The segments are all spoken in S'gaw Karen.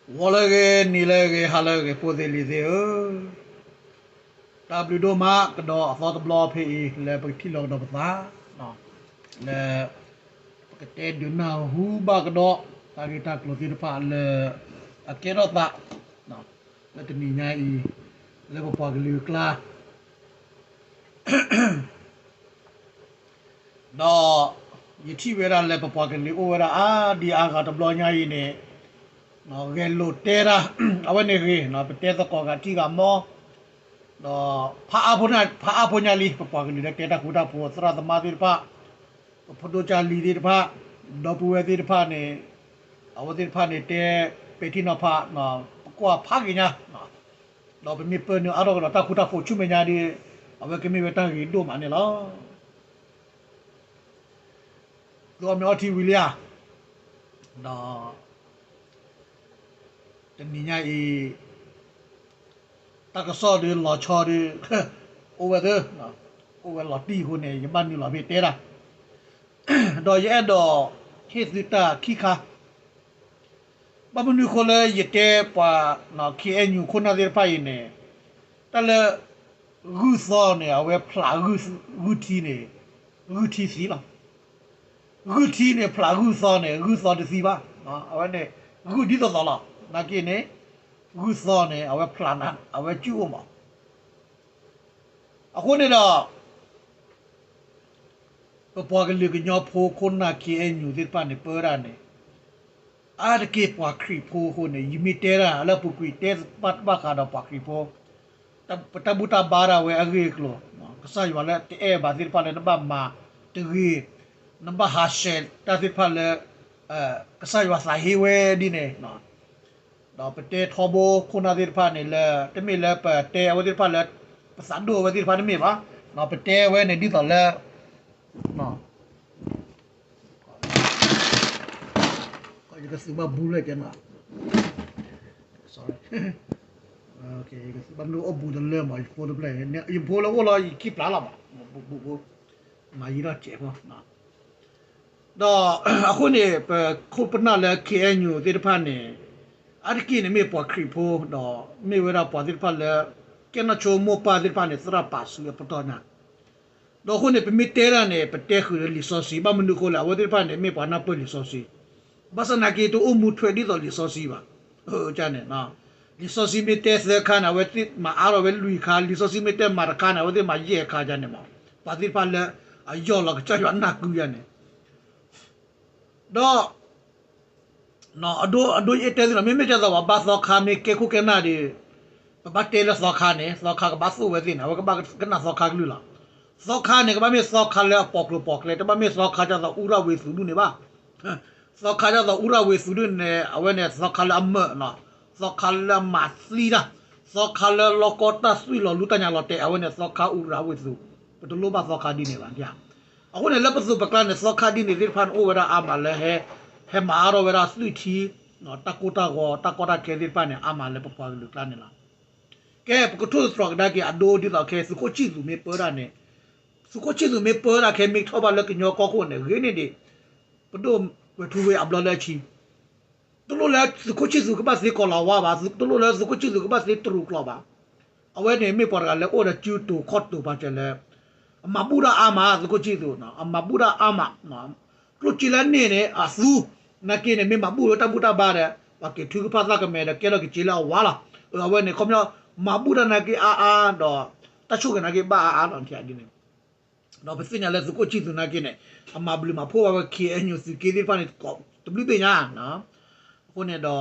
ဂီၤလၢအဂ့ၤ နံၤလၢအဂ့ၤ ဟါလၢအဂ့ၤ ဖိသ့ၣ်လံၤသ့ၣ်ဧၢ, တၢ်ဘျုးဒိၣ်မးကဒီးအသီတဘျီဖဲအံၤ လၢပကထံၣ်လိာ်ကဒီးပသး လၢ ပကတဲဒုးနၢ်ဟူဘၣ်ကဒီး တၢ်ဂ့ၢ်တၢ်ကျိၤသ့ၣ်တဖၣ်လၢ အကဲထီၣ်သး လၢတနံၤညါအံၤ လၢပပှၤကလုာ်အကျါ ဒီး ယထံၣ်ဝဲဒၣ်လၢပပှၤကလုာ်အိၣ်ဝဲဒၣ်အါဒံအါဂၤတဘျီညါအံၤန့ၣ် ဂဲၤလိာ်တဲဒၣ် အဝဲန့ၣ်ဂ့ၤ ပတဲသကိးဂၤထံဂၤမီ ဒီး ဖးအါဖိညါလံ ပပှၤကလုာ်လၢတဲတၢ်ဃူတၢ်ဖိး သရၣ်သမါသ့ၣ်တဖၣ် ပဖိဒိၣ်ကၢ်လံၤသ့ၣ်တဖၣ် ဒီပုၢ်ဝဲၢ်သ့ၣ်တဖၣ်န့ၣ် အဝဲသ့ၣ်တဖၣ်န့ၣ် တဲပဲာ်ထံနီၤဖး ပကွၢ်ဖးဂ့ၤညါ ဒီးပမ့ၢ်ပၢနုာ်အါထီၣ်ကဒီးတၢ်ဃူတၢ်ဖိးဆူမဲာ်ညါဒီး အဝဲကမ့ၢ်ဝဲတၢ်ဂ့ၤဒိၣ်မးန့ၣ်လီၤ. သုအီၣ်မ့ၤအီထံဝံၤလံဧါ, ဒီး တနံၤညါအံၤ တၢ်ကစီၣ်ဒီးလီၤဆီဒီး အိၣ်ဝဲသ့, အိၣ်ဝဲလီၤတံၢ်အဃိန့ၣ် ယဘၣ်နုာ်လီၤဖဲတဲဒၣ်, ဒီးယအဲၣ်ဒိးဟ့ၣ်သုတၢ်ခံခါ ဘၣ်မနုၤအဃိလၢယတဲပှၤ ခ့အဲၣ်ယူၣ် ခိၣ်နၢ်သ့ၣ်တဖၣ်အံၤန့ၣ်, တၢ်လၢ ဂုၢ်သီန့ၣ် အဝဲဖျး ဂုၢ်ထံန့ၣ် ဂုၢ်ထံသံလီၤ. ဂုၢ်ထံန့ၣ်ဖျးဂုၢ်သီန့ၣ် ဂုၢ်သီတသံဘၣ်. အဝဲန့ၣ် ဂုၢ်ဒ်သိးသိးလီၤ. နာ်က့န့ၣ် ဂုၢ်သီန့ၣ် အဝဲဖျးနၤ အဝဲစုၣ်အိၣ်မး. အဃိန့ၣ်ဒီး ပပှၤကလုာ်ကညီဖိခိၣ်နၢ် ခ့အဲၣ်ယူၣ် သ့ၣ်တဖၣ်န့ၣ် ပၢဝဲဒၣ်န့ၣ် အါတက့ၢ်ပှၤခရံာ်ဖိအဃိန့ၣ် ယမ့ၢ်တဲဒၣ်လၢအပူၤကွံာ် တဲဘၣ်တဘၣ်ဃးဒီးပှၤခရံာ်ဖိ ပတၢ်ဘူၣ်တၢ်ဘါဒၣ်ဝဲအဂ့ၢ်အကျိၤ, ကစၢ်ယွၤလၢတအဲၣ်ဘၣ်သ့ၣ်တဖၣ်လၢနဘၣ်မၤတဂ့ၤ, နဘၣ်ဟးဆှဲးတၢ်သ့ၣ်တဖၣ်လၢ ကစၢ်ယွၤသးဟ့ဝဲဒ်န့ၣ် ဒီးပတဲထီဘိခိၣ်နၢ်သ့ၣ်တဖၣ်န့ၣ်လၢ တမ့ၢ်လၢပတဲအဝဲသ့ၣ်တဖၣ်လၢ ပသးဒိၣ်အဝဲသ့ၣ်တဖၣ်တမ့ၢ်ဘၣ်, ပတဲဝဲန့ၣ်ဒ်သိးလၢ ယကသုးဘၣ်ဘူလၢကဲနီၤ, ယကသုးဘၣ်မနုၤအိၣ်ဘူးတလၢမး ယဖိတဖျၢၣ်, ယဖိလၢအိၣ်လီၤ ယခံပျၢ်လီၤမး, မၤယံၤထီၣ်စဲးဖိ ဒီးအဃိန့ၣ် ပခိၣ်ပနၢ်လၢ ခ့အဲၣ်ယူၣ် သ့ၣ်တဖၣ်န့ၣ် အါတက့ၢ်န့ၣ်မ့ၢ်ပှၤခရံာ်ဖိ ဒီးမ့ၢ်ဝဲဒၣ်ပှၤသ့ၣ်တဖၣ်လၢ ကဲနီၣ်ဆိမိၢ်ပၢ်သ့ၣ်တဖၣ်န့ၣ် သရၣ်ပာ်စုအပတီၢ်ညါ, ဒီးအဃိန့ၣ် ပမ့ၢ်တဲဒၣ်န့ၣ် ပတဲဃုာ်လၢလံာ်စီဆှံ, ဘၣ်မနုၤအဃိလဲၣ် အဝဲသ့ၣ်တဖၣ်န့ၣ် မ့ၢ်ပှၤနၢ်ပၢၢ်လံာ်စီဆှံ, ဘၣ်ဆၣ်နာ်က့တအိၣ်မူထွဲဒ်သိးလံာ်စီဆှံဘၣ်, န့ၣ် လံာ်စီဆှံမ့ၢ်တဲသၢခါန့ၣ် အဝဲသ့ၣ်မၤအါထီၣ်ဝဲလွံၢ်ခါ, လံာ်စီဆှံမ့ၢ်တဲမၤတခါန့ၣ် အဝဲသ့ၣ်မၤယဲၢ်ခါန့ၣ်မး, ပှၤသ့ၣ်တဖၣ်လၢ အယီၢ်လီၤကစၢ်ယွၤနၢ်ကုယါန့ၣ် ဒီး အဒိ အဒိယအဲၣ်တဲသုလီၤ, မ့မ့ၢ်ဒ်သိးပှၤဘါသီခါမ့ၢ်ကဲခိၣ်ကဲနၢ်ဒီး ပဘၣ်တဲလၢသီခါန့ၣ် သီခါကဘၣ်သိၣ်ဝဲသ့ၣ်န့ၣ် အဝဲကဘၣ်ကနၣ်သီခါကလုၢ်လီၤ. သီခါန့ၣ် ကဘၣ်မ့ၢ်သီခါလၢအပိာ်ကျိၤပိာ်ကျဲ, တဘၣ်မ့ၢ်သီခါဒ်သိးအူရၣ်ဝ့ၤသူးဒူၣ်န့ၣ်ဘၣ်. သီခါဒ်သိးအူရၣ်ဝ့ၤသူးဒူၣ်န့ၣ် အဝဲန့ၣ်သီခါလၢအမၢၢ်လီၤ, သီခါလၢအမၤသံတၢ်, သီခါလၢလီၢ်ကီၢ်တၢ်သွံၣ်လီၤလူၤတၢ်ညါလီၤတဲာ်, အဝဲန့ၣ်သီခါအူရၣ်ဝ့ၤသူး, ပတလိၣ်ဘၣ်သီခါဒ်န့ၣ်ဘၣ်. အဃိန့ၣ် လၢပသိးပကျါန့ၣ် သီခါဒ်န့ၣ်သ့ၣ်တဖၣ်န့ၣ်အိၣ်ဝဲဒၣ်အါမးလၢ ဟဲမၤအါထီၣ်ဝဲဒၣ်သွံၣ်ထံ တၢ်ကိၢ်တၢ်ဂီၤ တၢ်ကီတၢ်ခဲသ့ၣ်တဖၣ်န့ၣ် အါမးလၢပပှၤကလုာ်ကျါန့ၣ်လီၤ. ကဲ ပကထိၣ်သတြီၤကဒါက့ၤအဒိဒ်သိးခဲ သုးခိၣ်ဆံၣ်သူးမ့ၢ်ပၢဒၣ်န့ၣ်, သုးခိၣ်ဆံၣ်သူးမ့ၢ်ပၢဒၣ်ခဲ မ့ၢ်ထီၣ်ဘၣ်လၢကညီကီၢ်ခိၣ်န့ၣ် ဂ့ၤန့ၢ်ဒံး ပဒိၣ်ဝဲၢ်ထူဝ့အဘျီလၢအဆံ တလိၣ်လၢသုးခိၣ်ဆံၣ်သူးကဘၣ်သ့ကီၤလၤဝါဘၣ်, တလိၣ်လၢသုးခိၣ်ဆံၣ်သူးကဘၣ်သ့တရူးကျိာ်ဘၣ်. အဝဲန့ၣ်မ့ၢ်ပှၤတဂၤလၢအိၣ်ဒီးစုတူာ်ခီၣ်တူာ်ပာ်စၢၤလၢ အမၤဘူၣ်တၢ်အါမး သုးခိၣ်ဆံၣ်သူး, အမၤဘူၣ်တၢ်အါမး, ကျိၣ်စ့လၢန့ၣ်န့ၣ် အသူ, နာ်က့န့ၣ် မ့ၢ်မၤဘူၣ်လၢတၢ်ဘူၣ်တၢ်ဘါဒီး ပှၤက့ၤထုကဖၣ်သၣ်ကမဲာ်ဒီးကဲထီၣ်က့ၤစ့လၢအဝါလီၤ. အဝဲန့ၣ် ခီပညီ မၤဘူၣ်တၢ်နာ်က့အါအါဒီး တၢ်ဆိၣ်ဂ့ၤနာ်က့ဘၣ်အါအါလီၤ ဒ်န့ၣ် ဒီးပသ့ၣ်ညါလၢသုးခိၣ်ဆံၣ်သူးနာ်က့န့ၣ် အမၤဘျုးမၤဖှိၣ်ဘၣ်ဝဲ ခ့အဲၣ်ယူၣ် သုးက့သ့ၣ်တဖၣ်န့ၣ် တဘျုးဘ့ၣ်ညါ, အဃိန့ၣ်ဒီး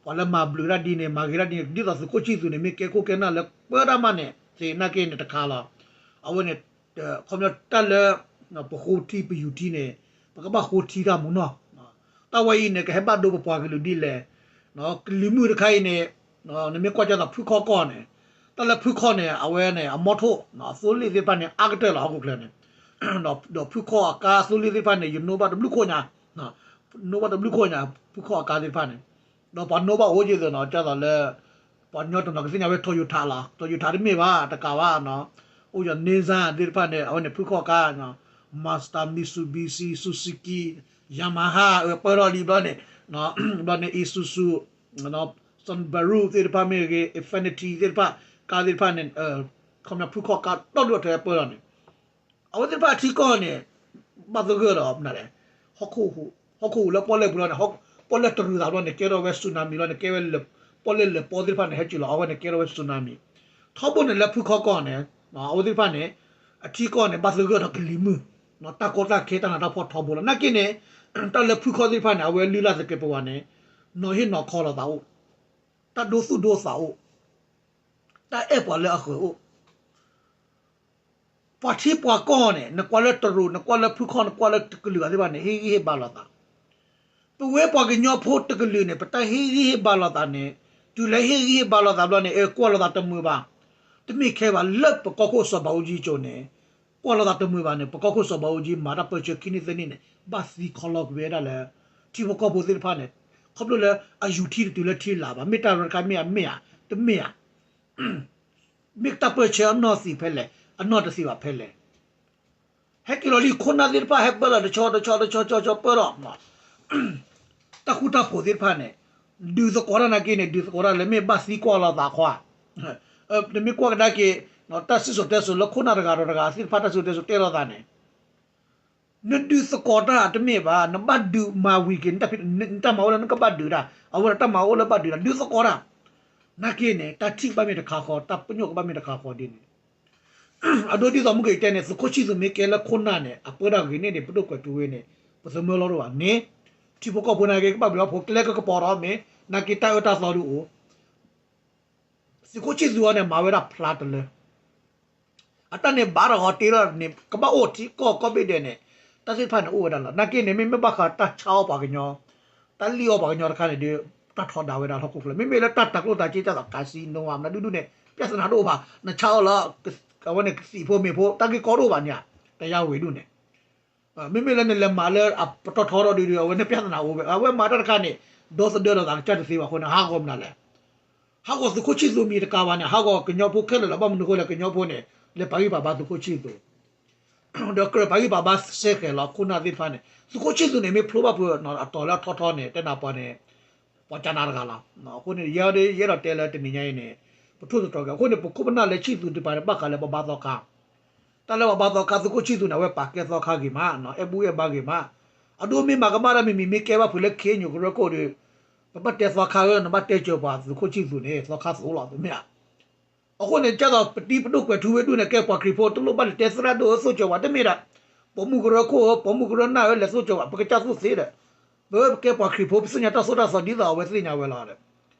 ပှၤလၢမၤဘျုးတၢ်ဒ်န့ၣ် မၤဂ့ၤတၢ်ဒ်န့ၣ် ဒ်သိးသုးခိၣ်ဆံၣ်သူးန့ၣ် မ့ၢ်ကဲခိၣ်ကဲနၢ်လၢပၢတၢ်မးန့ၣ် သ့ၣ်နာ်က့န့ၣ်တခါလီၤ. အဝဲန့ၣ် ခီပညီတၢ်လၢ ပဃိထံပယူၤထံန့ၣ် ပကဘၣ်ဃိထံတၢ်မူနီၢ် တၢ်ဝဲအံၤန့ၣ် ကဟဲဘၣ်ဒိပပှၤကလုာ်ဒ်လဲၣ်, ကလံၤမုၢ်တခါအံၤန့ၣ် နမ့ၢ်ကွၢ်ကၢ်သိးဖုခီၣ်ကီၢ်န့ၣ်, တၢ်လၢဖုခီၣ်န့ၣ် အဝဲန့ၣ် အမီထိၣ် သိလ့ၣ်သ့ၣ်တဖၣ်န့ၣ် အါကတၢၢ်လီၤဟီၣ်ခိၣ်ချၢန့ၣ်, ဒီးဖုခီၣ်အကါသိလ့ၣ်သ့ၣ်တဖၣ်န့ၣ် ယနိဘၣ်တဘျုးခိၣ်ညါ, နိဘၣ်တဘျုးခိၣ်ညါ ဖုခီၣ်အကါသ့ၣ်တဖၣ်န့ၣ်, ဒီးပှၤနိဘၣ်အိၣ်ယ့ၢ်သ့ၣ်နီၤ ကၢ်သိးလၢ ပှၤကညီတနီၤကသ့ၣ်ညါဝဲ Toyota လီၤ, Toyota တမ့ၢ်ဘၣ် တကးဘၣ်နီၤ, အိၣ်ယၤ Nissan သ့ၣ်တဖၣ်န့ၣ် အဝဲန့ၣ်ဖုခီၣ်အကါနီၤ Mazda, Mitsubishi, Suzuki, Yamaha ပၢထီၣ်လံဘျီန့ၣ်, ဘျီန့ၣ် Isuzu, Subaru သ့ၣ်တဖၣ်မ့ၢ်ဂ့ၤ Infiniti သ့ၣ်တဖၣ်, ကါသ့ၣ်တဖၣ်န့ၣ်, ခီဖျိဖုခီကါဒီဒူၣ်အထၢပၢထီၣ်န့ၣ်, အဝဲသ့ၣ်တဖၣ်အထံကီၢ်န့ၣ် ဘၣ်သဂၢၢ်ဒီး ဟီၣ်ခိၣ်ဟူးလၢပီၣ်လဲၣ်ပူၤလီၤန့ၣ်, ပီၣ်လဲၣ်တရူးသးဘျီန့ၣ် ကဲထီၣ်ဝဲ tsunami လီၤန့ၣ်, ကဲဝဲ ပီၣ်လဲၣ်လၢပီသ့ၣ်တဖၣ်န့ၣ် ဟဲစၢၤလီၤ အဝဲန့ၣ်ကဲထီၣ်ဝဲ tsunami. ထီဘိန့ၣ်လၢဖုခီကီၢ်န့ၣ်, အဝဲသ့ၣ်တဖၣ်န့ၣ် အထံကီၢ်န့ၣ် ဘၣ်သဂၢၢ်ဒီးကလံၤမုၢ်, တၢ်ကီတၢ်ခဲ တၢ်နးတၢ်ဖှီၣ်ထီဘိလီၤ. နာ်က့န့ၣ် တၢ်လၢဖုခီသ့ၣ်တဖၣ်န့ၣ် အဝဲလုၢ်လၢ်သကဲးပဝးန့ၣ်, နီၤဟ့ၣ်နီၤခီလိာ်သးအိၣ်, တၢ်ဒိသူၣ်ဒိသးအိၣ်, တၢ်အဲၣ်ပှၤလၢအဃၢၤအိၣ် ပှၤထံပှၤကီၢ်န့ၣ် နကွၢ်လၢတရူး နကွၢ်လၢဖုခီ နကွၢ်လၢကလုာ်ဂၤသ့ၣ်တဖၣ်န့ၣ် ဟ့ၣ်ဂံၢ်ဟ့ၣ်ဘါလိာ်သး, ပဝဲပှၤကညီဖိတကလုာ်န့ၣ် ပတၢ်ဟ့ၣ်ဂံၢ်ဟ့ၣ်ဘါလိာ်သးန့ၣ်, တုၤလၢဟ့ၣ်ဂံၢ်ဟ့ၣ်ဘါလိာ်သးဘျီန့ၣ် အကွၢ်လိာ်သးတမုာ်ဘၣ်, တမ့ၢ်ခဲဘၣ်လၢပကီၢ်ခိၣ်စီၤဘးအူကၠံကၠိန့ၣ်, ကွၢ်လိာ်သးတမုာ်ဘၣ်န့ၣ် ပကီၢ်ခိၣ်စီၤဘးအူကၠံ မၤတၢ်ပၢဆှၢခံနံၣ်သၢနံၣ်န့ၣ် ဘၣ်သံခီလီၤကွံာ်ဝဲဒၣ်လၢ ထံဖိကီၢ်ဖိသ့ၣ်တဖၣ်န့ၣ်, ခီဖျိလၢအယူၤထံတတုၤလၢထံလာ်ဘၣ်, မ့ၢ်တၢ်ရဲၣ်တခါမ့ၢ်ဧါ, မ့ၢ်ဧါ, တမ့ၢ်ဧါ မ့ၢ်တၢ်ပၢဆှၢအနီၢ်သံးဖဲလဲၣ်, အနီၢ်တသံးဘၣ်ဖဲလဲၣ်, ဟဲက့ၤလီၤလံ ခိၣ်နၢ်သ့ၣ်တဖၣ်ဟဲပၢလီၤတဆီတဆီတဆီတဆီပၢလီၤ, တၢ်ဃူတၢ်ဖိးသ့ၣ်တဖၣ်န့ၣ်, ဒုးသကိးတၢ်နာ်က့န့ၣ် ဒုးသကိးတၢ်လၢမ့ၢ်ဘၣ်သံကွၢ်လိာ်သးခီဧါ, နမ့ၢ်ကွၢ်ကဒါက့ၤ, တၢ်စံၣ်စိၤတဲစိၤလၢခိၣ်နၢ်တဂၤဒီးတဂၤသ့ၣ်တဖၣ်တၢ်စံၣ်စိၤတဲစိၤတဲလိာ်သးန့ၣ် နဒုးသကိးတၢ်တမ့ၢ်ဘၣ်, နဘၣ်ဒုးမၤဝံၤက့ၤ, နတၢ်မၤအိၣ်လၢနကဘၣ်ဒုးတၢ်, အဝဲဒၣ်တၢ်မၤအိၣ်လၢဘၣ်ဒုးတၢ်, ဒုးသကိးတၢ်, နာ်က့န့ၣ် တၢ်ထံၣ်ကဘၣ်မ့ၢ်တခါဃီ, တၢ်ပညိၣ်ကဘၣ်မ့ၢ်တခါဃီဒ်န့ၣ်, အဒိဒ်သိးမုၢ်ကတဲန့ၣ် သုးခိၣ်ဆံၣ်သူးမ့ၢ်ကဲလၢခိၣ်နၢ်န့ၣ် အပၢတၢ်ဂ့ၤန့ၣ်န့ၣ် ပဒိၣ်ကွဲးထူဝ့န့ၣ်, ပသမၢလီၤတအိၣ်ဘၣ်န့ၣ်, ထံဖိကီၢ်ဖိနာ်က့ကဘၣ်ဘျုးအီဖိကျဲကကပီၤဒီးမ့ၢ်, နာ်က့တၢ်အၢတၢ်သီဒုးအိၣ် သုးခိၣ်ဆံၣ်သူးအီၤန့ၣ် မၤဝဲဒၣ်ဖျါတလၢ, အတၢ်န့ၣ်ဘၣ်တဂီၤတ့လီၤန့ၣ် ကဘၣ်အိၣ်ထံကီၢ်ကီၢ်ဘ့ၣ်ဒဲးန့ၣ်, တၢ်သ့ၣ်တဖၣ်န့ၣ်အိၣ်ဝဲဒၣ်လီၤ. နာ်က့န့ၣ် မ့မ့ၢ်ဘၣ်ဃးတၢ်ဆါအီၣ်ပှၤကညီ, တၢ်လံၣ်အီၣ်ပှၤကညီတခါန့ၣ်ဒီး, တၢ်ထီဒါဝဲဒၣ်ဟီၣ်ခိၣ်ချၢ, မ့မ့ၢ်လၢတၢ်တၤကျိၣ်တၤစ့ တၢ်သး casino မနုၤဒုဒုန့ၣ် ပြဿနာတအိၣ်ဘၣ်, နဆါအီၣ်လၢ အဝဲန့ၣ်ကသံၣ်ဖိမ့ၤဖိ တၢ်ဂ့ၢ်ကီတအိၣ်ဘၣ်န့ၣ်ဧါ, တယါဝံၤဒုန့ၣ် မ့မ့ၢ်လၢနလဲၤမၤလၢအပတီၢ်ထီထီၣ်ဒုဒီး အဝဲန့ၣ်ပြဿနာအိၣ်ဝဲ, အဝဲမၤတၢ်တခါန့ၣ်, ဒီသဒၢလိာ်သးကစၢ်တသ့ဘၣ်အဃိန့ၣ် ဟးဂီၤမနုၤလဲၣ်, ဟးဂီၤသုးခိၣ်ဆံၣ်သူးမံၤတကးဘၣ်န့ၣ် ဟးဂီၤကညီဖိခဲလၢာ်လီၤ. ဘၣ်မနုၤအဃိလဲၣ် ကညီဖိန့ၣ် လဲၤပာ်ဂံၢ်ပာ်ဘါသုးခိၣ်ဆံၣ်သူး, ဒီးကြၢးပာ်ဂံၢ်ပာ်ဘါစဲဃဲၤလီၤ ခိၣ်နၢ်သ့ၣ်တဖၣ်န့ၣ်, သုးခိၣ်ဆံၣ်သူးန့ၣ် မ့ၢ်ဖျိဘၣ်ဖုးအတီၤလၢအထီထီန့ၣ် တဲနၤပှၤန့ၣ် ပှၤကနၤတဂၤလီၤ. အဃိန့ၣ် ယဲဒၣ်ယအဲၣ်ဒိးတဲလၢတနံၤညါအံၤန့ၣ်, ပထိၣ်သတြီၤက့ၤ အဃိန့ၣ် ပခိၣ်ပနၢ်လၢဆံၣ်သူးသ့ၣ်တဖၣ်န့ၣ် ဘၣ်ဃးလၢပဘါသီခါ, တၢ်လၢပဘါသီခါ သုးခိၣ်ဆံၣ်သူးန့ၣ် အဝဲပာ်ကဲသီခါဂ့ၤမး, အဲၣ်ဘူၣ်အဲၣ်ဘါဂ့ၤမး, အဒိမ့ၢ်မၤကမၣ်တၢ်မံၤမံၤ မ့ၢ်ကဲဘၣ်ဖုးလၢခ့ညိးကရၢခိၣ်ဒီး, ပဘၣ်တဲသီခါဧၢ, နဘၣ်တဲစၢၤပှၤသုးခိၣ်ဆံၣ်သူးန့ၣ် သီခါသိးလီၤ တမ့ၢ်ဧါ. အဃိန့ၣ် ကၢ်သိးပတံၤပဒိၣ်ကွဲးထူဝ့ဒုန့ၣ် ကဲပှၤခရံာ်ဖိ တလိၣ်ဘၣ်လၢတဲသရၣ်ဒိၣ်ဧၢ သိၣ်ကၠီၤဝဲ တမ့ၢ်ဒၣ်, ပိာ်မုၣ်ကရၢခိၣ်ဧၢ ပိာ်မုၣ်ကရၢနၢ်ဧၢ လဲၤသိၣ်ကၠီၤဝဲ ပကစၢ်သူၣ်သ့ဒီး, ပကဲပှၤခရံာ်ဖိ ပသ့ၣ်ညါတၢ်သိၣ်တၢ်သီဒ်သိးအဝဲသ့ၣ်ညါဝဲလီၤဒီး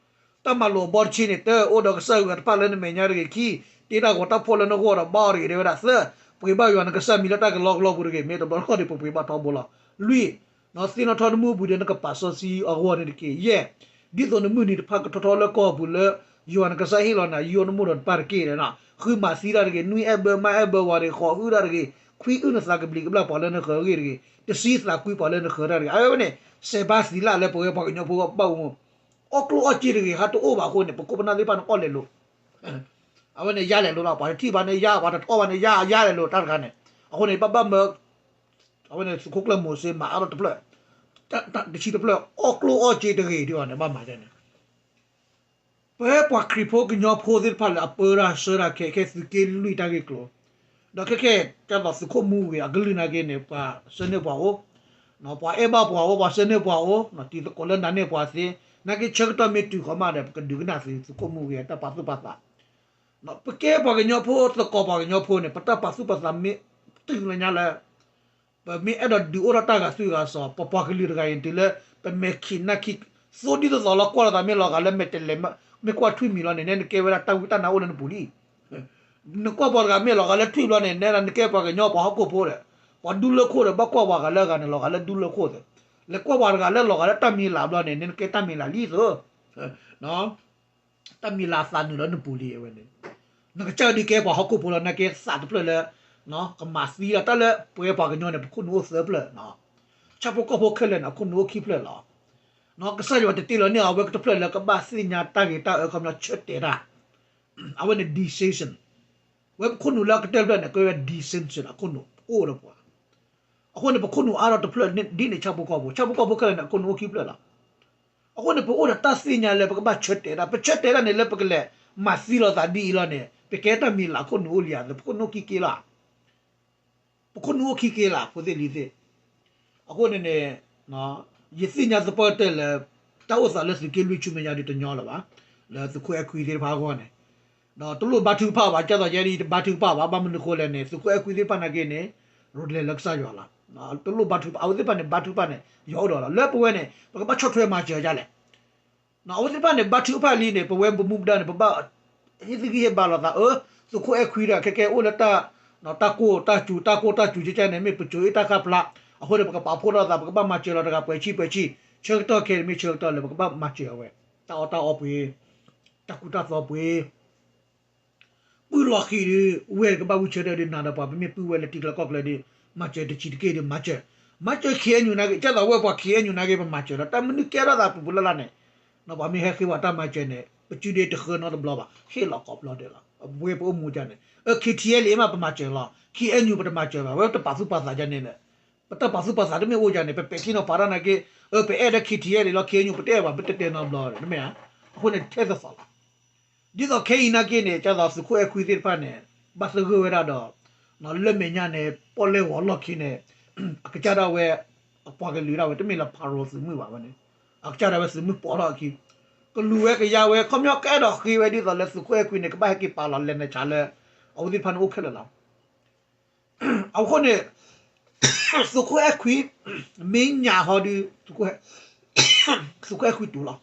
တၢ်မၤလိာ်အဘီတဆံန့ၣ် တၢ်အိၣ်ဒီးကစၢ်ယွၤတဖၣ်လၢနမဲာ်ညါတဂ့ၤ, ခံ, တ့တၢ်ဂီၤတၢ်ဖှီၣ်လၢနဂီၢ်ဒီးဘါအီၤတဂ့ၤ တဲဝဲဒၣ်, သၢ, ပှ့ၤဘၣ်ယွၤနကစၢ်မံၤလၢတၢ်ကလီကလီပူၤတဂ့ၤ, မ့ၢ်တဘျီတခီၣ်ဒီး ပပှ့ၤဘၣ်ထီဘိလီၤ. လွံၢ်, သ့ၣ်နီၣ်ထီၣ်နမုၢ်ပူၤဒီးနကပာ်စီဆှံအဂီၢ်န့ၣ်တက့ၢ်. ယဲၢ်, ဒ်သိးနမုၢ်နံၤတဖၣ်ကထီထီၣ်လၢကီၢ်ပူၤလၢ ယွၤနကစၢ်ဟ့ၣ်လီၤနၤ ယိနမိၢ်ဒီးနပၢ်တက့ၢ်ဒီး, ဃုမၤသံတၢ်တဂ့ၤ, နွံအဲၣ်ဘၢမါအဲၣ်ဘၢဝၤတဂ့ၤ, ဃိးဟုတၢ်တဂ့ၤ, ခွံအုၣ်နသးကဘျံးကဘျၣ်ပှၤလၢနဃၢၤအဂ့ၢ်တဂ့ၤ, တဆံသးကွံပှၤလၢနဃၢၤတၢ်တဂ့ၤ. အဝဲန့ၣ် စဲးဘါသံလၢ်လၢပဝဲပှၤကညီဖိဘၣ်အူမူ အီၣ်ကျိၣ်အီၣ်စ့တဂ့ၤ ဟးတအိၣ်ဘၣ်အဃိန့ၣ် ပခိၣ်ပနၢ်သ့ၣ်တဖၣ်န့ၣ်အီၣ်လဲၤလိာ်, အဝဲန့ၣ်ယါလဲၤလိာ်လီၤ. ပှၤတထံၣ်ဘၣ်န့ၣ်ယါ ပှၤတအီၣ်ဘၣ်န့ၣ်ယါ ယါလဲၤလိာ်တၢ်တခါန့ၣ်, အဃိန့ၣ် ဘၣ်ဘၣ်မၢ အဝဲန့ၣ်သုးခိၣ်ကျၢၢ်မိၤၡ့မၤအါထီၣ်တဖျၢၣ်, တဆံတဖျၢၣ် အီၣ်ကျိၣ်အီၣ်စ့တဂ့ၤဒ်အီၤန့ၣ် ဘၣ်မၤဒ်န့ၣ် ပဝဲပှၤခရံာ်ဖိကညီဖိသ့ၣ်တဖၣ်လၢအပၢတၢ်ဆှၢတၢ်ခဲ ခဲသုးက့လွံၢ်တၢ်ဂ့ၢ်ကျိၤ, ဒီးခဲခဲ ကဲသိးသုးခိၣ်မူဂ့ၤအကလုၢ်နာ်က့န့ၣ် ပှၤဆှၢန့ၢ်ပှၤအိၣ်, ပှၤအဲၣ်ဘၣ်ပှၤအိၣ် ပှၤဆှၢန့ၢ်ပှၤအိၣ်, တံၤသကိးလၢနၤန့ၢ်ပှၤသ့, နာ်က့ဆၢကတီၢ်မ့ၢ်တုၤဃီမးဒီး ပကဒုးကနၣ်သုးခိၣ်မူဂ့ၤအတၢ်ပာ်သူၣ်ပာ်သး ပကဲပှၤကညီဖိ သကိးပှၤကညီဖိန့ၣ် ပတၢ်ပာ်သူၣ်ပာ်သးမ့ၢ်တုၤလၢညါလၢ ပမ့ၢ်အဲၣ်ဒိးဒုးအိၣ်ထီၣ်တၢ်ဂၤသွံၣ်ဂၤစီၤ ပပှၤကလုာ်တဂၤအံၤ တုၤလၢ ပမဲာ်ခံးနၢ်ခံး သိဒ်သိးသိးလီၤ ကွၢ်လိာ်သးမ့ၢ်လီၤဂာ်လၢမဲာ်တဲးလဲး မ့ၢ်ကွၢ်ထွံၣ်မံၤလီၤန့ၣ် နဲနကဲဝဲဒၣ်တၢ်ဝံတၢ်နါအိၣ်လၢနပူၤလံ. နကွၢ်ပှၤတဂၤမ့ၢ်လီၤဂာ်လၢထွံၣ်ဘျီန့ၣ် နဲဒၣ်နကဲပှၤကညီပှၤဟီၣ်ခိၣ်ဖိဒီး ပှၤဒူလၢခိၣ်ဒီး ဘၣ်ကွၢ်ပှၤဂၤလၢအဂၤန့ၣ် လီၤဂာ်လၢဒူလၢခိၣ်သ့, လဲၤကွၢ်ပှၤတဂၤလၢလီၤဂာ်လၢတၢ်မံၤလၢ်ဘျီန့ၣ် နဲနကဲတၢ်မံၤလၢ်လံသိး တၢ်မံၤလၢ်သးနုာ်လၢနပူၤလံအဝဲန့ၣ်, နကစၢ်ဒုးကဲပှၤဟီၣ်ခိၣ်ဖိလီၤ နာ်က့သးတဖျၢၣ်လၢ ကမၤသံလီၤ တၢ်လၢပဝဲပှၤကညီန့ၣ် ပခိၣ်နူာ်အိၣ်သၢဖျၢၣ်, ဆၣ်ဖိကီၢ်ဖိခဲလၢာ်န့ၣ် အခိၣ်နူာ်အိၣ်ခံဖျၢၣ်လီၤ. ကစၢ်ယွၤတတ့လီၤန့ၢ်အဝဲကတဖျၢၣ်လၢကဘၣ်သ့ၣ်ညါတၢ်ဂ့ၤတၢ်အၢ ခီပညီဆၢတဲာ်တၢ် အဝဲန့ၣ် decision, ဝဲပခိၣ်နူာ်လၢအကတၢၢ်တဖျၢၣ်န့ၣ် ကဲဝဲ decision အခိၣ်နူာ်အိၣ်ဒီးပှၤ, အဃိန့ၣ် ပခိၣ်နူာ်အါထီၣ်တဖျၢၣ်ဒ်န့ၣ် ဆၣ်ဖိကီၢ်ဖိ ဆၣ်ဖိကီၢ်ဖိခဲလၢာ်န့ၣ် အခိၣ်နူာ်အိၣ်ခံဖျၢၣ်လီၤ. အဃိန့ၣ် ပအိၣ်ဒီးတၢ်သ့ၣ်ညါလၢပကဘၣ်ဆၢတဲာ်ဒၣ် ပဆၢတဲာ်ဒၣ်န့ၣ် လၢပကလဲၤမၤသံလိာ်သးဒ်အံၤလီၤန့ၣ် ပကဲတၢ်မံၤလၢ်ခိၣ်နူာ်အိၣ်လံဧါ ပခိၣ်နူာ်အိၣ်ခံက့လီၤ ပခိၣ်နူာ်အိၣ်ခံက့လီၤ ဖိသ့ၣ်လံၤသ့ၣ်. အဃိန့ၣ်န့ၣ် ယသ့ၣ်ညါသပှၢ်တၢၢ်လၢ တၢ်အိၣ်သးလၢသုးက့လွံၢ်ဆူမဲာ်ညါဒ်တညီလၢၤဘၣ်, လၢသုးခိၣ်အဲၣ်ခွံသ့ၣ်တဖၣ်အဂီၢ်န့ၣ်, ဒီးတလိၣ်ဘါထုကဖၣ်ဘၣ် ကၢ်သိးယဲဒၣ်တဘါထုကဖၣ်ဘၣ် ဘၣ်မနုၤဃိလဲၣ်န့ၣ် သုးခိၣ်အဲၣ်ခွံသ့ၣ်တဖၣ်နာ်က့န့ၣ် ရိၤတလဲၤလၢကစၢ်ယွၤလီၤ. တလိၣ်ဘါထုကဖၣ် အဝဲသ့ၣ်တဖၣ်န့ၣ် ဘါထုကဖၣ်န့ၣ် ယွၤအိၣ်ဒီးလီၤ လၢပဝဲန့ၣ် ပကဘၣ်ဆီၣ်ထွဲမၤစၢၤဒ်လဲၣ် အဝဲသ့ၣ်တဖၣ်န့ၣ် ဘါထုကဖၣ်လံန့ၣ် ပဝဲပမူပဒါန့ၣ် ပဘၣ်ဟ့ၣ်သဂံၢ်ဟ့ၣ်ဘါလိာ်သး အၢ သုးခိၣ်အဲၣ်ခွံဒီး ခဲကဲအိၣ်လၢတၢ် တၢ်ကိၢ်တၢ်စူၤ တၢ်ကိၢ်တၢ်စူၤကဲကဲန့ၣ် မ့ၢ်ပစိၤအ့ၣ်တၢ်ဃၣ်ဖျါ, အဃိန့ၣ် ပကပာ်ဖှိၣ်ထီၣ်သး ပကဘၣ်မၤစၢၤလီၤတဂၤပှဲၤဆံပှဲၤဆံ, ဆၢကတီၢ်ခဲအံၤမ့ၢ်ဆၢကတီၢ်လၢ ပကဘၣ်မၤစၢၤအဝဲ တၢ်အီၣ်တၢ်အီပှ့ၤ, တၢ်ကူတၢ်သိးပှ့ၤ ပုၢ်လီၤဃံၤဒီး ဝဲၢ်ကဘၣ်ဝံဆၢထၢၣ်ဒီး နၤဒီးပှၤ ပမ့ၢ်ပုၢ်ဝဲၢ်လၢထံချၢကီၢ်ချၢဒီး မၤစၢၤတဆံးတက့ၢ်ဒီး မၤစၢၤ, မၤစၢၤ ခ့ၣ်အဲၣ်ယူၣ် နာ်က့ ကၢ်သိးဝဲပှၤ ခ့ၣ်အဲၣ်ယူၣ် နာ်က့ ပမၤစၢၤလီၤ တၢ်မနုၤကဲထီၣ်သးပူၤပူၤလၢ်လၢ်န့ၣ်, ပှၤမ့ၢ်ဟဲဃ့ပှၤတၢ်မၤစၢၤန့ၣ် ပစုဒ့တဃၢနီတဘျီဘၣ် ဟ့ၣ်လီၤကိးဘျီဒဲးလီၤ ပဝဲပအိၣ်မူဒ်န့ၣ်, အၢ ခ့ၣ်ထံၣ်အဲၣ်လံ မ့ၢ်ပမၤစၢၤလီၤ ခ့ၣ်အဲၣ်ယူၣ် ပတမၤစၢၤဘၣ် ဝဲတပာ်သူၣ်ပာ်သးဒ်န့ၣ်လၢ ပတၢ်ပာ်သူၣ်ပာ်သးတမ့ၢ်အိၣ်ဒ်န့ၣ် ပပဲာ်ထံနီၤဖးတၢ်နာ်က့, အၢ ပအဲၣ်ဒိး ခ့ၣ်ထံၣ်အဲၣ်လံလီၤ ခ့ၣ်အဲၣ်ယူၣ် ပတအဲၣ်ဘၣ် ပတတဲနီတဘျီ တမ့ၢ်ဧါ, အဃိန့ၣ် ထဲသိးသိးလီၤ ဒ်သိးခဲအံၤနာ်က့န့ၣ် ကၢ်သိးသုးခိၣ်အဲၣ်ခွံသ့ၣ်တဖၣ်န့ၣ် ဘၣ်သဂၢၢ်ဝဲဒၣ်ဒီး လၢမဲာ်ညါန့ၣ် ပီၣ်လဲၣ်ဂီၤလီၢ်ခံန့ၣ် အကစၢ်ဒၣ်ဝဲ အပှၤကလုာ်ဒၣ်ဝဲ တမ့ၢ်လၢ ဖၤရိၤ သုးမုၢ်ဘၣ်ဝဲန့ၣ်, အကစၢ်ဒၣ်ဝဲသုးမုၢ်ပိာ်ထီၣ်အခံ, ကလူၤဝဲကယါဝဲ ခီပညီကအဲၣ်ဒိးဃ့ဝဲဒ်သိးလၢသုးခိၣ်အဲၣ်ခွံန့ၣ် ကဘၣ်ဟဲက့ၤပာ်လီၤလဲၤနုာ်ဆါလၢ အဝဲသ့ၣ်တဖၣ်န့ၣ်အိၣ်ခဲလၢာ်လီၤ. အဃိန့ၣ် သုးခိၣ်အဲၣ်ခွံ မ့ၢ်ညၣ်ဟီဒီး သုးခိၣ်အဲၣ်ခွံတူၢ်လီၤ.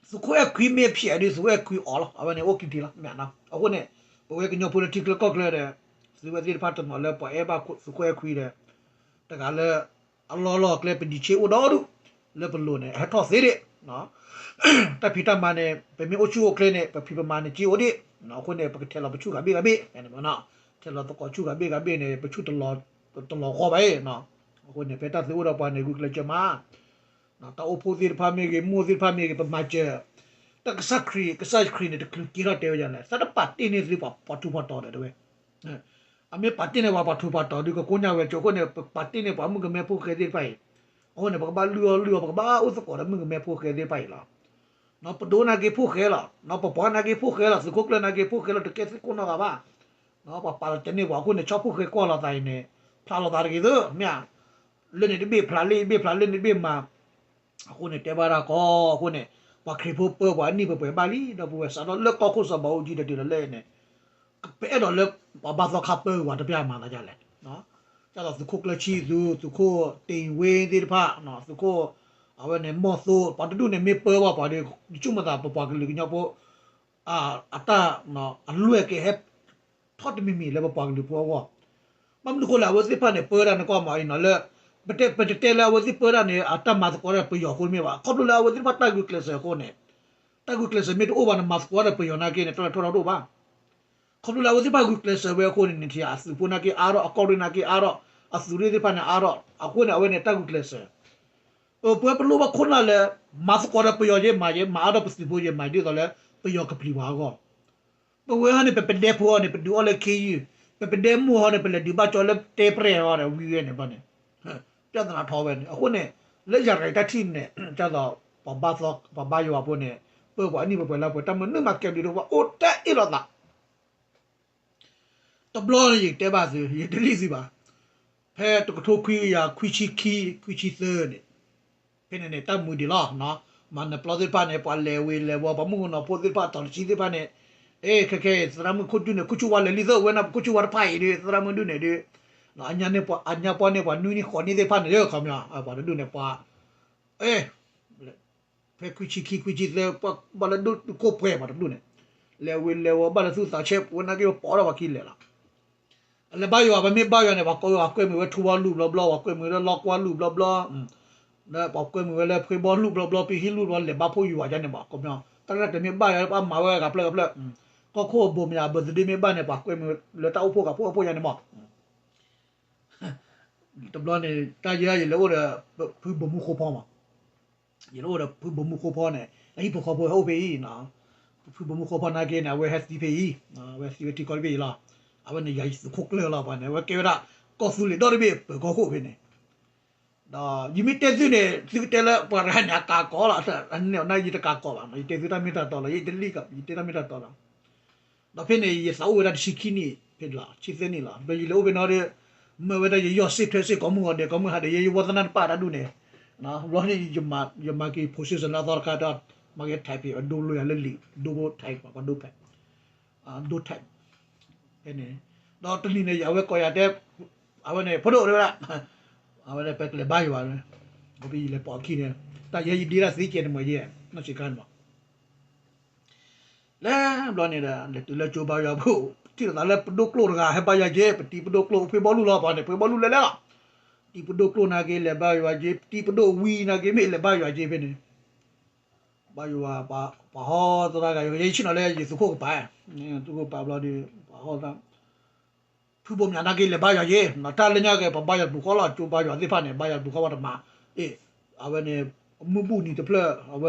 သုးခိၣ်အဲၣ်ခွံမ့ၢ်ဖျဲးဒီး သုးခိၣ်အဲၣ်ခွံအီၤလီၤ. အဝဲန့ၣ်အိၣ်ကံတံၢ်လီၤ မ့ၢ်နီၤ. အဃိန့ၣ် ပဝဲကညီဖိလၢထံချၢကီၢ်ချၢဒီး သုဝဲသ့ၣ်တဖၣ်တနီၤလၢပှၤအဲၣ်ဘၣ်သုးခိၣ်အဲၣ်ခွံဒီး တဂၤလၢ အလီၢ်လီၢ်ကျဲ ပဒံးဆ့အိၣ်ဒီဒူၣ် လၢပလိၤန့ၣ် အဟဲထီၣ်သ့ဒံး တၢ်ဖံးတၢ်မၤန့ၣ် ပမ့ၢ်အိၣ်ဆူၣ်အိၣ်ချ့န့ၣ် ပဖံးပမၤန့ၣ်က့အိၣ်ဒံး, အဃိန့ၣ် ပကထဲးလီၤပဆူၣ်ဂၤဘ့ၣ်ဂၤဘ့ၣ်, ထဲးလီၤသကိးဆူၣ်ဂၤဘ့ၣ်ဂၤဘ့ၣ်န့ၣ် ပဆူၣ်တလီၤဂီၢ်ဘၣ်အံၤ, အဃိန့ၣ် ဖဲတၢ်သုအိၣ်ဒီးပှၤန့ၣ် ဂုာ်ကျဲးစၢးမၤ တၢ်အိၣ်ဖှိၣ်သ့ၣ်တဖၣ်မ့ၢ်ဂ့ၤ မိၢ်သ့ၣ်တဖၣ်မ့ၢ်ဂ့ၤ ပမၤစၢၤ, တၢ်ကစၢ်ခရံာ် ကစၢ်ခရံာ်န့ၣ် တချုးက့ၤထီၣ်တဲဝဲဒ်လဲၣ် သးတပာ်တ့ၢ်န့ၢ်သုပှၤဖှီၣ်ထူဖှီၣ်တီၤဒီးတဲဝဲ အမ့ၢ်ပာ်တ့ၢ်န့ၢ်ပှၤဖှီၣ်ထူဖှီၣ်တီၤဒီး ကကိညါဝဲကၠိအဃိန့ၣ် ပပာ်တ့ၢ်န့ၢ်ပှၤမုၣ်ကမဲဖိဃဲသ့ၣ်တဖၣ်အံၤ, အဃိန့ၣ် ပကဘၣ်လုၢ်အီၣ်လုၢ်အီ ပကဘၣ်အိၣ်သကိးဒီးမုၣ်ကမဲဖိဃဲသ့ၣ်တဖၣ်အံၤလီၤ. ပဒိၣ်နာ်က့ဖိဃဲလီၤ, ပပှၤနာ်က့ဖိဃဲလီၤ, သုးခိၣ်ကျၢၢ်နာ်က့ဖိဃဲလီၤ တကဲသုးခိၣ်နီတဂၤဘၣ်. ပှၤပာ်လီၤတဲာ်န့ၢ်ပှၤအဃိန့ၣ် ဆီဖိဃဲကွၢ်လိာ်သးအံၤန့ၣ် ဖျါလိာ်သးတဂ့ၤသ့ မ့ၢ်ဧါ, လၢန့ၣ်တဘ့ၣ်ဖျါ လၢဘ့ၣ်ဖျါ လၢန့ၣ်တဘ့ၣ်မၤ အဃိန့ၣ် တဲဘၣ်တၢ်ကီအဃိန့ၣ် ပှၤခရံာ်ဖိပၢပှၤအနံၣ်ပှဲၤပှဲၤဘၣ်လံ ဒီပုၢ်ဝဲၢ် စးထီၣ်လၢကီၢ်ခိၣ်စီၤဘးအူကၠံဒီးတုၤလီၤလၢန့ၣ် ပအဲၣ်ဒိးလၢ ပှၤဘါသီခါပၢဝဲတပျၢ်မၤသးဒ်လဲၣ်. ဒ်သိးသုးခိၣ်ကျၢၢ်ဆံသူ သုးခိၣ်တ့ၢ်ဝ့သ့ၣ်တဖၣ် သုးခိၣ် အဝဲန့ၣ် မီၢ်သိ ပှၤတဒူၣ်န့ၣ်မ့ၢ်ပၢဘၣ်ပှၤဒီး ယဆိကမိၣ်သးပပှၤကလုာ်ကညီဖိ အတၢ် အလွဲၢ်ကဟဲ ထီၣ်တမံၤမံၤလၢပပှၤကလုာ်ဖိအဂီၢ်, ဘၣ်မနုၤဃိလဲၣ် အဝဲသ့ၣ်တဖၣ်န့ၣ် ပၢတၢ်န့ၣ်ကွၢ်မးအံၤနီၤလၢ ပတ ပတတဲလၢအဝဲသ့ၣ်ပၢတၢ်န့ၣ် အတၢ်မၤသကိးတၢ်ပယီၤအဃိတမ့ၢ်ဘၣ်. ခီဖျိလၢအဝဲသ့ၣ်တဖၣ်တၢ်ဂုာ်ကျဲးစၢးအဃိန့ၣ်, တၢ်ဂုာ်ကျဲးစၢးမ့ၢ်တအိၣ်ဘၣ်န့ၣ် မၤသကိးတၢ်ပယီၤနာ်က့န့ၣ် တၢ်လၢထီၣ်ထီၣ်တအိၣ်ဘၣ်. ခီဖျိလၢအဝဲသ့ၣ်တဖၣ်ဂုာ်ကျဲးစၢးဝဲအဃိန့ၣ် နထံၣ်အသုးဖိနာ်က့အါထီၣ် အကီၢ်ရ့ၣ်နာ်က့အါထီၣ် အသုးရ့ၣ်သ့ၣ်တဖၣ်န့ၣ်အါထီၣ် အဃိန့ၣ် အဝဲန့ၣ်တၢ်ဂုာ်ကျဲးစၢး အၢ ပဝဲပလိၣ်ဘၣ်ခိၣ်နၢ်လၢ မၤသကိးဒီးပယီၤယဲမၤယဲ မၤအါထီၣ်ပသုးဖိယဲမၤ ဒ်သိးလၢ ပယီၤကပျံၤပှၤအဂီၢ် ပဝဲဟီန့ၣ် ပပဒဲဖိဟီန့ၣ် ပဒုးအီၣ်လၢခ့ယုၢ်, ပပဒဲမိၢ်ဟီန့ၣ် ပလဲၤဒုးဘၣ်ကၠီလၢတဲပြဲၢ်ဟီဒီးဝံၤဝဲန့ၣ်ဘၣ်န့ၣ်, ပြဿနာထီၣ်ဝဲန့ၣ် အဃိန့ၣ် လၢယၤတဂၤတၢ်ထံၣ်န့ၣ် ဒ်သိး ပှၤဘါသီ ပှၤဘါယွၤဖိန့ၣ် ပၢပှၤအနံၣ်ပှဲၤပှဲၤလၢပှဲၤ တၢ်မနုၤမၤကဲဘျုးတအိၣ်ဘၣ် အိၣ်တ့ၢ်အ့ၣ်လိာ်သး တဘျီန့ၣ် ယကတဲဘၣ်သု ယတလံၣ်သုဘၣ်. ဖဲတကထိခွံကယၤခွံဆံခံ ခွံဆံသၢန့ၣ် ဖဲန့ၣ်န့ၣ် တၢ်မုာ်ဒံးလီၤ. မၤနၢၤပျီသ့ၣ်တဖၣ်န့ၣ် ပှၤလဲၤဝ့ၤလဲၤဝီၤ ပှၤမုၣ်ကနီၤဖိသ့ၣ်တဖၣ် တီၤတဆံသ့ၣ်တဖၣ်န့ၣ် အ့ ခဲခဲ သရၣ်မုၣ်ခိၣ်ဒုန့ၣ် ခိၣ်ဆူၣ်ဝါလဲၤလံသၢဝဲန့ၣ် ပခိၣ်ဆူၣ်ဝါတဖၣ်အံၤဒီး သရၣ်မုၣ်ဒုန့ၣ်ဒီး အညါန့ၢ်ပှၤ အညါပှၢ်န့ၢ်ပှၤနွံနံၣ်ဃိးနံၣ်သ့ၣ်တဖၣ်န့ၣ်ဒီး ခီပညီ ပှၤတဒူၣ်န့ၣ် ပှၤ အ့ ဖဲခွံဆံခံ ခွံဆံသၢ ပှၤဘၣ်လၢဒိၣ်တုာ်ခိၣ်ပှဲၤပှၤတဒူၣ်န့ၣ် လဲၤဝ့ၤလဲၤဝီၤ ဘၣ်လၢသူၣ်သးဆဲး ပဝဲနာ်က့ ပပိာ်ထီၣ်ပှၤခံလဲၤလီၤ. အလဲၤဘါယွၤ ပမ့ၢ်ဘါယွၤန့ၣ် ပှၤကိးဝဲ ပှၤကွဲမုာ်ဝဲထူဝါလူၢ်ဘျီဘျီ ပှၤကွဲမုာ်ဝဲလၢလီကွၢ်လူၢ်ဘျီဘျီ ပှၤကွဲမုာ်ဝဲလၢဖှ့ဘီလူၢ်ဘျီဘျီ ပဟံၣ်လူၢ်ဘျီ လဲၤဘါဖှိၣ်ယွၤဒ်န့ၣ်မး ခီပညီ တၢ်ရဲၣ်တၢ်ကျဲၤမ့ၢ်ဘါယွၤ ပှၤမၤဝဲဂၤဖျၢၣ်ဂၤဖျၢၣ် ကီၢ်ခိၣ်အဘိးမယၤ အဘၢၣ်သဒ့မ့ၢ်ဘၣ်န့ၣ် ပှၤကွဲမုာ်လၢတၢ်အိၣ်ဖှိၣ်ဂၤဖှိၣ်အဖှိၣ်ယါန့ၣ်မး တဘျီန့ၣ် တၢ်ယဲယလဲၤအိၣ်ဒီး ဖုဘိမူဃိဖီမး ယလဲၤအိၣ်ဒီးဖုဘိမူဃိဖီန့ၣ် အဟံၣ်ဖိဃီဖိဟဲအိၣ်ဖဲအံၤ ဖုဘိမူဃိဖီနာ်က့န့ၣ် အဝဲဟဲသံဖဲအံၤ အဝဲသံဝဲထံကီၢ်တဘ့ၣ်အံၤလီၤ. အဝဲန့ၣ် ယၤယသုးခိၣ်ကျၢၢ်လီၤ ပှၤန့ၣ် အဝဲကဲဝဲဒၣ် ကီၢ်သူလ့ၤဒီတဘ့ၣ်ပၢၤကီၢ်ခိၣ်ဖဲန့ၣ်, ဒီးယမ့ၢ်တဲသုန့ၣ် သုကတဲလၢပှၤတဂၤန့ၣ် အကးကီးလီၤ, ယတဲသုတၢ်မ့ၢ်တၢ်တီလီၤ, ယတဲသုတၢ်မ့ၢ်တၢ်တီလီၤ, ယတလံၣ်ကီး ယတဲတၢ်မ့ၢ်တၢ်တီလီၤ. ဒီးဖဲန့ၣ် ယသးအိၣ်ဝဲဒၣ်တဆံခံနံၣ်ဖဲန့ၣ်လီၤ, ဆံသၢနံၣ်လီၤ, ဒီးယလဲၤအိၣ်ဖဲန့ၣ်ဒီး မၢဝဲဒၣ်ယယီၢ်စ့ၣ်ထွဲစ့ၣ် ကိးမုၢ်ဂီၤဒဲး ကိးမုၢ်ဟါဒဲး ယယဝီသနၢ်တပၣ်တၢ်ဒူၣ်န့ၣ်, ဘျီန့ၣ် ယမၤက့ၤ position လၢအသီတခါဒီး မၤက့ၤ type အဒိလိာ်ယၤလၢလံာ် ဒိ type ပှၤဒိ ဖဲ ဒိ type ဖဲန့ၣ်, ဒီးတနံၤန့ၣ် အဝဲကိးယၤတဲ အဝဲန့ၣ် ဖိဒိၣ်တဲဝဲဒၣ်, အဝဲန့ၣ် ပကလဲၤဘါယွၤ, ပယလဲၤပိာ်အခံန့ၣ်, တၢ်ယဲယဒ့ဒၣ်သ့ကဲန့ၣ်မ့ၢ်ယဲ, နီၢ်ဆံးခါန့ၣ်မး လဲၤဘျီန့ၣ်ဒီး လဲၤတုၤလၢကၠိဘါယွၤဖိ, ထံၣ်လိာ်သးလၢပဒိၣ်ကျိၣ်တဂၤ ဟဲဘါယွၤက့ၤ, ပတံၤပဒိၣ်ကျိၣ် ဖှ့ဘီလူလီၤ ပှၤန့ၣ် ဖှ့ဘီလူလဲၤလဲၤလီၤ, တံၤပဒိၣ်ကျိၣ်နာ်က့ လဲၤဘါယွၤက့ၤ, တံၤပဒိၣ်ဝံနာ်က့ မ့ၢ်လဲၤဘါယွၤက့ၤဖဲန့ၣ်, ဘါယွၤ ပှၤဟီသရၣ်ဂၤ ယဆ့ၣ်နီၤလၢယသုးခိၣ်ကပၤ, သုးခိၣ်ကပၤဘျီဒီး ပှၤဟီသရၣ် ဖုဘိၣ်မၠးနာ်က့ လဲၤဘါယွၤက့ၤ, တၢ်လၢညါက့ၤ ပှၤဘါယွၤတပူၤဃီလီၤ, ကၠိဘါယွၤသ့ၣ်တဖၣ်န့ၣ် ဘါယွၤတပူၤဃီ ပှၤတမၤ, အ့ၣ်, အဝဲန့ၣ် မုၢ်ဘူၣ်နံၤတဖျၢၣ်, အဝ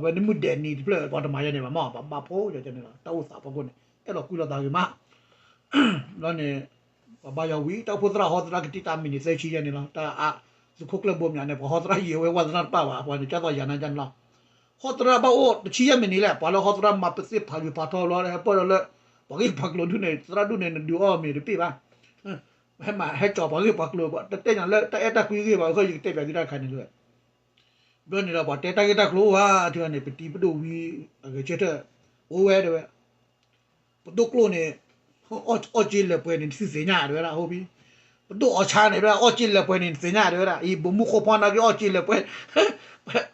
ဲန့ၣ်မုၢ်ဒဲးနံၤတဖျၢၣ် ပှၤတမၤယဲန့ၣ်ဘၣ်မး, ပှၤဘါဖိယဲန့ၣ်လီၤ, တၢ်အိၣ်သးဖီခိၣ်န့ၣ် အဲၣ်ဒိးကွံလိာ်သးဂ့ၤမး ဘျီန့ၣ် ပှၤဘါယွၤဝံၤ တၢ်အိၣ်ဖှိၣ်သရၣ်ဟီသရၣ်ကတံၢ်တၢ်မံၤန့ၣ် သၢဆံယဲန့ၣ်လီၤ, တၢ်အ သုးခိၣ်ကျၢၢ်ဘိမၠးန့ၣ် ပှၤဟီသရၣ်ယံာ်ဝဲ ဝဲသရၣ်တပၣ်ဘၣ် ပှၤန့ၣ် ကၢ်သိးယၤနၤယါန့ၣ်လီၤ, ဟီသရၣ်ဘၣ်အိၣ်တဆံယဲၢ်မံးနံးလဲၣ်, ပှၤလၢဟီသရၣ်မၤပသ့ၣ်ဖးဂ့ၤဖးထီလီၤ ဟဲပၢၢ်ဒီးလၢ ပှၤဂ့ၢ်ပှၤကျိၤဒူၣ်န့ၣ် သရၣ်ဒူၣ်န့ၣ် နဒုးအီၣ်မ့ၤတပ့ၢ်ဘၣ်, ဟဲမၤဟဲကၠီၤပှၤဂ့ၢ်ပှၤကျိၤ တတဲညါလၢတၢ်အဲၣ်တၢ်ကွံဂ့ၢ်ဘၣ် အဃိယကတဲပၠးသုတၢ်တခါန့ၣ်လၢ ဘျီန့ၣ်ဒီး ပှၤတဲတၢ်ဂ့ၢ်တၢ်ကျိၤအိၣ်ဧါ ထံဂၤန့ၣ် ပတံၤပဒိၣ်ဝံအဂဲၤဆၢထၢၣ် အိၣ်ဝဲတဲဝဲ, ပဒိၣ်ကျိၣ်န့ၣ် အီၣ်က့လၢာ်ပှဲၤန့ၣ် သုသ့ၣ်ညါတဲဝဲဒၣ် ဟိပံ, ပဒိၣ်အီၣ်ဆါန့ၣ် အီၣ်က့လၢာ်ပှဲၤန့ၣ် နသ့ၣ်ညါတဲဝဲဒၣ်, အံၤ ဘိးမူးဃိဖီနာ်က့ အီၣ်က့လၢာ်ပှဲၤ,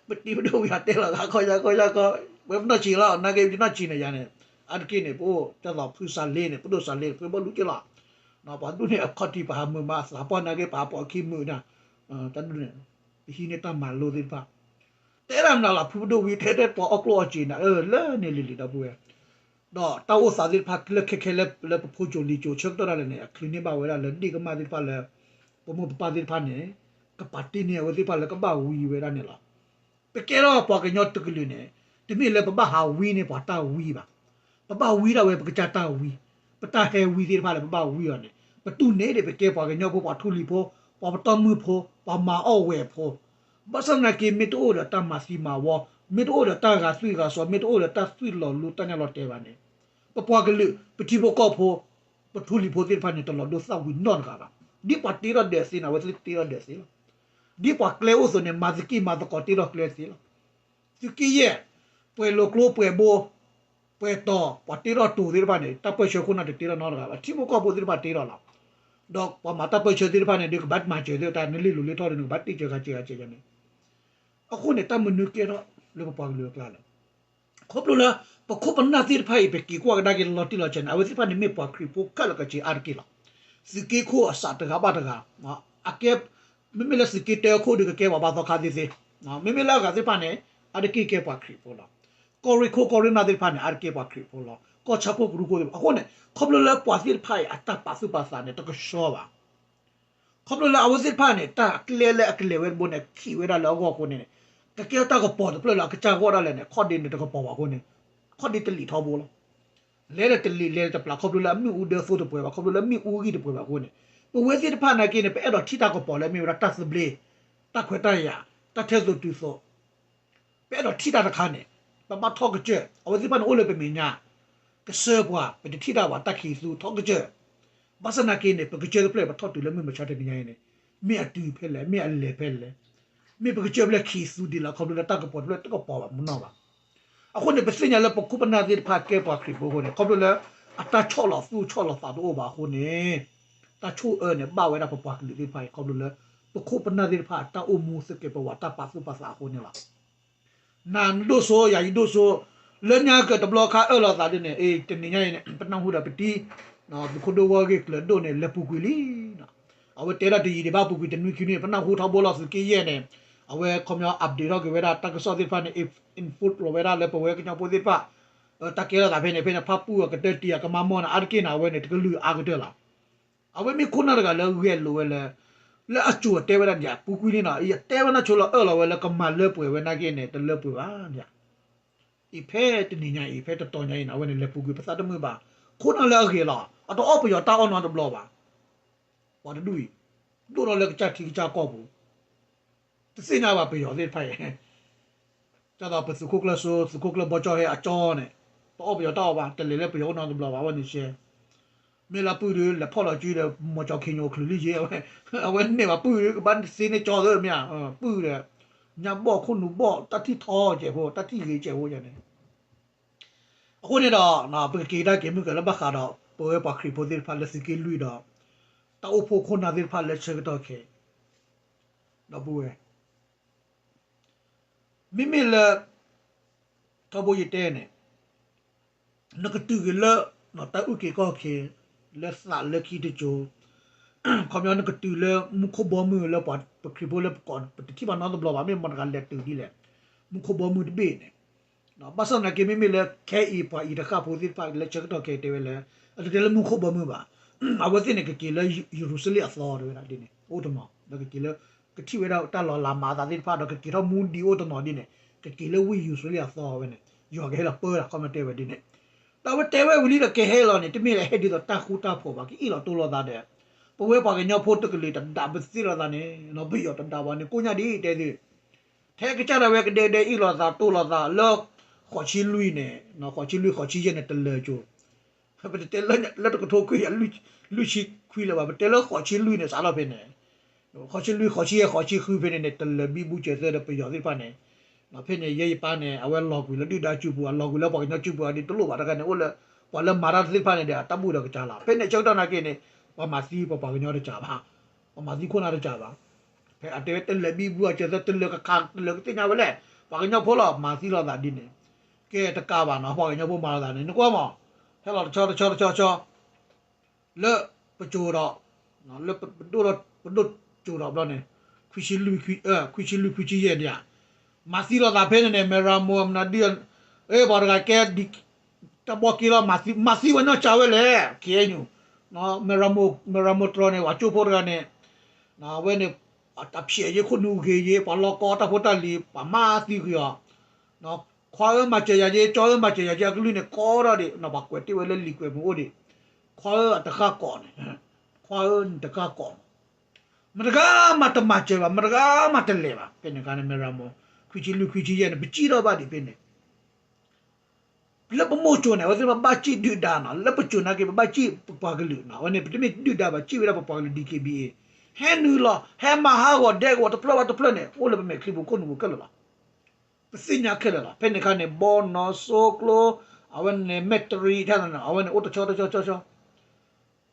ပတံၤပဒိၣ်ဝံအတဲလီၤ ဂၤခီယၤခီယၤခီ, ဝဲပနီၢ်ဆံးလီၤ နာ်က့ပနီၢ်ဆံးန့ၣ်ယၤန့ၣ်, အါတက့ၢ်န့ၣ် ပအိၣ်ကၢ်သိးဖုစးလ့န့ၣ် ပဒိၣ်စးလ့န့ၣ် ဖုဘီလူက့ၤလီၤ, ပှၤဒူၣ်န့ၣ် အခီၣ်ထံး ပဟးမုာ်မး သးပှၢ်နာ်က့ ပဟးပိာ်အခံမုာ်န့ၣ်, တၢ်ဒူၣ်န့ၣ် ပဟံးန့ၢ်တၢ်မၤလိသ့ၣ်တဖၣ်, တဲဒၣ်မနုၤလီၤ ဖုပဒိၣ်ဝံ ထဲထဲပှၤအီၣ်ကျိၣ်အီၣ်စ့နၤ အၢ လၢန့ၣ်လံၤလံၤဒီပုၢ်ဝဲၢ်, ဒီးတၢ်အိၣ်သးသ့ၣ်တဖၣ်လၢခဲခဲလၢ လၢပဖိကၠိလံၤကၠိဆၢကတီၢ်ဒၣ်လဲာ်န့ၣ် အချုးန့ၢ်ဘၣ်ဝဲဒၣ်လၢဒ့ၣ်ကမၢ်သ့ၣ်တဖၣ်လၢ ပမိၢ်ပပၢ်သ့ၣ်တဖၣ်န့ၣ် ကပာ်တ့ၢ်န့ၢ်အဝဲသ့ၣ်တဖၣ်လၢကဘၣ်ဝံဝဲဒၣ်န့ၣ်လီၤ. ပကဲထီၣ်ပှၤကညီတကလုာ်န့ၣ် တမ့ၢ်လၢပဘၣ်ဟးဝံန့ၢ်ပှၤတၢ်ဝံဘၣ်. ပဘၣ်ဝံဒၣ်ဝဲပကစၢ်တၢ်ဝံ, ပတၢ်ဟဲဝံသ့ၣ်တဖၣ်လၢပဘၣ်ဝံအီၤန့ၣ် ပတူၢ်န့ၢ်ဒံး ပကဲပှၤကညီဖိ ပှၤထူလံၤဖိ, ပှၤပတီၢ်မုၢ်ဖိ, ပှၤမၤအီၣ်ဝဲၤဖိ, ဘၣ်ဆၣ်သနာ်က့ မ့ၢ်တအိၣ်ဒီးတၢ်မၤသံမၤဝီ, မ့ၢ်တအိၣ်ဒီးတၢ်ဂာ်သွံၣ်ဂာ်စီၤ, မ့ၢ်တအိၣ်ဒီးတၢ်သွံၣ်လီၤလိတၢ်ညၣ်လီၤတဲာ်ဘၣ်န့ၣ်, ပပှၤကလုာ် ပထံဖိကီၢ်ဖိ ပထူလံၤဖိသ့ၣ်တဖၣ်န့ၣ် တလီၤဒိသၣ်ဝံၤနီတဂၤဘၣ်. ဒ်ပှၤတ့ထီၣ်ဒဲးသ့န့ၣ် အဝဲသ့ၣ်တ့ထီၣ်ဒဲးသ့လီၤ. ဒ်ပှၤကျဲအိၣ်အသိးန့ၣ် မၤသက့ၢ်မၤသကိးတ့ထီၣ်ကျဲသ့လီၤ. သုးက့ယဲၢ်, ပှဲၤလိာ်ကျိ ပှဲၤဘိ, ပှဲၤတီၤ, ပှၤတ့ထီၣ်တိၤသ့ၣ်တဖၣ်န့ၣ် တၢ်ပၢၢ်ဆၢခိၣ်နၢ်တတ့ထီၣ်နီတဂၤဘၣ်. ထံဖိကီၢ်ဖိသ့ၣ်တဖၣ်တ့ထီၣ်လီၤ. ဒီးပှၤမၤတၢ်ပၢၢ်ဆၢသ့ၣ်တဖၣ်န့ၣ် ဒုးကဘၣ်မၤစၢၤသ့ၣ်တဖၣ် နလ့လိၤလ့ထီၣ်ဒီး နကဘၣ်တ့ၢ်စၢၤဂၤစၢၤဂၤစၢၤယၤန့ၣ် အဃိန့ၣ် တၢ်မနုၤကဲထီၣ်လၢပပှၤကလုာ်အကျါလဲၣ်. ခီဖျိလၢ ပခိၣ်ပနၢ်သ့ၣ်တဖၣ်အံၤ ပက့ၤကွၢ်ကဒါက့ၤလီၤတံၢ်လီၤဆဲးန့ၣ် အဝဲသ့ၣ်တဖၣ်န့ၣ်မ့ၢ်ပှၤခရံာ်ဖိခဲလၢာ်ခဲဆ့အါတက့ၢ်လီၤ. သုးက့ခိၣ်အစးတဂၤဘၣ်တဂၤ, အကဲ, မ့မ့ၢ်လၢသုးက့တၢခိၣ်ဒီးကကဲပှၤဘါသီခါသ့သ့, မ့မ့ၢ်လၢအဂၤသ့ၣ်တဖၣ်န့ၣ် အါတက့ၢ်ကဲပှၤခရံာ်ဖိလီၤ. ကီၢ်ရ့ၣ်ခိၣ်ကီၢ်ရ့ၣ်နၢ်သ့ၣ်တဖၣ်န့ၣ် အါတက့ၢ်ပှၤခရံာ်ဖိလီၤ. ကီၢ်ဆၣ်ခိၣ်ကရူၢ်ခိၣ်သ့ၣ်တဖၣ် အဃိန့ၣ် ခီဖျိလၢပှၤသ့ၣ်တဖၣ်အံၤ အတၢ်ပာ်သူၣ်ပာ်သးန့ၣ် တကဆှီဘၣ် ခီဖျိလၢအဝဲသ့ၣ်တဖၣ်န့ၣ် တၢ်ကျဲလၢအကလဲၤဝဲတဘိန့ၣ် ခံးဝဲဒၣ်လၢအဂီၢ်အဃိန့ၣ်, ကကဲထီၣ်တၢ်ကပီၤတဖျၢၣ်လၢအကစၢ်ဂီၢ်ဒၣ်လဲာ်န့ၣ် ခီၣ်ဒ့န့ၣ်တကပီၤဘၣ်အဃိန့ၣ်, ခီၣ်ဒ့တလံာ်ထီဘိလီၤ. လဲၤဒီးတလံာ်လဲၤတပျၢ် ခီဖျိလၢအမ့ၣ်အူဒၢသိတပှဲၤဘၣ် ခီဖျိလၢအမ့ၣ်အူဂံၢ်တပှဲၤဘၣ်အဃိန့ၣ်, ပဝဲသ့ၣ်တဖၣ်နာ်က့န့ၣ် ပအဲၣ်ဒိးထံၣ်တၢ်ကပီၤလၢအမ့ၢ်ဝဲဒၣ်တၢ်သဘျ့, တၢ်ခွဲးတၢ်ယာ်, တၢ်ထဲသိးတုၤသိး ပအဲၣ်ဒိးထံၣ်တၢ်တခါန့ၣ်, ပဘၣ်ထီၣ်ကစၢၢ်, အဝဲသ့ၣ်တဖၣ်န့ၣ်အိၣ်လၢပမဲာ်ညါ, ကစၢၢ်ပှၤ ပတထံၣ်တၢ်ဘၣ် တၢ်ခံးသူထီၣ်ကစၢၢ်, ဘၣ်ဆၣ်သနာ်က့န့ၣ် ပကစၢၢ်တဖျၢၣ်ပထီၣ်တုၤလၢမုၢ်မဆါတနံၤညါအံၤန့ၣ်, မ့ၢ်အတုၤဖဲလဲၣ် မ့ၢ်အလဲၤဖဲလဲၣ်, မ့ၢ်ပကစၢၢ်ဖျၢၣ်ခံးသူဒ်လဲၣ် ခီဖျိလၢတၢ်ကပီၤတဖျၢၣ်တကပီၤဘၣ်မနီၤဘၣ်. အဃိန့ၣ် ပသ့ၣ်ညါလၢပခိၣ်ပနၢ်သ့ၣ်တဖၣ်ကဲပှၤခရံာ်ဖိအဃိန့ၣ် ခီဖျိလၢ အတၢ်ဆီၣ်လီၤသူၣ်ဆီၣ်လီၤသးတအိၣ်ဘၣ်အဃိန့ၣ်, တၢ်ဆိၣ်အၢန့ၣ် ဘၣ်ဝဲဒၣ်ပပှၤကလုာ်သ့ၣ်တဖၣ်အံၤ ခီဖျိလၢ ပခိၣ်ပနၢ်သ့ၣ်တဖၣ်အတၢ်အိၣ်မူသကဲးပဝးတၢ်ပာ်သူၣ်ပာ်သးအဃိန့ၣ်လီၤ. နၤနဒိၣ်စိ ယၤယဒိၣ်စိ, လၢညါကတဘျီခါအၢၣ်လီၤသးဒ်န့ၣ် အ့ တနံၤညါအံၤန့ၣ် ပနၢ်ဟူဒီးပတံၤ သုးခိၣ်ဒိၣ်ဝီဂ့ၢ်ကျၢၤဒိၣ်န့ၣ် လဲၤပူၤကွံာ်လံ. အဝဲတဲဒၣ်တယံာ်ဒံးဘၣ်ပူၤကွံာ်တနွံခံနွံ ပနၢ်ဟူထီဘိလီၤသုးက့ယဲၢ်န့ၣ်, အဝဲခီပညီ update ထီၣ်က့ၤဝဲဒၣ်တၢ်ကစီၣ်သ့ၣ်တဖၣ်န့ၣ် info လီၤဝဲဒၣ်လၢပဝဲကညီဖိသ့ၣ်တဖၣ် တၢ်ကဲထီၣ်သးဖဲန့ၣ် ဖဲန့ၣ် ဖၣ်ပူၣ်အကတၢၢ်တံၢ်အကမါမီၢ်န့ၣ် အါတက့ၢ်န့ၣ် အဝဲန့ၣ် တကလုာ်အါကတၢၢ်လီၤ. အဝဲမ့ၢ်ခိၣ်နၢ်တဂၤလၢဂဲၤလိာ်ဝဲလၢ လၢအစိၤတဲဝဲဒၣ်န့ၣ် ပူၤကွံာ်လံနီၤ ယတဲဝဲနၢ်ဆိလီၤအၢၣ်လီၤဝဲလၢကမၤလၢပှဲၤဝဲနာ်က့န့ၣ် တလၢပှဲၤဘၣ်န့ၣ်. အံၤဖဲတနံၤညါအံၤ ဖဲတတီၤညါအံၤန့ၣ် အဝဲန့ၣ်လဲၤပူၤကွံာ်ပသးတမုာ်ဘၣ်. ခိၣ်နၢ်လၢအဂဲၤလီၤ အတအီၣ်ပယီၤတၢ်အီၣ်နီတဘျီဘၣ်. ပှၤတဒူၣ်အံၤ ဒိၣ်ထီၣ်လၢကစၢ်ထံကစၢ်ကီၢ်ပူၤ, တသ့ၣ်ညါဘၣ်ပယီၤသ့ၣ်တဖၣ်အံၤ, ဒ်သိးပသုးခိၣ်ကျၢၢ်စိ သုးခိၣ်ကျၢၢ်ဘီကၠီၣ်ဟဲအကၠီန့ၣ်, တအီၣ်ပယီၤတၢ်အီၣ်ဘၣ်, တလဲၤလၢပယီၤအိၣ်နီတဘျီဘၣ်, အဝဲန့ၣ်ရှဲ မ့ၢ်လၢပုၢ်ဒီး လဲၤဖီၣ်လီၤစုဒီး မီၤကၠီၤခ့ညိၣ်ချုးလံယဲ, အဝဲန့ၣ်ဘၣ်ပုၢ်ဒီး ကဘၣ်သ့န့ၢ်ကၠီသၢမ့ၢ်ဧါ, ပုၢ်ဒီး ညါဘီၣ်ခိၣ်နူာ်ဘီၣ် တၢ်ထံၣ်ထီကဲးဖိ တၢ်ထံၣ်ဂ့ၤကဲးဖိယဲန့ၣ်, အဃိန့ၣ်ဒီး ပကက့ၤကဒါက့ၤမုၢ်ကလၢဘၣ်ဃးဒီး ပဝဲပှၤခရံာ်ဖိသ့ၣ်တဖၣ်လၢသုးက့လွံၢ်ဒီး တၢ်အိၣ်ဖှိၣ်ခိၣ်နၢ်သ့ၣ်တဖၣ်လၢဆၢကတီၢ်ခဲအံၤ, ဒီပုၢ်ဝဲၢ် မ့မ့ၢ်လၢ ထီဘိယတဲန့ၣ် နကတုၤက့ၤလၢ တၢ်အုၣ်က့ၤခီၣ်က့ၤ လၢသးလၢခံတစိၤ, ခီပညီနကတုၤလၢမူခိၣ်ဘီမုၢ်လၢပှၤပခရံာ်ဖိလၢပကိး ပတထံၣ်ဘၣ်နီတဘျီဘၣ်, မ့ၢ်မတၤတဂၤလဲၤတုၤဒ်လဲၣ်, မူခိၣ်ဘီမုၢ်တဘ့ၣ်န့ၣ်, ဘၣ်ဆၣ်သနာ်က့ မ့မ့ၢ်လၢခဲအံၤပှၤအံၤတဃၣ်ဖိသ့ၣ်တဖၣ်လၢဆၢကတီၢ်ခဲအံၤတဲဝဲလၢ အတတဲလၢမူခိၣ်ဘီမုၢ်ဘၣ်, အဝဲသ့ၣ်န့ၣ် ကက့ၤလၢယရူၤၡလ့ၣ်အသီတဝဲဒၣ်ဒ်န့ၣ် အိၣ်တနီၤ ဒီးကက့ၤလၢ ကထံၣ်ဝဲဒၣ်တၢ်လီၤလးမၤအသးသ့ၣ်တဖၣ် ဒီးကက့ၤထီၣ်မူဒံးအိၣ်တနီၤဒ်န့ၣ် ကက့ၤလၢဝ့ၢ်ယရူၤၡလ့ၣ်အသီဝဲန့ၣ် ယွၤကဟဲလီၤပၢတၢ်ခီမ့ၢ်တဲဝဲဒ်န့ၣ်, ဒီးအဝဲတဲဝဲဝံၤလံဒီးကဟဲလီၤန့ၣ် တမ့ၢ်လၢဟဲဒ်သိးတၢ်ဃူတၢ်ဖိးဘၣ် ကအ့ၣ်လိာ်တိၢ်လိာ်သးဒီး ပဝဲပှၤကညီဖိတကလုာ်တဒးပသ့ၣ်လိာ်သးန့ၣ် ပယီၤတဒးဘၣ်န့ၣ် ကိးညါဒ်တဲသု ထဲကစၢ်ဒၣ်ဝဲကဒဲကဒဲအ့ၣ်လိာ်သးတိၢ်လိာ်သးလၢ ဃိးဆံလွံၢ်န့ၣ် ဃိးဆံလွံၢ် ဃိးဆံယဲၢ်န့ၣ် တလၢၤကၠိ ပတတဲလၢ လၢတကထိခွံကယၤလွံၢ်ဆံခွံလၢၤဘၣ် ပတဲလၢဃိးဆံလွံၢ်န့ၣ် စးထီၣ်ဖဲန့ၣ် ဃိးဆံလွံၢ် ဃိးဆံယဲၢ် ဃိးဆံဃုဖဲန့ၣ်န့ၣ် တလၢၤဘံဘူစၢၤသၢဒီးပယီၤသ့ၣ်တဖၣ်န့ၣ် ဖဲန့ၣ် ယဲယပၢ်န့ၣ် အဝဲလီၤကွံာ်လၢဒုၣ်ဒါစုပူၤ အလီၤကွံာ်လၢပှၤကညီစုပူၤအဒ်တလိၣ်ဘၣ်တခါန့ၣ် အိၣ်လၢ ပှၤလၢမၤတၢ်သ့ၣ်တဖၣ်န့ၣ်ဒီး အတၢ်ဘူၣ်ဒီးကစၢ်လီၤ ဖဲန့ၣ်ဆၢကတီၢ်နာ်က့န့ၣ် ပှၤမၤသံပှၤပှၤကညီတကးဘၣ် ပှၤမၤသံခိၣ်နၢ်တကးဘၣ် ဖဲအတဲဝဲတလၢၤဘံဘူအစၢၤသၢ တလၢၤကခး တလၢၤကသ့ၣ်ညါဝဲလဲၣ် ပှၤကညီဖိလီၤ မၤသံလိာ်သးဒ်န့ၣ် ကဲတကးဘၣ်နီၤ ပှၤကညီဖိမၤလိာ်သးန့ၣ် နကွၢ်မး ဟဲလီၤတဆီတဆီတဆီတဆီ လၢပစိၤဒီး လၢပဒိၣ်ဒီး ပဒိၣ်စိၤဒီးဘျီန့ၣ် ခွံဆံလွံၢ် ခွံဆံလွံၢ် ခွံဆံယဲၢ်န့ၣ်ဧါ မၤသံလိာ်သးဖဲန့ၣ်န့ၣ် မဲၢ်ရမိၢ် မနုၤဒ် ပှၤတဂၤကဲ တၢ်ဘီက့လီၤ မၤသံဝဲနီၢ်ကၢဝဲလဲၣ် KNU မဲၢ်ရမိၢ် မဲၢ်ရမိၢ်တြီန့ၣ် ပှၤကၠိဖိတဂၤန့ၣ် အဝဲန့ၣ် တၢ်ဖျဲးယ့ၢ်ခိၣ်နူာ်ဂ့ၤယ့ၢ် ပှၤလီၤကီတၢ်ဖိတၢ်လံၤ ပှၤမၤသံကွံာ်အီၤ ခွါဧၢမၤစၢၤယၤယ့ၢ် ကၠီဧၢမၤစၢၤယၤယ့ၢ် အကလုၢ်န့ၣ် ကီထီၣ်ဒံး ပှၤကွဲးတ့ၢ်ဝဲလၢလံာ်ကွဲးမုၢ်အိၣ်ဒံး ခွါဧၢအတဃၣ်ကိးန့ၣ် ခွါဧၢနတဃၣ်ကိး မတဂၤမးတမၤစၢၤဘၣ် မတဂၤမးတလဲၤဘၣ် ဖဲန့ၣ်အခါန့ၣ် မဲၢ်ရမိၢ် ခွံဆံလွံၢ် ခွံဆံယဲၢ်န့ၣ် ပစံၣ်ထီၣ်ဘၣ်ဒံးဖဲန့ၣ် လၢပမိၢ်စိၤန့ၣ် အဝဲသ့ၣ်တဖၣ်ဘၣ်စံၣ်ဒုၣ်ဒါနီၤ လၢပစိၤနာ်က့ ပဘၣ်စံၣ်ပပှၤကလုာ်နီၤ အဝဲန့ၣ် ပတမ့ၢ်ဒုၣ်ဒါဘၣ် စံၣ်ဝဲဒၣ်ပပှၤကလုာ် DKBA ဟဲနုာ်လီၤ ဟဲမၤဟးဂီၤဒဲကဝီၤတဖျၢၣ်ဘၣ်တဖျၢၣ်န့ၣ် အိၣ်လၢပမဲာ်ချံပူၤခိၣ်နူာ်ပူၤခဲလၢာ်လီၤ ပသ့ၣ်ညါခဲလၢာ်လီၤ ဖဲန့ၣ်အခါန့ၣ် ဘီနီၢ်စိကျိ အဝဲန့ၣ် မဲၢ်တရံး အဝဲန့ၣ် အိၣ်တဆီတဆီဆီဆီ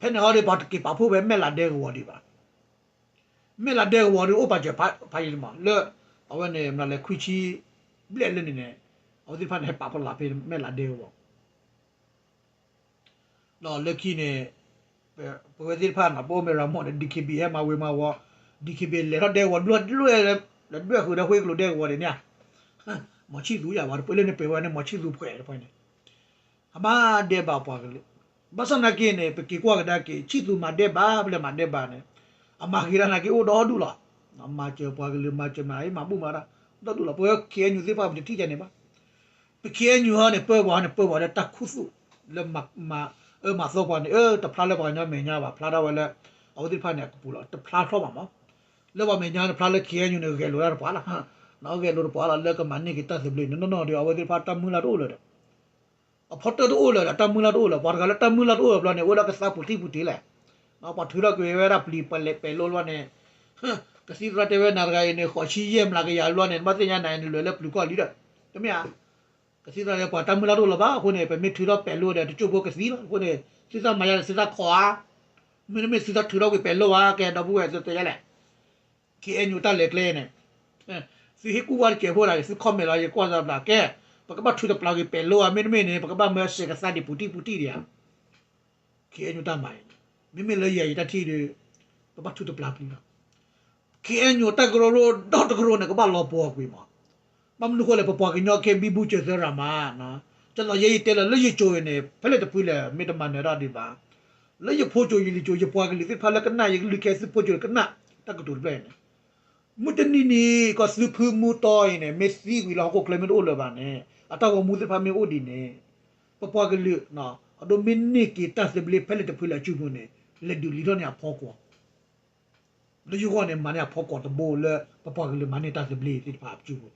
ဖဲန့ၣ်ဟီဒီး ပှၤတက့ၤပာ်ဖှိၣ်ဖဲမဲၢ်လးဒဲကဝီၤဒံးဘၣ် မဲၢ်လးဒဲကဝီၤဒီး အိၣ်ပာ်စၢၤဖးယံာ်မး လၢ အဝဲန့ၣ် မနုၤလဲၣ် ခွံဆံဘျဲၣ်လၢန့ၣ်န့ၣ် အဝဲသ့ၣ်တဖၣ်န့ၣ် ဟဲပာ်ဖှိၣ်လီၤဖဲမဲၢ်လးဒဲကဝီၤ ဒီးလၢခံန့ၣ် ပဝဲသ့ၣ်တဖၣ်န့ၣ် ပအိၣ်မဲၢ်ရမိၢ်န့ၣ် DKBA ဟဲမၤဝ့ၤမၤဝီၤ DKBA လဲၤထီၣ်ဒဲကဝီၤ ဒွဲၣ်ဒွဲၣ် လဲၤဒွဲၣ်ဃုာ်ဒီး ဝ့ၢ်ကျိၤဒဲကဝီၤဒံးန့ၣ် မီၤဆံၣ်သူယၤဝဲ တပှဲၤလၢန့ၣ် ပှဲၤဝဲန့ၣ် မီၤဆံၣ်သူပှဲၤတပှဲၤန့ၣ် အမၤဒဲးဘးပှၤကလုာ် ဘၣ်ဆၣ်သနာ်က့န့ၣ် ပက့ၤကွၢ်ကဒါက့ၤ ဆံၣ်သူမၤဒဲးဘး ပလဲၤမၤဒဲးဘးန့ၣ် အမၤဂ့ၤတၢ်သနာ်က့ အိၣ်ဒီဒူၣ်လီၤ. မၤစၢၤပှၤကလုာ် မၤစၢၤမၤအံၤ မၤဘူၣ်မၤတၢ် ဒီဒူၣ်လီၤ. ပဝဲ ခ့ၣ်အဲၣ်ယူၣ် သ့ၣ်တဖၣ် ပတထံၣ်ကဲန့ၣ်ဘၣ်. ပ ခ့ၣ်အဲၣ်ယူၣ် ဟီန့ၣ် ပၢပှၤဟီန့ၣ် ပၢပှၤလၢတၢ်ခူသူၣ် လၢ မၤအၢမၤသီပှၤန့ၣ် အၢ တဖျါလၢပှၤကညီမဲာ်ညါဘၣ် ဖျါထီၣ်ဝဲလၢ အဝဲသ့ၣ်တဖၣ်န့ၣ် အကပူၤလီၤ. တဖျါထီၣ်ဘၣ်မး လၢပှၤမဲာ်ညါန့ၣ် ဖျါလၢ ခ့ၣ်အဲၣ်ယူၣ် န့ၣ် ဂဲၤလိာ်တၢ်တပှၤလီၤ. ဂဲၤလိာ်တပှၤလီၤ လၢကမၤန့ၢ်က့ၤတၢ်သဘျ့န့ၣ် နီၢ်နီၢ်ဒီး အဝဲသ့ၣ်တဖၣ်တၢ်မုၢ်လၢ်တအိၣ်လၢၤဒီး အဖီတၢၢ်တအိၣ်လၢၤဒီး တၢ်မုၢ်လၢ်တအိၣ်လၢၤ. ပှၤတဂၤလၢတၢ်မုၢ်လၢ်တအိၣ်လၢၤဘျီန့ၣ် အိၣ်လၢကသါပူၤတံၢ်ပူၤတံၢ်လဲၣ်. ပှၤထုးထီၣ်ကွံာ်ဝဲဒၣ်ပျံၤပဲၤလိလီၤန့ၣ် ကသံၣ်သရၣ်တဲဝဲနၤတဂၤအံၤန့ၣ် ဃိးဆံယဲၢ်မျးကယၤလီၤန့ၣ် နဘၣ်သ့ၣ်ညါနၤအံၤနလဲၤလၢပျုၤကီၢ်လံဒီး တမ့ၢ်ဧါ. ကသံၣ်သရၣ်တဲပှၤတၢ်မုၢ်လၢ်တအိၣ်လၢၤဘၣ်. အဃိန့ၣ် ပမ့ၢ်ထုးထီၣ်ပဲၤလိဒီး တကၠိၢ်ဖိကသံလီၤ. အဃိန့ၣ် သုသးမၤယါန့ၣ် သုသးခိးဧါ. မ့တမ့ၢ်သုသးထုးထီၣ်ကွံာ်ပဲၤလိဧါ. ကဲဒီပုၢ်ဝဲၢ်သုတဲယါလဲၣ် ခ့ၣ်အဲၣ်ယူၣ် တၢ်လဲၤကျဲန့ၣ် သုဟ့ၣ်ကူၣ်ဘၣ်တစဲးဖိဒၣ် သု comment လီၤ ယကွၢ်သးဘျးကဲ ပကဘၣ်ထုးတပျၢ်ကွံာ်ပဲၤလိဧါ မ့တမ့ၢ်န့ၣ် ပကဘၣ်မၢစဲးကသါဒံးပူၤတံၢ်ပူၤတံၢ်ဒံးဧါ. ခ့ၣ်အဲၣ်ယူၣ် တၢ်မၤအံၤ မ့မ့ၢ်လၢယၤယတၢ်ထံၣ်ဒီး ပဘၣ်ထုးတပျၢ်ပျံၤလီၤ. ခ့ၣ်အဲၣ်ယူၣ် တၢ်ကရၢကရိဒီတကရၢန့ၣ် ကဘၣ်လီၤပှီၤကွံာ်မး. ဘၣ်မနုၤဃိလဲၣ် ပပှၤကညီကဲဘံဘူစၢၤသၢရၤမး ဒ်သိးယဲယတဲလၢ လၢယစိၤအံၤန့ၣ် ဖဲလဲၣ်တဖုလဲၣ် မ့ၢ်တမၤနၢၤတၢ်ဒံးဘၣ်. လၢယဖိစိၤယလံၤစိၤ ယပှၤကလုာ်သ့ၣ်တဖၣ်လၢကနၣ်ယကလုၢ်ခဲ သုးဖိစိၤကနၣ် တၢ်ကတိၤတဖျၢၣ်အံၤန့ၣ် မုၢ်တနံၤနံၤ ကီၢ်သုဖုမူတီအံၤန့ၣ် မ့ၢ်သံကွံာ်လၢဟီၣ်ခိၣ်ချၢမ့ၢ်တအိၣ်လၢၤဘၣ်န့ၣ် အတၢ်ဂီၤမူသ့ၣ်တဖၣ်မ့ၢ်အိၣ်ဒ်န့ၣ် ပပှၤကလုာ် အဒိမ့ၢ်န့ၢ်က့ၤတၢ်သဘျ့ဖဲလဲၣ်တဖုလဲၣ်အစုပူၤန့ၣ် လဲၤဒုးလံၤထီၣ်န့ၢ်အဖီကွီၤ လၢယဂီၢ်န့ၣ် မၤန့ၢ်အဖီကိးတဘိလၢ ပပှၤကလုာ်မၤန့ၢ်တၢ်သဘျ့သ့ၣ်တဖၣ်အပူၤ,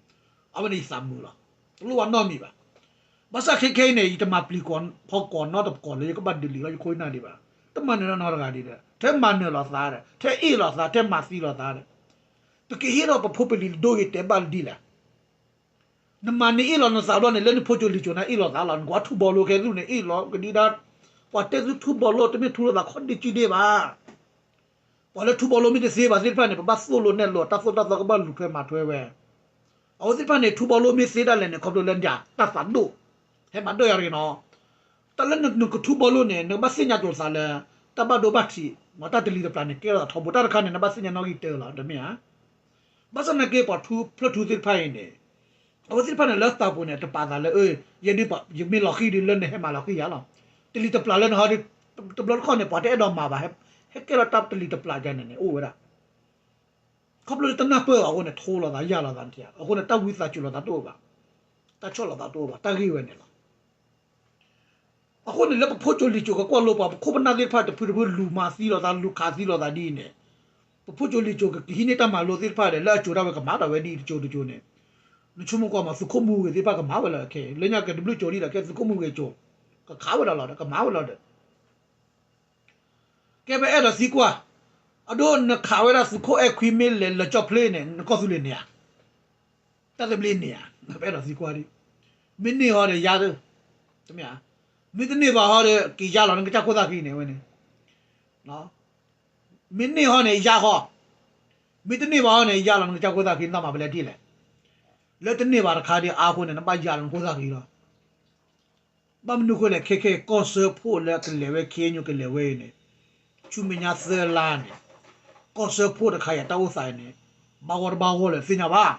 အဝဲန့ၣ်ယသးမုာ်လီၤ. တလိၣ်ဘၣ်နီတမံၤဘၣ်. ဘၣ်ဆၣ်ခဲခဲအံၤန့ၣ် ယတမၤပျံၤဖီကိးနီတဖီကိးလၢယကဘၣ်ဒုးလံာ်လီၤယခိၣ်နၢ်ဒံးဘၣ်. တမၤနၢၤနီတဂၤဒံးဒီး ထဲမၤနၢၤလိာ်သးဒီး ထဲအ့ၣ်လိာ်သး ထဲမၤသံလိာ်သးဒီး ပကဟ့ၣ်ထီၣ်ပဖိပလံၤဒိဂ့ၤတဲာ်ဘၣ်လၢဒ်လဲၣ်. နမၤနအ့ၣ်လီၤနသးဘျီန့ၣ် လၢနဖိကၠိလံၤကၠိန့ၣ်အ့ၣ်လိာ်သးလီၤ. နကွၢ်ထူဘီလိခဲသူၣ်န့ၣ်အ့ၣ်လီၤကဒံဒါ. ပှၤတဲသုထူဘီလိတမ့ၢ်ထူလိာ်သးခီၣ်ဒ့ကံဒ့ဘၣ်. ပှၤလၢထူဘီလိမ့ၢ်တသ့ဘၣ်သ့ၣ်တဖၣ်န့ၣ် ပဘၣ်သိၣ်လိနဲၣ်လိ တၢ်သိၣ်တၢ်သီကဘၣ်လူၤထွဲမၤထွဲဝဲ. အဝဲသ့ၣ်တဖၣ်န့ၣ် ထူဘီလိမ့ၢ်သ့ဒၣ်လဲာ်န့ၣ် ခီဖျိလၢတၢ်သးဒိၣ်, ဟဲမၤဒိၣ်ယၤတဂ့ၤနီၤ. တၢ်လၢနကထူဘီလိန့ၣ် နကဘၣ်သ့ၣ်ညါကျိၤသးလၢ တၢ်ဘၣ်ဒိဘၣ်ထံး မ့ၢ်တၢ်တလံၤတပျၢ်န့ၣ် ကဲထီၣ်သးထီဘိ တၢ်တခါန့ၣ် နဘၣ်သ့ၣ်ညါနီၣ်ဂံၢ်တၢလီၤ တမ့ၢ်ဧါ. ဘၣ်ဆၣ်သနာ်က့ ပှၤထူဖျၢၣ်ထူသ့ၣ်တဖၣ်အံၤန့ၣ် အဝဲသ့ၣ်တဖၣ်န့ၣ် လၢသးပူၤန့ၣ် တပာ်သးလၢ ယဲဒ်ယမ့ၢ်လီၤဃံၤဒ်လၢနဟဲမၤလီၤဃံၤယၤလီၤ. တလံၤတပျၢ်လၢနဟီဒ် တဘျီတခီၣ်န့ၣ် ပှၤတအဲၣ်ဒိးမၤဘၣ်, ဟဲကဲလီၤတၢ်တလံၤတပျၢ်ယၤန့ၣ်န့ၣ် အိၣ်ဝဲဒၣ်. ခီဖျိလၢတနၢ်ပၢၢ်အဃိန့ၣ် ထိလိာ်သးယၢ်လိာ်သးနထံၣ်ဧါ. အဃိန့ၣ် တၢ်ဝံသးစူၤလိာ်သးတအိၣ်ဘၣ်, တၢ်ဆီၣ်လီၤသးတအိၣ်ဘၣ်, တၢ်ဂ့ၢ်ဝဲန့ၣ်လီၤ. အဃိန့ၣ် လၢပဖိကၠိလံၤကၠိကကွၢ်လိပှၤ ပခိၣ်ပနၢ်သ့ၣ်တဖၣ်တဖုတဖုလူၤမၤသံလိာ်သး လူၤခးသံလိာ်သးဒ်အံၤန့ၣ်, ပဖိကၠိလံၤကၠိကကဟံးန့ၢ်တၢ်မၤလိသ့ၣ်တဖၣ်ဒီး လၢအကၠိဒၣ်ဝဲကမၤဒီးဝဲဒ်အံၤတကၠိတကၠိန့ၣ်, နဆိကမိၣ်ကွၢ်မး သုးခိၣ်မူဂ့ၤသ့ၣ်တဖၣ်ကမၤဝဲလီၤခဲအံၤ လၢညါကတဘျုးကၠိလံဒီး ကဲသုးခိၣ်မူဂ့ၤကၠိ, ကခးဝဲဒၣ်လီၤဒီး ကမၤဝဲလီၤဒီး ကဲပအဲၣ်ဒိးသံကွၢ်, အဒိနခးဝဲဒၣ်သုးခိၣ်အဲၣ်ခွံမ့ၢ်လဲၤလၢကၠီၣ်ဖျ့န့ၣ် နကီၢ်သူလ့ၤန့ၢ်ဧါ, တၢ်သဘျ့န့ၢ်ဧါ, ပအဲၣ်ဒိးသံကွၢ်ဒ်, မ့ၢ်န့ၢ်ဟီဒီးယါသ့, တမ့ၢ်ဧါ, မ့ၢ်တန့ၢ်ဘၣ်ဟီဒီး က့ၤယါလီၤနကစၢ်ခိၣ်သၣ်ခံန့ၣ်ဝဲန့ၣ်, မ့ၢ်န့ၢ်ဟီန့ၣ်ယါဃီ, မ့ၢ်တန့ၢ်ဘၣ်ဟီန့ၣ် ယါလီၤနကစၢ်ခိၣ်သၣ်ခံ နတၢ်မၤပလဲဒ်လဲၣ်, လၢတန့ၢ်ဘၣ်တခါဒီးအါဃိန့ၣ် နဘၣ်ယါလီၤနခိၣ်သၣ်ခံလီၤ. ဘၣ်မနုၤဃိလဲၣ် ခဲခဲကီၢ်စၢဖှိၣ်လၢကလဲၤဝဲ ခ့ၣ်အဲၣ်ယူၣ် ကလဲၤဝဲအံၤန့ၣ်, ဆူမဲာ်ညါသၢလါန့ၣ်, ကီၢ်စၢဖှိၣ်တခါအံၤတၢ်အိၣ်သးအံၤန့ၣ်, ဘၣ်ဂီၢ်တဘၣ်ဂီၢ်လၢသ့ၣ်ညါဘၣ်.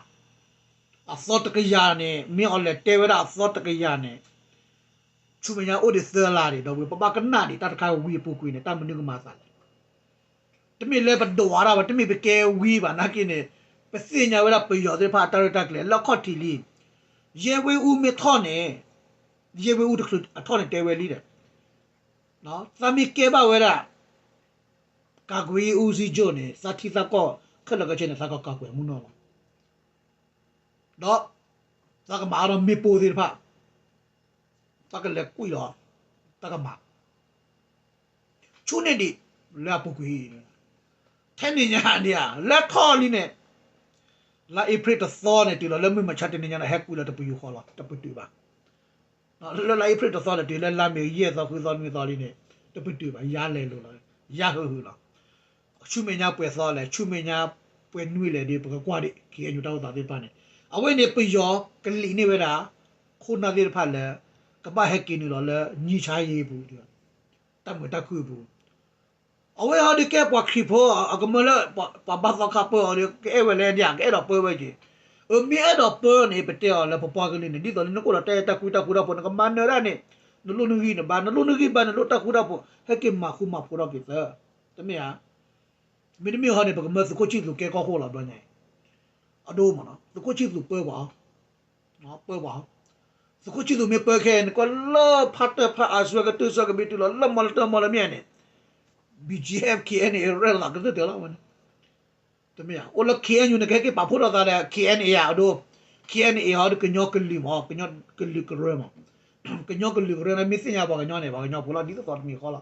အသီတကယၤန့ၣ် မ့ၢ်အီၤလဲၤတဲဝဲဒၣ်အသီတကယၤန့ၣ်, ဆူမဲာ်ညါအိၣ်ဒံးသၢလါဒံး ဒီပုၢ်ဝဲၢ် ပဘၣ်ကနၣ်ဒံးတၢ်တခါဝံအပူၤကွံာ်န့ၣ် တၢ်မနုၤကမၤသးလဲၣ်. တမ့ၢ်လၢပဒိးဝးဒၣ်ဘၣ် တမ့ၢ်ပကဲဝံဘၣ်နာ်က့န့ၣ်, ပသ့ၣ်ညါဝဲဒၣ်ပယီၤသ့ၣ်တဖၣ်အတၢ်ရဲၣ်တၢ်ကျဲၤလၢအခီၣ်ထံးလံ. ယဲၢ်ဝ့ၢ်အူမ့ၢ်ထီၣ်န့ၣ်, ယဲၢ်ဝ့ၢ်အူတချုးအထီၣ်န့ၣ်တဲဝဲလံဒီး, သးမ့ၢ်ကဲဘၣ်ဝဲဒၣ် ကာကွယ်ရေးဦးစီးချုပ်န့ၣ် သးထံသးကီၢ်ခဲလၢာ်ခဲဆ့န့ၣ် သးက ကာကွယ် မူနီၢ်လီၤ. ဒီး သးကမၤအါထီၣ်မ့ၣ်ပိၢ်သ့ၣ်တဖၣ်, သးကလဲၤကွံာ်လီၤ, သးကမၤ ဆူန့ၣ်ဒံး လၢအပူၤကွံာ်, ထဲန့ၣ်ညါန့ၣ်ဧါ လၢထီၣ်လံန့ၣ်, လါအ့ဖြ့ၣ်တသီန့ၣ် တုၤလီၤလၢမုၢ်မဆါတနံၤညါန့ၣ် ဟဲကွံာ်လီၤတပယူာ်ဃီလီၤ တပတုာ်ဘၣ်. လၢလါအ့ဖြ့ၣ်တသီန့ၣ် တုၤလၢလါမ့ၤယဲၢ်သီဃုသီနွံသီလံန့ၣ် တပတုာ်ဘၣ် ယါလဲၤလိာ်လီၤ, ယါဟုးဟုးလီၤ. ဆူမဲာ်ညါပှဲၤသီလဲၣ် ဆူမဲာ်ညါပှဲၤနွံလဲၣ်ဒီး ပကကွၢ်ဒံး ခ့ၣ်အဲၣ်ယူၣ် တၢ်အိၣ်သးသ့ၣ်တဖၣ်န့ၣ်, အဝဲန့ၣ်ပယီၤကလံးန့ၢ်ဝဲဒၣ် ခိၣ်နၢ်သ့ၣ်တဖၣ်လၢ ကဘၣ်ဟဲက့ၤနုာ်လီၤလၢ ငြိမ်းချမ်းရေးပူၤ တၢ်မုာ်တၢ်ခုၣ်အပူၤ အဝဲဟီဒုးကဲပှၤခရံာ်ဖိ အကမၢလၢ ပှၤဘၣ်သီခါပၢအီၤဒီး ကအဲၣ်ဝဲလဲၣ်ဒၣ် ကအဲၣ်ဒိးပၢဝဲက့ၤ, အမ့ၢ်အဲၣ်ဒိးပၢန့ၣ် ပတဲအီၤလၢပပှၤကလုာ်န့ၣ် ဒ်သိးလၢနအိၣ်ဒီးတၢ်အဲၣ်တၢ်ကွံတၢ်ဃူတၢ်ဖိး နကမၤနၢၤဒၣ်န့ၣ် နလိၣ်နဂံၢ်နဘါ နလိၣ်နဂံၢ်ဘါ နလိၣ်တၢ်ဃူတၢ်ဖိး ဟဲက့ၤမၤဃူမၤဖိးထီၣ်က့ၤသၢ, တမ့ၢ်ဧါ. မ့တမ့ၢ်ဟီန့ၣ် ပကမၢသုးခိၣ်ဆံၣ်သူးကဲကီၢ်ခိၣ်လီၤဘျီညါအံၤ, အဒိမ့ၢ်နီၤ သုးခိၣ်ဆံၣ်သူးပၢပှၤ ပၢပှၤ, သုးခိၣ်ဆံၣ်သူးမ့ၢ်ပၢခဲအံၤ နကွၢ်လၢဖါတၢၢ်ဖါအါစုကတၢၢ်စီကဘံးတုၤလီၤ လၢမီလၢတၢ်မီလၢမ့ၢ်န့ၣ် ဘံၣ်ကၠံၣ်အဲၣ် ခ့ၣ်အဲၣ်ယူၣ် ရဲၣ်လီၤသးကတၢၢ်တၢၢ်လီၤဝဲန့ၣ်, တမ့ၢ်ဧါ. အိၣ်လၢ ခ့ၣ်အဲၣ်ယူၣ် န့ၣ် ကဟဲက့ၤပာ်ဖှိၣ်ထီၣ်သးဒီး ခ့ၣ်အဲၣ်ယူၣ် အဒိ, ခ့ၣ်အဲၣ်ယူၣ် ဟီဒီး ကညီကလုာ်မး ကညီကလုာ်ကရၢမး, ကညီကလုာ်ကရၢန့ၣ် မ့ၢ်သ့ၣ်ညါပှၤကညီန့ၣ် ပှၤကညီဖိလီၤ ဒ်သိးသိးတမံၤဃီလီၤ.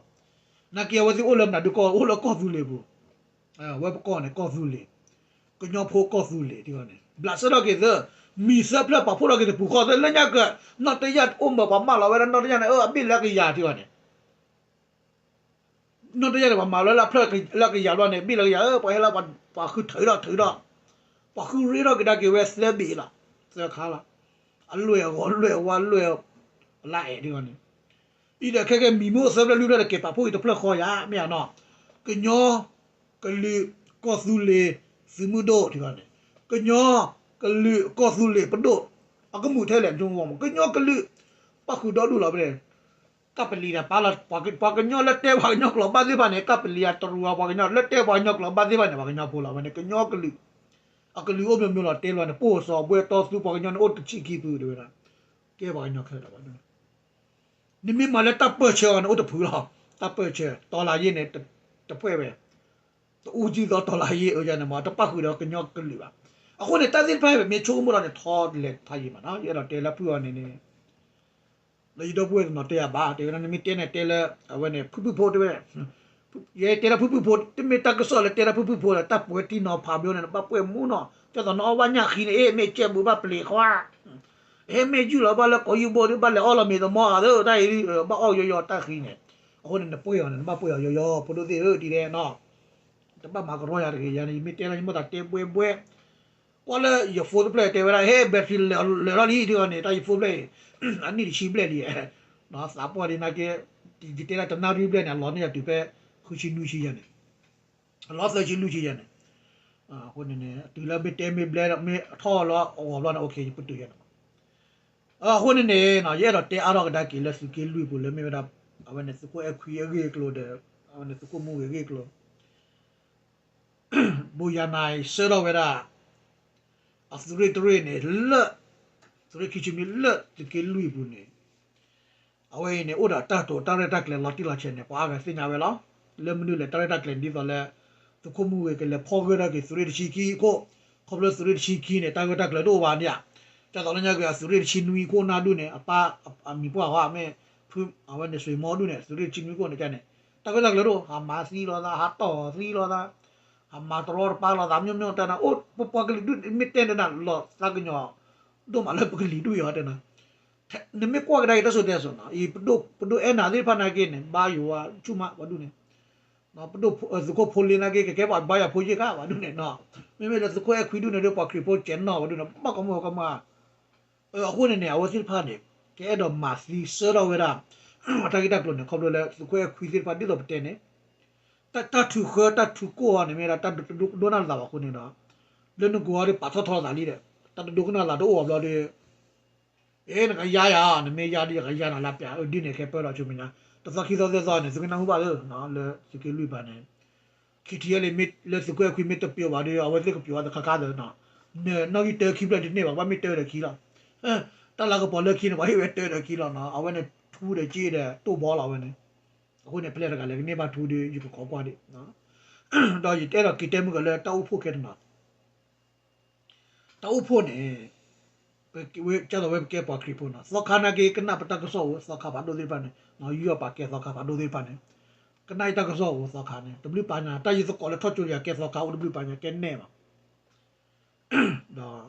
နာ်က့အဝဲသ့ၣ်အိၣ်လၢမနုၤဒုးကီၢ် အိၣ်လၢကီၢ်သူလ့ၤပူၤ, ဝဲပကီၢ်န့ၣ် ကီၢ်သူလ့ၤ, ကညီဖိကီၢ်သူလ့ၤ ထံဂီၢ်န့ၣ် ဘျးစဲထီၣ်က့ၤသၢ, မံၤသၢဖျၢၣ်ပာ်ဖှိၣ်ထီၣ်က့ၤတပူၤဃီသၢ လၢညါက နီၢ်တယၢ်အိၣ်မၢၤပှၤမၢလီၤဝဲဒၣ် နီၢ်တယၢ်န့ၣ် အဘ့ၣ်လၢကယၤ ထံဂီၢ်န့ၣ် နီၢ်တယၢ်န့ၣ် ပှၤမၤလၢလၢဖျၢၣ်လၢကယၤဘျီန့ၣ် ဘ့ၣ်လၢကယၤ ပှၤဟဲလၢ ပှၤဃုထၢထီၣ်ထၢထီၣ်, ပှၤဃုရ့ထီၣ်ကဒါက့ၤဝဲသၢဘ့ၣ်လီၤ, သၢခါလီၤ, အလွဲၢ်အဂီၤလွဲၢ်အဝါလွဲၢ်, လါအဲၣ်ထံဂီၢ်န့ၣ်, အံၤဒီးခဲကဲမံၤမ့ၢ်အိၣ်သၢဖျၢၣ်လွံၢ်ဖျၢၣ်ဒီးက့ၤပာ်ဖှိၣ်က့ၤတဖျၢၣ်ဃီယၤ မ့ၢ်ဧါနီၤ, ကညီ, ကလုာ်, ကီၢ်သူလ့ၤ, သုးမုၢ်ဒိၣ်ထံဂီၢ်န့ၣ်, ကညီ, ကလုာ်, ကီၢ်သူလ့ၤပဒိၣ်, အကမူၣ်ထဲလဲၣ် ကညီကလုာ်, ပၣ်ဃုာ်ဒီဒူၣ်လီၤဖဲန့ၣ် ကပလံၤတၢ်ပာ်လီၤ, ပှၤကညီလၢတဲပှၤကညီကျိာ်ဘၣ်သ့ၣ်တဖၣ်န့ၣ် ကပလံၤအတရူးအပှၤကညီ လၢတဲပှၤကညီကျိာ်ဘၣ်သ့ၣ်တဖၣ်န့ၣ် ပှၤကညီဖိလီၤဝဲန့ၣ် ကညီကလုာ်, အကလုာ်အိၣ်မ့ၢ်မ့ၢ်လီၤ တဲလီၤန့ၣ် ပိၢ်စီၤဘှဲတီသူ ပှၤကညီန့ၣ်အိၣ်တဆံခံဖုတဲဝဲဒၣ်, ကဲပှၤကညီခဲလၢာ်လီၤဘၣ်, နမ့ၢ်မၤလၢတၢ်ပၢၢ်ဆၢအီၤန့ၣ် အိၣ်တဖုလီၤ, တၢ်ပၢၢ်ဆၢ တီလၤယ့ၣ်န့ၣ်, တဖှဲၣ်ဝဲ တအူကံၢ်သီတီၤလၢယံၤအၢယၤန့ၣ်မး တပၣ်ဃုာ်ဒီးကညီကလုာ်ဘၣ်. အဃိန့ၣ် တၢ်သ့ၣ်တဖၣ်ပမ့ၢ်ဆိကမိၣ်ဒီးန့ၣ် ထီလဲၤထါယံၤမးနီၤ ယအဲၣ်ဒိးတဲလၢဖုၣ်အီၤန့ၣ်န့ၣ် လၢယဒီပုၢ်ဝဲၢ်တနီၤတဲယၤဘၣ် တဲဝဲဒၣ် နမ့ၢ်တဲန့ၣ်တဲလၢ အဝဲန့ၣ် ဖုၣ်ဖုၣ်ဖိတဲဝဲ ယတဲလၢဖုၣ်ဖုၣ်ဖိ တမ့ၢ်တၢ်ကစီၣ်လၢတဲလၢဖုၣ်ဖုၣ်ဖိလၢ တၢ်ပှဲၤထံနီၤဖးမ့ၢ်န့ၣ် နဘၣ်ပှဲၤမူနီၤ ကၠီသးနအီၣ်ဘၣ်ညၣ်ဃံန့ၣ် အ့ၣ် မ့ၢ်ကဲဘူးဘၣ်ပျ့ၤခွါ ဟဲမ့ၢ်ယုၢ်လီၤဘၣ်လၢကီၢ်ယူၢ်ဘိဒီး ဘၣ်လဲၤအီၣ်လီၤမ့ၤသမီအသး တၢ်အံၤ ဘၣ်အီၣ်ယီယီတၢ်ဃံန့ၣ် အဃိန့ၣ် နပှဲၤအီၤန့ၣ် နဘၣ်ပှဲၤအီၤယီယီ ဖိဒိၣ်သ့ၣ်ဧၢ ဒ်လဲၣ်နီၤ တဘၣ်မၤကရီယၤတဂ့ၤ ယၤန့ၣ် ယမ့ၢ်တဲလၢယမိၢ်သးတဲဘှဲဘှဲ ကွၢ်လၢယ phone တဖျၢၣ်တဲဝဲဒၣ် ဟဲ battery လၢာ်လီၤလံ ဒ်အံၤန့ၣ် တၢ်ယ phone ဖျၢၣ်အံၤ အနံၣ်တဆံဘျဲၣ်လံ သးပှၢ်ဒ်နာ်က့ ယတဲဒၣ်တနၣ်ရံၣ်ဘျဲၣ်န့ၣ် အလီၤန့ၢ်ယၤတုၤဖဲ ဃုဆံနွံဆံယၤန့ၣ် အလီၤသၢဆံလွံၢ်ဆံယၤန့ၣ် အဃိန့ၣ်န့ၣ် တုၤလၢမ့ၢ်တဲမ့ၢ်ဘျဲ မ့ၢ်ထီၣ်လီၤအဂီၤဘျီန့ၣ် okay ယပတုာ်ယၤန့ၣ် အဃိန့ၣ်န့ၣ် ယအဲၣ်ဒိးတဲအါထီၣ်ကဒါက့ၤလၢသုးက့လွံၢ်ပူၤလၢမ့ၢ်ဝဲဒၣ် အဝဲန့ၣ်သုးခိၣ်အဲၣ်ခွံအဂ့ၢ်အကျိၤဒီး အဝဲန့ၣ်သုးခိၣ်မူဂ့ၤအဂ့ၢ်အကျိၤ ဘိယၤနၤအံၤဆှၢထီၣ်ဝဲဒၣ် အသုးရ့ၣ်တရ့ၣ်န့ၣ် လၢ သုးရ့ၣ်ခံဆံမံလၢသုးက့လွံၢ်ပူၤန့ၣ် အဝဲအံၤန့ၣ် အိၣ်ဒီးတၢ်တိာ်တၢ်ရဲၣ်တၢ်ကျဲၤလီၤတံၢ်လီၤဆဲးန့ၣ် ပှၤအါဂၤသ့ၣ်ညါဝဲလီၤ. လၢမနုၤလဲၣ် တၢ်ရဲၣ်တၢ်ကျဲၤဒ်သိးလၢ သုးခိၣ်မူဂ့ၤကလဲၤဖီၣ်ဂၢၢ်ထီၣ်က့ၤသုးရ့ၣ်တဆံခံအခိၣ် ခီဖျိသုးရ့ၣ်တဆံခံန့ၣ် တၢ်ဂၢၢ်တၢ်ကျၢၤတအိၣ်ဘၣ်န့ၣ်ဧါ. ကၢ်သိးလၢညါက့ၤအသုးရ့ၣ်တဆံနွံအခိၣ်နၢ်ဒူၣ်န့ၣ် အပၢ်အမံၤပှၢ်ဃီမ့ၢ် ဖု အဝဲန့ၣ်စွ့ၤမီဒူၣ်န့ၣ် သုးရ့ၣ်တဆံနွံခိၣ်န့ၣ်န့ၣ် တၢ်ဂၢၢ်တၢ်ကျၢၤတအိၣ် ဟးမၤသံလီၤသး ဟးတီၢ်သံလီၤသး ဟးမၤတရီတပါလီၤသး မ့ၢ်မ့ၢ်တဲနၤ အိၣ်ပပှၤကလုာ်ဒူၣ်မ့ၢ်တဲနၤလီၤသးကညီၤ ဒိၣ်မးလၢပကလုာ်ဒူၣ်အံၤတဲနၤ နမ့ၢ်ကွၢ်ကဒါက့ၤတၢ်စိၤတဲစိၤနီၤ အံၤ ပဒိၣ်အဲၣ်နၤသ့ၣ်တဖၣ်နာ်က့န့ၣ် ဘါယွၤဆူၣ်မးပှၤဒူၣ်န့ၣ် သုးခိၣ်ဖိလ့နာ်က့ ကကဲပှၤဘါယွၤဖိယ့ၢ်ခါပှၤဒူၣ်န့ၣ်နီၤ မ့မ့ၢ်လၢသုးခိၣ်အဲၣ်ခွံဒူၣ်န့ၣ်ဒီး ပှၤခရံာ်ဖိကဲနီၣ်ပှၤဒူၣ်န့ၣ် ဘၣ်ကီမုၢ်ကီမး အဃိန့ၣ်န့ၣ် အဝဲသ့ၣ်တဖၣ်န့ၣ် ကအဲၣ်ဒိးမၤသံဆှၢထီၣ်ဝဲဒၣ် အတၢ်ဂ့ၢ်တၢ်ကျိၤန့ၣ် ခီဖျိလၢသုးခိၣ်အဲၣ်ခွံသ့ၣ်တဖၣ်ဒ်သိးပတဲန့ၣ် တၢ်ထုးဃၢတၢ်ထုးကိၢ်အီၤန့ၣ်မ့ၢ်ဒၣ်တၢ်တဒိကနၣ်လိာ်သးဘၣ်အဃိန့ၣ်ဒီး လၢနဂီၢ်အီၤဒီးပာ်ထီၣ်ထီလိာ်သးလံဒီး တၢ်တဒိကနၣ်လိာ်သးတအိၣ်အီၤဘျီဒီး အ့ နကယါယၤ နမ့ၢ်ယါဒီးယကယါနၤလၢပျၢ် အဒ်န့ၣ်ခဲပၢလီၤဆူမဲာ်ညါ တသီခံသီသၢသီန့ၣ် သုကနၢ်ဟူဘၣ်လၢ လၢသုးက့လွံၢ်ပၤန့ၣ် ခံထံၣ်လံ မ့ၢ်လၢသုးခိၣ်အဲၣ်ခွံမ့ၢ်တပျိာ်ဘၣ်ဒီး အဝဲသ့ၣ်ကပျိာ်ဝဲသခါခါသၢနီၤ နနီၣ်ဂံၢ်တၢခံဖျၢၣ်တန့ၢ်ဘၣ် ဘၣ်မ့ၢ်တၢဒီးခံလီၤ တၢ်လၤကပီၤလၢခံန့ၣ် ပှၤဟ့ၣ်ဝဲတၢဒီးခံလီၤနီၤ အဝဲန့ၣ်ထူဒီးက့ဒီးတိၢ်ဘီလီၤဝဲန့ၣ် အဃိန့ၣ် ဖဲလဲၣ်တဂၤလဲၣ်ကန့ၢ်ဘၣ်ထူဒီး ယကခိးကွၢ်ဒံး ဒီးယတအဲၣ်ဒိးက့ၤတဲမုၢ်ကလၢတၢ်အိၣ်ဖှိၣ်ခဲတနီၤ တၢ်အိၣ်ဖှိၣ်န့ၣ် ကၢ်သိးဝဲပကဲပှၤခရံာ်ဖိနီၤ သီခါနာ်က့ကနၣ်ပတၢ်ကစီၣ်ဧိၤ သီခါဖးဒိၣ်သ့ၣ်တဖၣ်န့ၣ် ယူးယီၣ်ပာ်ကဲသီခါဖးဒိၣ်သ့ၣ်တဖၣ်န့ၣ် ကနၣ်ယတၢ်ကစီၣ်ဧိၤသီခါန့ၣ် တဘျုးပာ်ညါ တၢ်ယသကိးလၢထီၣ်ကၠိယၤကဲသီခါအိၣ်တဘျုးပာ်ညါကဲနဲၣ်မး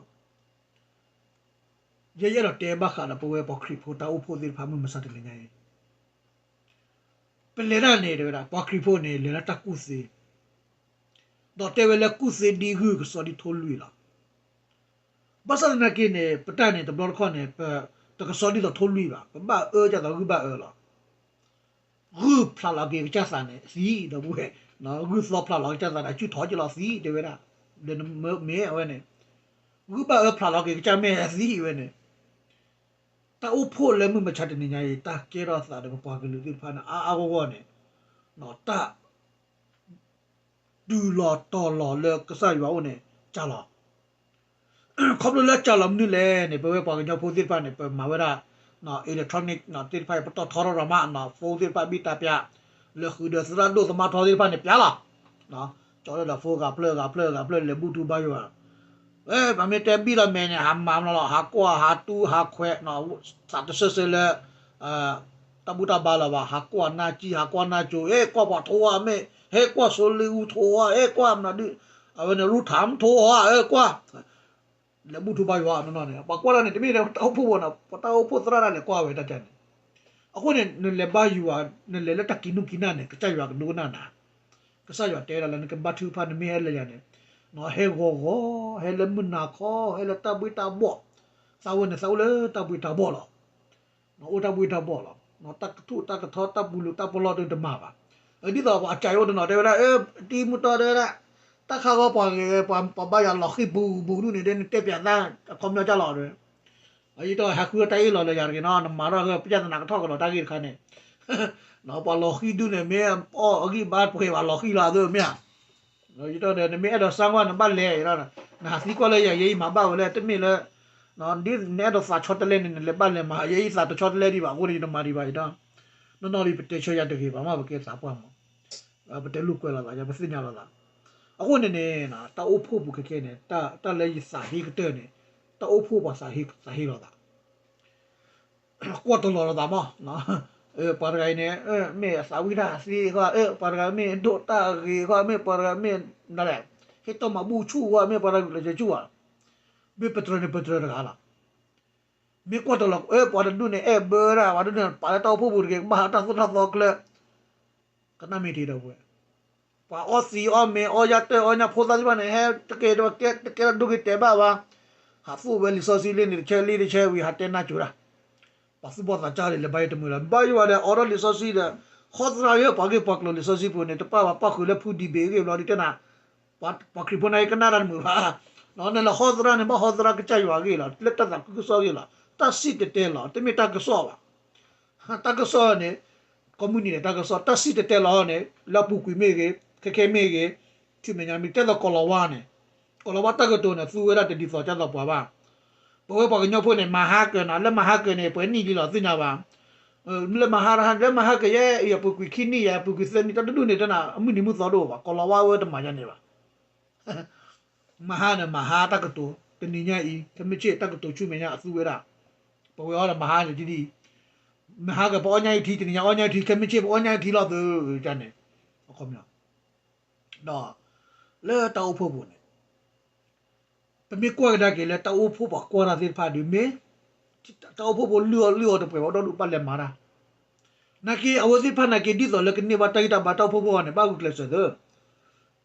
ဒီး ယဲယအဲၣ်ဒိးတဲဘၣ်ဃးဒီးပဝဲပှၤခရံာ်ဖိတၢ်အိၣ်ဖှိၣ်သ့ၣ်တဖၣ်မုၢ်မဆါတနံၤညါအံၤ ပလဲၤတၢ်န့ၣ်တဲဝဲဒၣ် ပှၤခရံာ်ဖိန့ၣ် လဲၤလၢတၢ်ကူၣ်သ့, ဒီးတဲဝဲလၢကူၣ်သ့ဒ်ဂုၢ်ကစီဒီးထိၣ်လွံၢ်လီၤ. ဘၣ်ဆၣ်သနာ်က့န့ၣ် ပတၢ်န့ၣ်တဘျီတခီၣ်န့ၣ် ပတကစီဒီးထိၣ်လွံၢ်ဘၣ်, ပဘၣ်အၢကသိးဂုၢ်ဘၣ်အၢလီၤ. ဂုၢ်ဖျးလီၤက့ၤကစၢ်သးန့ၣ်သံ, ဒီပုၢ်ဝဲၢ်, ဂုၢ်သီဖျးလီၤကစၢ်သးန့ၣ် အစုၣ်ထီၣ်က့ၤလီၤသံ တဲဝဲဒၣ်, ဒီးမ့ၢ်အဝဲန့ၣ် ဂုၢ်ဘၣ်အၢဖျးလီၤက့ၤကစၢ်မ့ၢ်အသံဝဲန့ၣ် တၢ်အိၣ်ဖှိၣ်လၢမုၢ်မဆါတနံၤညါအံၤ တၢ်ကဲထီၣ်သးဒီးပပှၤကလုာ်သ့ၣ်တဖၣ်န့ၣ် အါအါဂီၢ်ဂီၢ်န့ၣ် တၢ်ဒုးလီၤတီၤလီၤလၢကစၢ်ယွၤအအိၣ်န့ၣ် စှၤလီၤ. ခီဖျိလၢစှၤလီၤမနုၤလဲၣ်န့ၣ် ပဝဲပှၤကညီဖိသ့ၣ်တဖၣ်န့ၣ် ပမၤဝဲဒၣ် electronic သ့ၣ်တဖၣ်အံၤ ပတီၢ်ထီထီၣ်ရၤမး phone သ့ၣ်တဖၣ်ဘံၣ်တၢ်ပျး လၢဃုာ်ဒီးသရၣ်ဒိၣ်သမါထီသ့ၣ်တဖၣ်န့ၣ် ပျးလီၤ. ကၠီလၢဒီး phone ဂၤဖျၢၣ်ဂၤဖျၢၣ်ဂၤဖျၢၣ် လဲၤဘူၣ်ထူဘါယွၤ ပမ့ၢ်တဲဘံၣ်လီၤမဲာ်န့ၣ် ဟးမၤမနီၤလီၤ, ဟးကွၢ် ဟးတူၢ် ဟးခွဲး, သးတဆၢဆၢလၢ တၢ်ဘူၣ်တၢ်ဘါလၢၤဘၣ်, ဟးကွၢ်နၢ်ကံၢ် ဟးကွၢ်နၢ်ကၠိ, ဟဲကွၢ်ပှၤထိဝါမ့ၢ်, ဟဲကွၢ်စိလ့အူထိဝါ, ဟဲကွၢ်မနုၤဒုး, အဝဲန့ၣ် ရူထၣ်ထိဝါ, ဟဲကွၢ် လဲၤဘူၣ်ထူဘါယွၤနီၢ်နီၢ်န့ၣ် ပှၤကွၢ်ဒၣ်န့ၣ် တမ့ၢ်ထဲတၢ်အိၣ်ဖှိၣ်ဘၣ်နီၤ, ပတၢ်အိၣ်ဖှိၣ်သရၣ်ဒၣ်လဲာ်ကွၢ်ဝဲတၢ်န့ၣ်, အဃိန့ၣ် နလဲၤဘါယွၤ နလဲၤလၢတၢ်ကံၢ်နူၢ်ကံၢ်နၢ်န့ၣ် ကစၢ်ယွၤကဒိကနၣ်နၤ ကစၢ်ယွၤတဲဒၣ်လၢနကဘါထုကဖၣ် နမ့ၢ်ဟဲလၢယၤန့ၣ်, ဟဲဂီၤဂီၤ, ဟဲလၢမုၢ်နၤခီ, ဟဲလၢတၢ်ဘှ့ၣ်တၢ်ဘှီၣ်, သးဝဲန့ၣ် သးအိၣ်လၢတၢ်ဘှ့ၣ်တၢ်ဘှီၣ်လီၤ. အိၣ်တၢ်ဘှ့ၣ်တၢ်ဘှီၣ်လီၤ. တၢ်ကထူၣ်တၢ်ကထီ တၢ်ပူၤလူၤတၢ်ပလီၢ်တမၤဘၣ်. ဒ်သိးပှၤအကၢ်အိၣ်တနီၤတဲဝဲဒၣ်, တံၤမုၢ်တီတဲဝဲဒၣ်, တၢ်ခါဂီၤပှၤဂ့ၤ ပှၤဘါယွၤလီၤဃံၤဘူးဘူးဒူၣ်န့ၣ် တဲနတဲပၠးသးအခီပညီကၢ်လီၤ. ယတဟဲဃုတၢ်အ့ၣ်လိာ်လၢယၤတဂ့ၤနီၤ, နမၤထီၣ် ပျၢ်သနာ်ကထီၣ်ကဒီးတၢ်ဂ့ၢ်တခါန့ၣ်, ပှၤလီၤဃံၤဒူၣ်န့ၣ် မ့ၢ်အီၣ်အဂံၢ်ဘါပှဲၤဘၣ်လီၤဃံၤလီၤအသးမ့ၢ်ဧါ. ယတဒီး နမ့ၢ်အဲၣ်ဒိးစၢ်ကွၢ် နဘၣ်လဲၤ, နဟးသံကွၢ်လၢယၤ ယဲအံၤမၤဘၣ်ဝဲလၢ တမ့ၢ်လၢ ဒ်နအဲၣ်ဒိးသးဆီတလဲန့ၣ် နလဲၤဘၣ်လဲၤမၤ, ယဲအံၤသးတဆီတလဲဒံးဘၣ်အဃိန့ၣ် ယတမၤဒံးဘၣ်ယတ, နီၢ်နီၢ်ဒံး ပတဲဆၢယၤတဂ့ၤဘၣ်မး ပကဲသးပှၢ်မး, ပတဲလိာ်ကွဲလိာ်သး ယပသ့ၣ်ညါလိာ်သး အဃိန့ၣ်န့ၣ် တၢ်အိၣ်ဖှိၣ်ပူၤခဲခဲန့ၣ် တၢ်လၢယသးဟ့ကတၢၢ်န့ၣ် တၢ်အိၣ်ဖှိၣ်ပှၤသးဟ့လိာ်သး ကွၢ်တလီၤလိာ်သးမး, ပှၤတဂၤအံၤန့ၣ် မ့ၢ်အသးဝံၣ်တၢ်သ့ဃီ, ပှၤတဂၤမ့ၢ်ဒိၣ်တၢ်ဂ့ၤဃီ, မ့ၢ်ပှၤတဂၤမ့ၢ် ဟ့ၣ်တၢ်မၤဘူၣ်ဆူၣ်ဃီ, မ့ၢ်ပှၤတဂၤဂုာ်ကျဲးစၢးဆူၣ်ဃီ, မ့ၢ်ပတြၢၤန့ၣ်ပတြၢၤတဂၤလီၤ. မ့ၢ်ကွၢ်တလီၤ ပှၤတဒူၣ်န့ၣ် အဲၣ်ဘၢတၢ်, ပှၤတဒူၣ်န့ၣ် ပာ်လၢတၢ်အိၣ်ဖှိၣ်ပူၤတဂ့ၤ ကဘၣ်ဟးတၢ်သိၣ်တၢ်သီကျၢၤ ကနၣ်မ့ၢ်တ့ၢ်ဒီးဝဲ, ပှၤအီသံးအီမ့ၤအီယၢ်တၢၢ်အီညၣ်ဖိသၣ်သ့ၣ်တဖၣ်န့ၣ် ဟဲတကဲတကဲတၢ်ဒိဂ့ၤတဲာ်ဘၣ်ဘၣ်, ဟးသိၣ်ဝဲလံာ်စီဆှံလံန့ၣ် တဆၢလံတဆၢဝံၤ ဟးတဲနၢ်ကၠိတၢ်, ပှၤသူၣ်ဘီၣ်သးစၢ်ဒ်လဲၣ် ဘၣ်ယတမုာ်လီၤ, ဘၣ်ယိၣ်ဝဲဒီး အိးထီၣ်လံာ်စီဆှံဒီး ဟီသရၣ်ဂ့ၢ်ပှၤဂ့ၢ်ပှၤကျိၤလံာ်စီဆှံပူၤန့ၣ် တပာ်ဘၣ်ပာ်ဃုာ်လၢဖုဒံဘ့ၣ်အဂ့ၢ်ဘျီဒ်တဲနၤ, ပှၤခရံာ်ဖိန့ၣ်ကနၣ်တၢ်တမုာ်ဘၣ်, နလဲၤဟီသရၣ်န့ၣ် ဘၣ်ဟီသရၣ်ကစၢ်ယွၤအဂ့ၢ်လီၤ, လၢတၢ်သးခုကစီၣ်အဂ့ၢ်လီၤ, တၢ်စံၣ်တဲၤတဲလီၤ, တမ့ၢ်တၢ်ကစီၣ်ဘၣ် တၢ်ကစီၣ်န့ၣ် ကိးမုၢ်နံၤန့ၣ် တၢ်ကစီၣ် တၢ်စံၣ်တဲၤတဲလီၤန့ၣ် လၢအပူၤကွံာ်မ့ၢ်ဂ့ၤ, ခဲခဲမ့ၢ်ဂ့ၤ, ဆူမဲာ်ညါမ့ၢ် ကဲသိးကီၢ်လီၤဝါန့ၣ်, ကီၢ်လီၤဝါတၢ်ကတိၤန့ၣ် သူဝဲဒၣ်တဒ်သိးကဲသိးပှၤဘၣ်. ပဝဲပှၤကညီဖိန့ၣ် မၤဟါကၢၤနၤ လၢမၤဟါကၢၤန့ၣ် ပှဲၤနံၣ်လံလီၤ သ့ၣ်ညါဘၣ်. လၢမၤဟါ လၢမၤဟါကၢၤယဲ အံၤအပူၤကွံာ်ခံနံၣ် ယဲအပူၤကွံာ်သၢနံၣ် တၢ်တဒူၣ်န့ၣ် တၢ်နၤအမုၢ်နံၤမုၢ်သီတအိၣ်ဘၣ်, ကီၢ်လီၤဝါဝဲတမၤယါန့ၣ်ဘၣ်. မၤဟါန့ၣ် မၤဟါတၢ်ကတိၤ တနံၤညါအံၤ ခဲမုၢ်ဆ့ၣ်တၢ်ကတိၤဆူမဲာ်ညါအသူဝဲဒၣ်, ပဝဲအီၤဒီးမၤဟါန့ၣ်ဒ်, မၤဟါကၢၤပအီၣ်ညၣ်အံၤထံ တနံၤညါအီၣ်ညၣ်အံၤထံ ခဲမုၢ်ဆ့ၣ်ပအီၣ်ညၣ်အံၤထံလီၤသၢန့ၣ်, အခီပညီ, ဒီး, လၢတၢ်အိၣ်ဖှိၣ်ပူၤန့ၣ် ပမ့ၢ်ကွၢ်ကဒါက့ၤလၢတၢ်အိၣ်ဖှိၣ်ပှၤကွၢ်တၢ်သ့ၣ်တဖၣ်ဒုးမ့ၢ်, တၢ်အိၣ်ဖှိၣ်ဖိလုၢ်အီၣ်လုၢ်အီတပှဲၤဘၣ်ဒီဒူၣ်ဘၣ်လဲၤမၤတၢ်, နာ်က့အဝဲသ့ၣ်တဖၣ်နာ်က့ဒ်သိးလၢကန့ၢ်ဘၣ်တၢ်ဂံၢ်တၢ်ဘါတၢ်အိၣ်ဖှိၣ်ဖိအီၤန့ၣ် ဘၣ်ဂုာ်ကျဲးစၢးသၢ,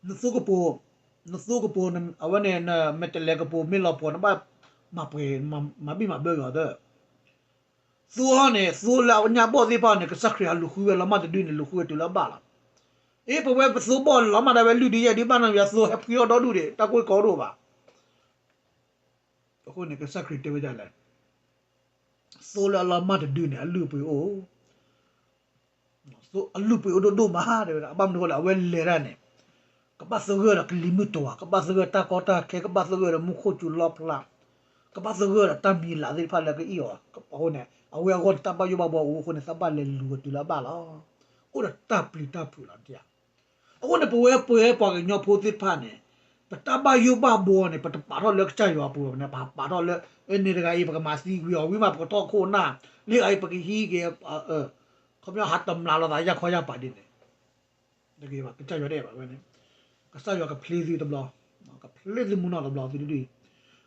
နသိကပိၤ, နသိကပိၤ, အဝဲန့ၣ် နမဲာ်တဲးလဲးကပိၤမ့ၢ်လီၤပှီၤ နဘၣ်မၤပှဲၤ, မၤဘံၣ်မၤဘၢက့ၤအီၤသၢ သိအီၤန့ၣ် သိလၢအညၣ်ဘီၣ်သ့ၣ်တဖၣ်န့ၣ် ကစၢ်ခရံာ်ဟးလူၤဃုဝဲလီၤမၢ်တဒုန့ၣ် လူၤဃုဝဲတုၤလၢအဘၣ်လီၤ. အ့ ပဝဲပသိဘီၣ်လီၤမၢ်ဒၣ်ဝဲ လုၢ်ဒုးယဲၢ်ဒုးဘၣ်နီၤ ယသိဟဲဖှံထီၣ်ဒီဒူၣ်ဒံး တၢ်ကိၢ်ကီဒိၣ်ဘၣ်. အဃိန့ၣ် ကစၢ်ခရံာ်တဲဝဲဒ်လဲၣ်, သိလၢအလီၤမၢ်တဒုန့ၣ် အလုၢ်အပှ့ၤအိၣ် အလုၢ်အပှ့ၤအိၣ်ဒိၣ်ဒိၣ်မး တဲဝဲဒၣ်. ဘၣ်မနုၤအဃိလဲၣ် အဝဲလဲၤတၢ်န့ၣ် ကဘၣ်သဂၢၢ်ဒီးကလံၤမုၢ်တွၤ, ကဘၣ်သဂၢၢ်တၢ်ကီတၢ်ခဲ, ကဘၣ်သဂၢၢ်ဒီးမူခိၣ်စူၤလီဖျး, ကဘၣ်သဂၢၢ်ဒီးတၢ်မံၤလၢ်သ့ၣ်တဖၣ်လၢကအံၣ်အီၤအဃိန့ၣ် အဝဲအဂီၢ်န့ၣ် တၢ်ဘၣ်ယိၣ်ဘၣ်ဘှီအိၣ်အဃိန့ၣ် သးဘၣ်လဲၤလူၤဝဲတုၤလၢအဘၣ်လီၤ. အိၣ်ဒီးတၢ်ပျံၤတၢ်ဖုးလီၤ. အဃိန့ၣ် ပဝဲပဝဲပှၤကညီဖိသ့ၣ်တဖၣ်န့ၣ် ပတၢ်ဘၣ်ယိၣ်ဘၣ်ဘှီန့ၣ် ပတပာ်ထီၣ်လၢကစၢ်ယွၤအပူၤဘၣ်န့ၣ် ပပာ်ထီၣ်လၢ န့ၣ်တဂၤအံၤ ပကမၤသံကွံာ်အီၤ ဝံၤမး ပကထီၣ်ခိၣ်နၢ် လၢဂၤအံၤ ပကဟံးက့ၤ ခီပညီဟးတမျာ်လိာ်သးယၢ်ခီယၢ်ပၤဒ်န့ၣ် ကစၢ်ယွၤတအဲၣ်ဘၣ်ဝဲန့ၣ် ကစၢ်ယွၤကဖျ့သုတဘျီ, ကဖျ့သုမုၢ်နီၢ်တဘျီသုဒုဒု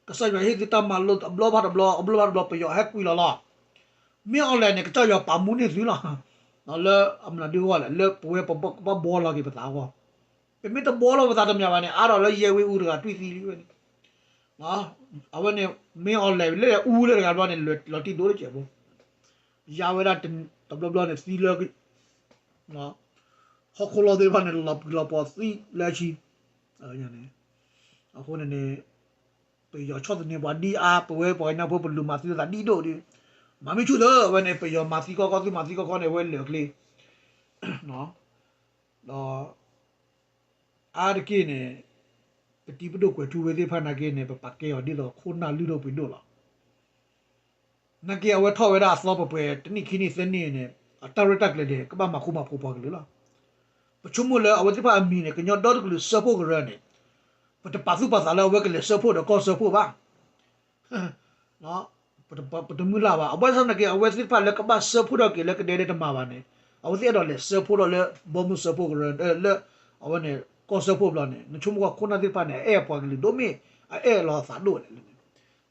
ကစၢ်ယွၤဟ့ၣ်သုတၢ်မၤလိအဘျီဘၣ်တဘျီ အဘျီဘၣ်တဘျီ ပယီၤဟဲကွံာ်လီၤလီၤ. မ့ၢ်အီၤလဲၣ်န့ၣ် ကစၢ်ယွၤပာ်မူန့ၢ်သုလီၤ. လၢအမနုၤဒုဂီၢ်လဲၣ် လၢပဝဲပဘၣ်ဘှီလီၤက့ၤပသးအဂီၢ် ပမ့ၢ်တဘှီလီၤပသးတမံၤဘၣ်န့ၣ် အါထီၣ်လၢယဲၢ်ဝ့ၢ်အူတဂၤတွံၢ်သံလံဝဲန့ၣ် အဝဲန့ၣ် မ့ၢ်အီၤလဲၣ်လၢအူလၢတဂၤဘျီန့ၣ် လီၤတံၢ်ဒိၣ်လၢကဲးဖိ ယါဝဲဒၣ်တဘျီဘျီန့ၣ် သံလၢ ဟီၣ်ခိၣ်လီၢ်သ့ၣ်တဖၣ်န့ၣ် လီၤပှီၤသံလၢအဆံ အဃိန့ၣ်န့ၣ် ပယီၤဆီၣ်သနံးပှၤဒ်အါ ပဝဲပှၤကညီဖိပလူၤမၤသံလိာ်သးဒ်ဒိၣ်ဒ် မၤမ့ၢ်ဆူၣ်သၢ အဝဲန့ၣ် ပယီၤမၤသံကီကီ သုမၤသံကီကီန့ၣ် အဝဲလၢာ်ချ့ ဒီး အါတက့ၢ်န့ၣ် ပတံၤပဒိၣ်ကွဲးထူဝဲသ့ၣ်တဖၣ်နာ်က့န့ၣ် ပပာ်ကဲအီၤဒ်သိးခိၣ်နၢ်လုၢ်ဒိၣ်ပှ့ၤဒိၣ်လီၤ. နာ်က့အဝဲထီၣ်ဝဲဒၣ်အသီပှဲၤပှဲၤ တနံၣ်ခံနံၣ်သၢနံၣ်န့ၣ် အတၢ်ရဲၣ်တၢ်ကျဲၤန့ၣ် ကဘၣ်မၤဃူမၤဖိးပှၤကလုာ်လီၤ. ပဆိကမိၣ်လၢအဝဲသ့ၣ်တဖၣ်အမံၤန့ၣ် ကညီဒီတကလုာ်စၢဖှိၣ်ကရၢန့ၣ် ပတပာ်သူၣ်ပာ်သးလၢအဝဲကလဲၤစၢဖှိၣ်ဒီးကီၢ်စၢဖှိၣ်ဘၣ် ပတမုၢ်လၢ်ဘၣ်. အဘၣ်ဆၣ်သနာ်က့ အဝဲသ့ၣ်တဖၣ်လၢကဘၣ်စၢဖှိၣ်ထီၣ်က့ၤလၢကဒဲဒဲတမၤဘၣ်န့ၣ် အဝဲသ့ၣ်အဲၣ်ဒိးလဲၤစၢဖှိၣ်ထီၣ်လၢ ဘီမုၢ်စၢဖှိၣ်ကရၢ လၢ အဝဲန့ၣ်ကီၢ်စၢဖှိၣ်ဘျီန့ၣ် နဆိကမိၣ်ခိၣ်နၢ်သ့ၣ်တဖၣ်န့ၣ် အအဲၣ်ပှၤကလုာ်ဒိၣ်မ့ၢ် အအဲၣ်လီၤသးဒိၣ်လဲၣ်န့ၣ်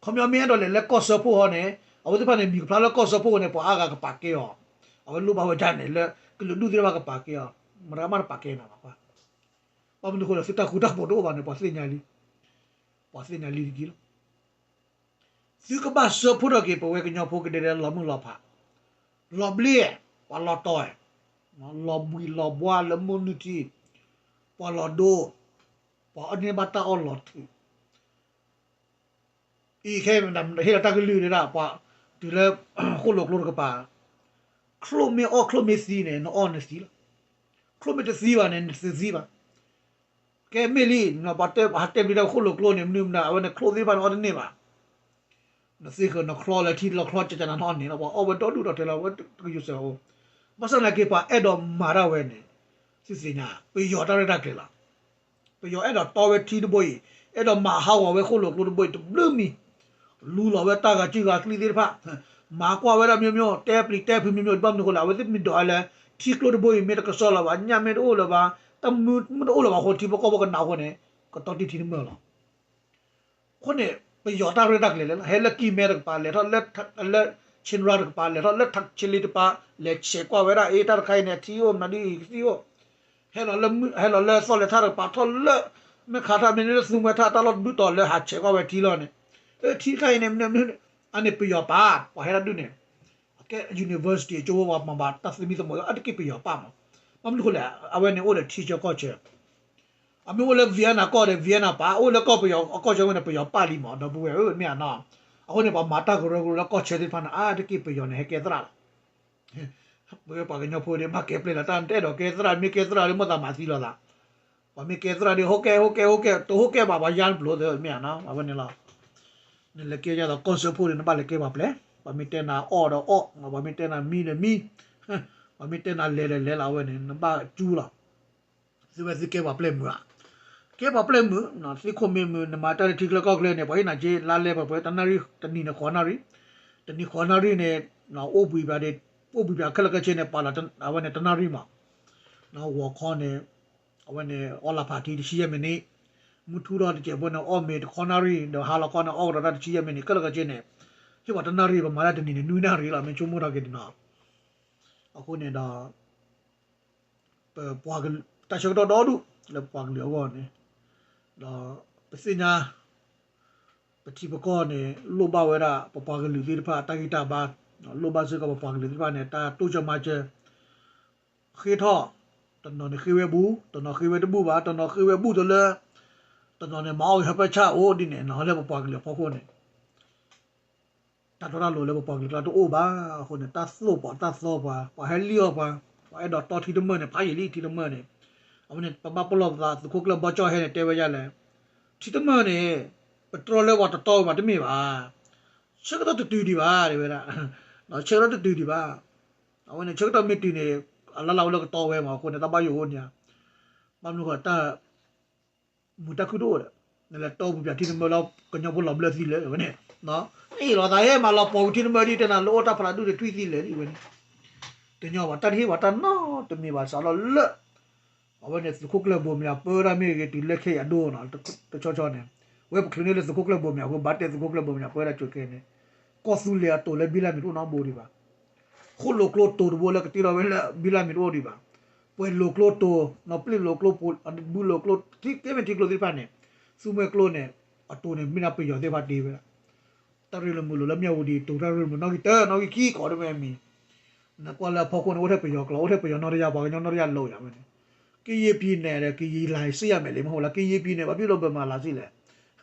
ခီပညီမ့ၢ်အဲၣ်ဒိးလဲၤလၢကီၢ်စၢဖှိၣ်ဟီန့ၣ် အဝဲသ့ၣ်တဖၣ်န့ၣ် မံၤကဖျါလၢကီၢ်စၢဖှိၣ်န့ၣ် ပှၤအါဂၤကပာ်ကဲအီၤ အဝဲလိၣ်ဘၣ်ဝဲဒၣ်န့ၣ်လၢ ကလုာ်ဒူၣ်သ့ၣ်တဖၣ်ကပာ်ကဲအီၤ မတၤမးတပာ်ကဲနၤဘၣ်ကွၢ် ဘၣ်မနုၤအဃိလဲၣ် သုတၢ်ဃူတၢ်ဖိးတအိၣ်ဘၣ်န့ၣ် ပှၤသ့ၣ်ညါလံ ပှၤသ့ၣ်ညါလံတက့ၢ်လီၤ. သုကဘၣ်စၢဖှိၣ်ထီၣ်က့ၤ ပဝဲကညီဖိကဒဲဒဲလီၤမုၢ်လီၤဖး လီၤဘျ့ ပှၤလီၤတီၤ လီၤဘှံးလီၤဘှါလၢမိၢ်နုၢ်ထံ ပှၤလီၤဒိ ပှၤအီၣ်န့ၢ်ဘၣ်တၢ်အီၣ်လီၤထုး အံၤခဲမ့ၢ်ဟ့ၣ်လီၤတၢ်ကလုၢ်ဒၣ် ပှၤတုၤလၢ ဃိၣ်လိာ်ကျိတကပၤ ချိၣ်မ့ၢ်အီၣ် ချိၣ်မ့ၢ်သံန့ၣ် နအီၣ်နသံလီၤ. ချိၣ်မ့ၢ်တသံဘၣ်န့ၣ် နတသံဘၣ်. ကဲမ့ၢ်လံ ပှၤဟးတဲပျံၤတၢ်ဃိၣ်လိာ်ကျိန့ၣ် မနုၤမနုၤ အဝဲန့ၣ်ချိၣ်သ့ၣ်တဖၣ်န့ၣ်အီၣ်တန့ၢ်ဘၣ်. နသ့ဃၢၤနချီလၢထံလီၤချီကကနၤနီၣ်န့ၣ်လီၤ ပှၤအီၣ်ဝဲဒီဒူၣ်ဒီထၢလီၤ ဝဲတကယိၤစဲးအိၣ်. ဘၣ်ဆၣ်သနာ်က့ ပှၤအဲၣ်ဒိးမၤတၢ်ဝဲန့ၣ် သုသ့ၣ်ညါ ပယီၤတၢ်ရဲၣ်တၢ်ကျဲၤလီၤ. ပယီၤအဲၣ်ဒိးတီဝဲထံတဘိအံၤ, အဲၣ်ဒိးမၤဟးဂီၤဝဲဃိၣ်လိာ်ကျိတဘိအံၤ တဘျုးမံၤ, လူလီၤဝဲတၢ်ဂၤစုဂၤကျံသ့ၣ်တဖၣ်, မၤကွၢ်ဝဲဒၣ် မျိုးမျိုး, တဲပျံၤတဲဖုး မျိုးမျိုး, ဘၣ်မနုၤအဃိလဲၣ်, အဝဲသ့ၣ်မ့ၢ်ဒိးလၢ ထံကျိတဘိအံၤ မ့ၢ်တကဆှီလၢၤဘၣ်, ညၣ်မ့ၢ်တအိၣ်လၢၤဘၣ်, တၢ်မနုၤမ့ၢ်တအိၣ်လၢၤဘၣ်အဃိ ထံဖိကီၢ်ဖိကနးအဃိန့ၣ် ကတီတံၢ်ထံတမၢၢ်လီၤ. အဃိန့ၣ် ပယီၤတၢ်ရဲၣ်တၢ်ကျဲၤလဲၣ်, ဟဲလၢကံၢ်မဲတကပၤ လဲၤထီၣ်လၢ လၢ Chin Rail တကပၤ လဲၤထီၣ်လၢ Thakkale တပၤ လဲၤဆဲးကွၢ်ဝဲဒၣ် အ့ တၢ်တခါအံၤန့ၣ် အထံအိၣ်မနုၤဒ်အံၤ ကသံၣ်အိၣ်, ဟဲလီၤလၢ ဟဲလီၤလၢသီၣ်လဲၤထၣ်တကပၤ ထီၣ်လၢ မဲၢ်ခးထၣ် မ့ၢ်လၢသူမှဲထၣ် တၢ်လီၢ်တဒူၣ်တီၤလၢဟးဆဲးကွၢ်ဝဲထံလီၤန့ၣ်, အထံတခါအံၤန့ၣ် မနုၤမနုၤန့ၣ် အန့ၣ်ပယီၤပာ် ပှၤဟဲတၢ်ဒုးန့ၣ် အကဲ university အကၠိဖိပှၤမၤဘၣ်တၢ်သမံသမိး အတက့ၢ်ပယီၤပာ်မး, ဘၣ်မနုၤအဃိလဲၣ်, အဝဲန့ၣ်အိၣ်ဒီးထံဆၢကီၢ်ဆၢ အမ့ၢ်အိၣ်လၢ Vietnam ကီၢ်ဒီး Vietnam ပာ်, အိၣ်လၢကီၢ်ပယီၤအကီၢ်ဆၢဝဲန့ၣ် ပယီၤပာ်လံမး ဒီပုၢ်ဝဲၢ်ဧၢ မ့ၢ်ဧါနီၤ, အဃိန့ၣ် ပှၤမၤတၢ်ကရၢကရိလၢကီၢ်ဆၢသ့ၣ်တဖၣ်န့ၣ် အါတက့ၢ်ပယီၤန့ၣ် ဟဲကဲသရၣ်လီၤ. ပဝဲပှၤကညီဖိဒီး မ့ၢ်ကဲပျဲလီၤတၢ် တအဲၣ်ဒိးကဲသရၣ်, မ့ၢ်ကဲသရၣ်ဒီး မိၣ်သးမၤသံလီၤသး, ပှၤမ့ၢ်ကဲသရၣ်ဒီး ဟိကဲ ဟိကဲ ဟိကဲ, တဟိကဲဘၣ် ပှၤယါနပျိသ့ၣ် မ့ၢ်ဧါနီၤ, အဝဲန့ၣ်လီၤ. နလဲၤကဲယါဒီးကီၢ်စၢဖှိၣ်ဒီး နဘၣ်လဲၤကဲပှၤပျဲၢ်, ပှၤမ့ၢ်တဲနၤအီၣ်ဒီးအီၣ်, ပှၤမ့ၢ်တဲနၤမံဒီးမံ, ပှၤမ့ၢ်တဲနၤလဲၤဒီးလဲၤလီၤ အဝဲန့ၣ် နဘၣ်ကၠူလီၤ. သုဝဲသုကဲပှၤပျဲၢ်မုာ်ဧါ, ကဲပှၤပျဲၢ်မုာ်, သ့ၣ်ခိၣ်မ့ၢ်မုာ်, နမၤတၢ်လၢထံချၢကီၢ်ချၢန့ၣ် ပှၤဟ့ၣ်နၤက့ လါလဲပှဲၤပှဲၤ တနၣ်ရံၣ်, တနံၤန့ၣ်ဃိးနၣ်ရံၣ်, တနံၤဃိးနၣ်ရံၣ်န့ၣ် အိၣ်ဘှံးဘၣ်ဒီး, အိၣ်ဘှံးဘၣ်ခဲလၢာ်ခဲဆ့န့ၣ် ပာ်လီၤအဝဲန့ၣ်တနၣ်ရံၣ်မး, ဂီၤခီန့ၣ် အဝဲန့ၣ် အီလၢဖးထံတဆံယဲၢ်မံးနံး, မုၢ်ထူၣ်ထီၣ်တစဲးဖိန့ၣ် အီၣ်မ့ၤတခီနၣ်ရံၣ်, ဒီးဟါလီၤခီန့ၣ် အီၣ်ကဒီးတၢ်တဆံယဲၢ်မံးနံး, ခဲလၢာ်ခဲဆ့န့ၣ် ဟ့ၣ်ပှၤတနၣ်ရံၣ် ပမၤတၢ်တနံၤန့ၣ် နွံနၣ်ရံၣ်လီၤ, မ့ၢ်ဆိကမိၣ်ထီၣ်က့ၤဒ်နီၤ. အဃိန့ၣ်ဒီး ပပှၤကလုာ် တၢ်ဆၢကတီၢ်ဒီဒူၣ်လၢပပှၤကလုာ်အဂီၢ်န့ၣ်, ဒီးပသ့ၣ်ညါ ပထံပကီၢ်န့ၣ် လိၣ်ဘၣ်ဝဲဒၣ် ပပှၤကလုာ်သ့ၣ်တဖၣ် တၢ်ဂံၢ်တၢ်ဘါ, လိၣ်ဘၣ်စ့ၢ်ကီးပပှၤကလုာ်သ့ၣ်တဖၣ်န့ၣ် တၢ်တိစၢၤမၤစၢၤ ဃ့ထီၣ်, တနီၤန့ၣ်ဃ့ဝဲဘူး, တနီၤဃ့ဝဲတဘူးဘၣ်, တနီၤဃ့ဝဲဘူးတလၢ, တနီၤန့ၣ် မၤအီၣ်ဂ့ၤဟၢဖၢဆၣ်အိၣ်ဒ်န့ၣ်နီၤ, လၢပပှၤကလုာ်အဖီခိၣ်န့ၣ် တၢ်တီတၢ်လိၤလၢပပှၤကလုာ်ကျါတအိၣ်ဘၣ်အဃိန့ၣ် တၢ်သိၣ်ပှၤတၢ်သီပှၤ, ပှၤဟဲလံၣ်အီၣ်ပှၤ, ပှၤအဲၣ်ဒိးတီထံတမၢၢ်န့ၣ် ဖးယံာ်လံထံတမၢၢ်န့ၣ်, အဝဲန့ၣ် ပဘၣ်ပလီၢ်ပသး သုးခိၣ်ကျၢၢ်ဘီကၠီၣ်ဟဲန့ၣ် တဲဝဲဒ်လဲၣ်, ထံတမၢၢ်န့ၣ် ပတြီလၢပှၤတတီဝဲမးတမ့ၢ်ဘၣ်, ဆၢကတီၢ်တတုၤဒံးဘၣ် တဲဝဲဒၣ်, ဆၢကတီၢ်တတုၤဒံးဘၣ်, အဝဲန့ၣ် ဆၢကတီၢ်မ့ၢ်တုၤန့ၣ် အလၢ်လၢ်အိၣ်လၢကတီဝဲမးအဃိန့ၣ် တၢ်ဘၣ်ယိၣ်အိၣ်န့ၣ်ဧါ, ဘၣ်မနုၤဃိတၢ် မုာ်တၢ်ခုၣ်တအိၣ်ဒီး နလဲၤတီပူၤပၠးထံတမၢၢ်လၢ ကညီဖိလီၤဘျၢသံလၢာ်ဝဲန့ၣ်, အ့ၣ်လိာ်သးဟဲမးလီၤပှီၢ်ကွံာ်ထံတမၢၢ်ဒ်တဲနၤလၢအိၣ်တၢ်ဖးဒူၣ်ဒီးထွံၣ်သံလၢာ်ဒ်ဝဲန့ၣ်, တညီဘၣ် တၢ်တဟ့ၣ်ဘၣ်တၢ်နီတမံၤဘၣ် စးထီၣ်လၢ အဝဲန့ၣ် သုးခိၣ်ကျၢၢ်ဘိမၠးပၢဝဲဒၣ်မ့ၢ်ဂ့ၤ တုၤလၢခဲအံၤအဒိနီၤ, တဆီဆီန့ၣ် ဝဲပချုးန့ၢ်လၢသုးခိၣ်ကျၢၢ်ဘိမၠးအဃိ ဘၣ်တဲသုးခိၣ်ကျၢၢ်ဘိမၠးပၢဝဲဒၣ် ကၠိၤကဲန့ၣ်, ကီၢ်သူလ့ၤအတိၤလၢဘံလၢ်မံၤတအိၣ်နီတဘိဒံးဘၣ် ဃိၣ်လိာ်ကျိတိၤတဘိလၢကတ့ထီၣ်ဝဲလၢဘံလၢ်မံၤတအိၣ်ဒံးဘၣ်, ပှဲၤလိာ်ကျိတိၤ, နီၢ်ပျံၢ်လိာ်ကျိ, ဘုလိာ်ကျိ, ထံကဲမ့ၢ်ထံကျိသ့ၣ်တဖၣ်န့ၣ်, သူမှဲကျိန့ၣ်, အတိၤန့ၣ် မ့ၢ်ဒၣ်ပယီၤသ့ၣ်တဖၣ်တ့ဝဲဒၣ်, တၢ်ရ့လိာ်မုာ်လိာ်လၢမၠၣ်ဝတံၤ တိၤတၢ်ရ့လိာ်မုာ်နီၣ်ဂံၢ်တၢ နီၣ်ဂံၢ်ခံ ကိးဒ်မ့ၢ်မံၤ, နကွၢ်လၢအဖီခိၣ်န့ၣ် အိၣ်ထဲပယီၤကျိာ် အိၣ်ထဲပယီၤနီၢ်တယၢ် ပှၤကညီနီၢ်တယၢ်လိာ်ယၤဝဲန့ၣ်, ကယ့ၤပံၤနဲၣ်ဒီး ကယံၤလၤစ့ၢ်ယၤမဲာ်လံ မ့ၢ်ဟိလၢ ကယံၤပံၤနဲၣ် ဘၣ်ဖံးလိာ်ဘၢမၤလၤစ့ၢ်လဲၣ်,